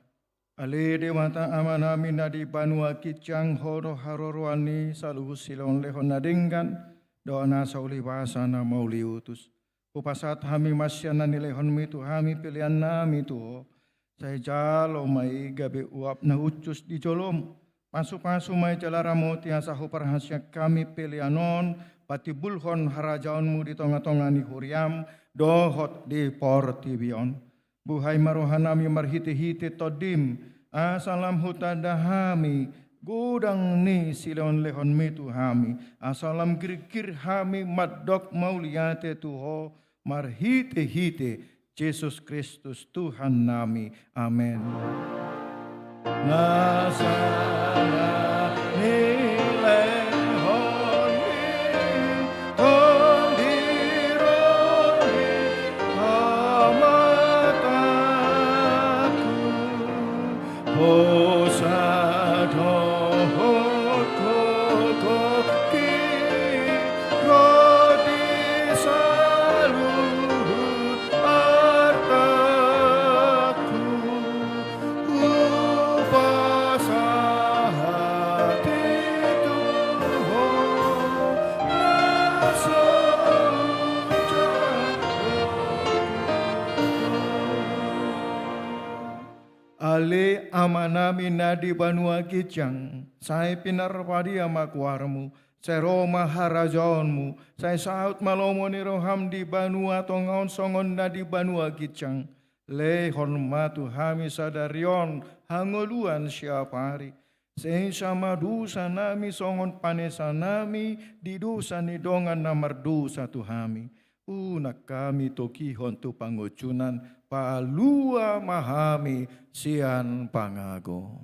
Ale Debata Amanami na di banua ginjang, Ho do haroroan ni saluhut silehonlehon na denggan dohot nasa ulibasa na mauliutus. Hupasahat hami ma sian na nilehonmi tu hami peleannami tu Ho, Sai jalo ma i gabe uap na hushus di jolomu. Pasupasu ma i jala ramoti asa huparhaseang hami pelean on patimbulhon harajaonmu di tongatonga ni huriam dohot di portibi on. Buhai ma rohanami marhitehite Tondim, asa lam hutanda hami godang ni silehonlehonmi tu hami, asa lam girgir hami mandok mauliate tu Ho marhitehite Jesus Kristus Tuhannami. Amen. Na sala nilehon ni Tondi ro di hamatangku, hosa dohot gogo ro di saluhut artangku, hupasahat i tu Ho na so jago. Ale Amanami na di banua ginjang, sai pinarbadia ma goarmu, sai ro ma harajaonmu, sai saut ma lomo ni roham di banua tonga on songon na di banua ginjang. Lehon ma tu hami sadari on hangoluan siapari. Sesa ma dosanami songon panesanami di dosa ni dongan na mardosa tu hami. Unang hami togihon tu pangunjunan, palua ma hami sian pangago.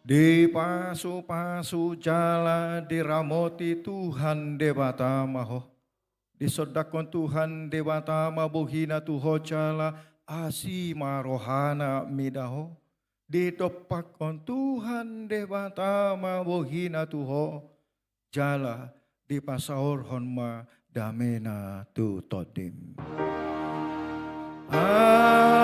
Dipasupasu jala diramoti Tuhan Debata ma ho. Disondangkon Tuhan Debata ma bohina tu ho jala asi ma rohana mida ho. Didompakkon Tuhan Debata ma bohina tu ho jala dipasaorhon ma damena tu tondim. Amen.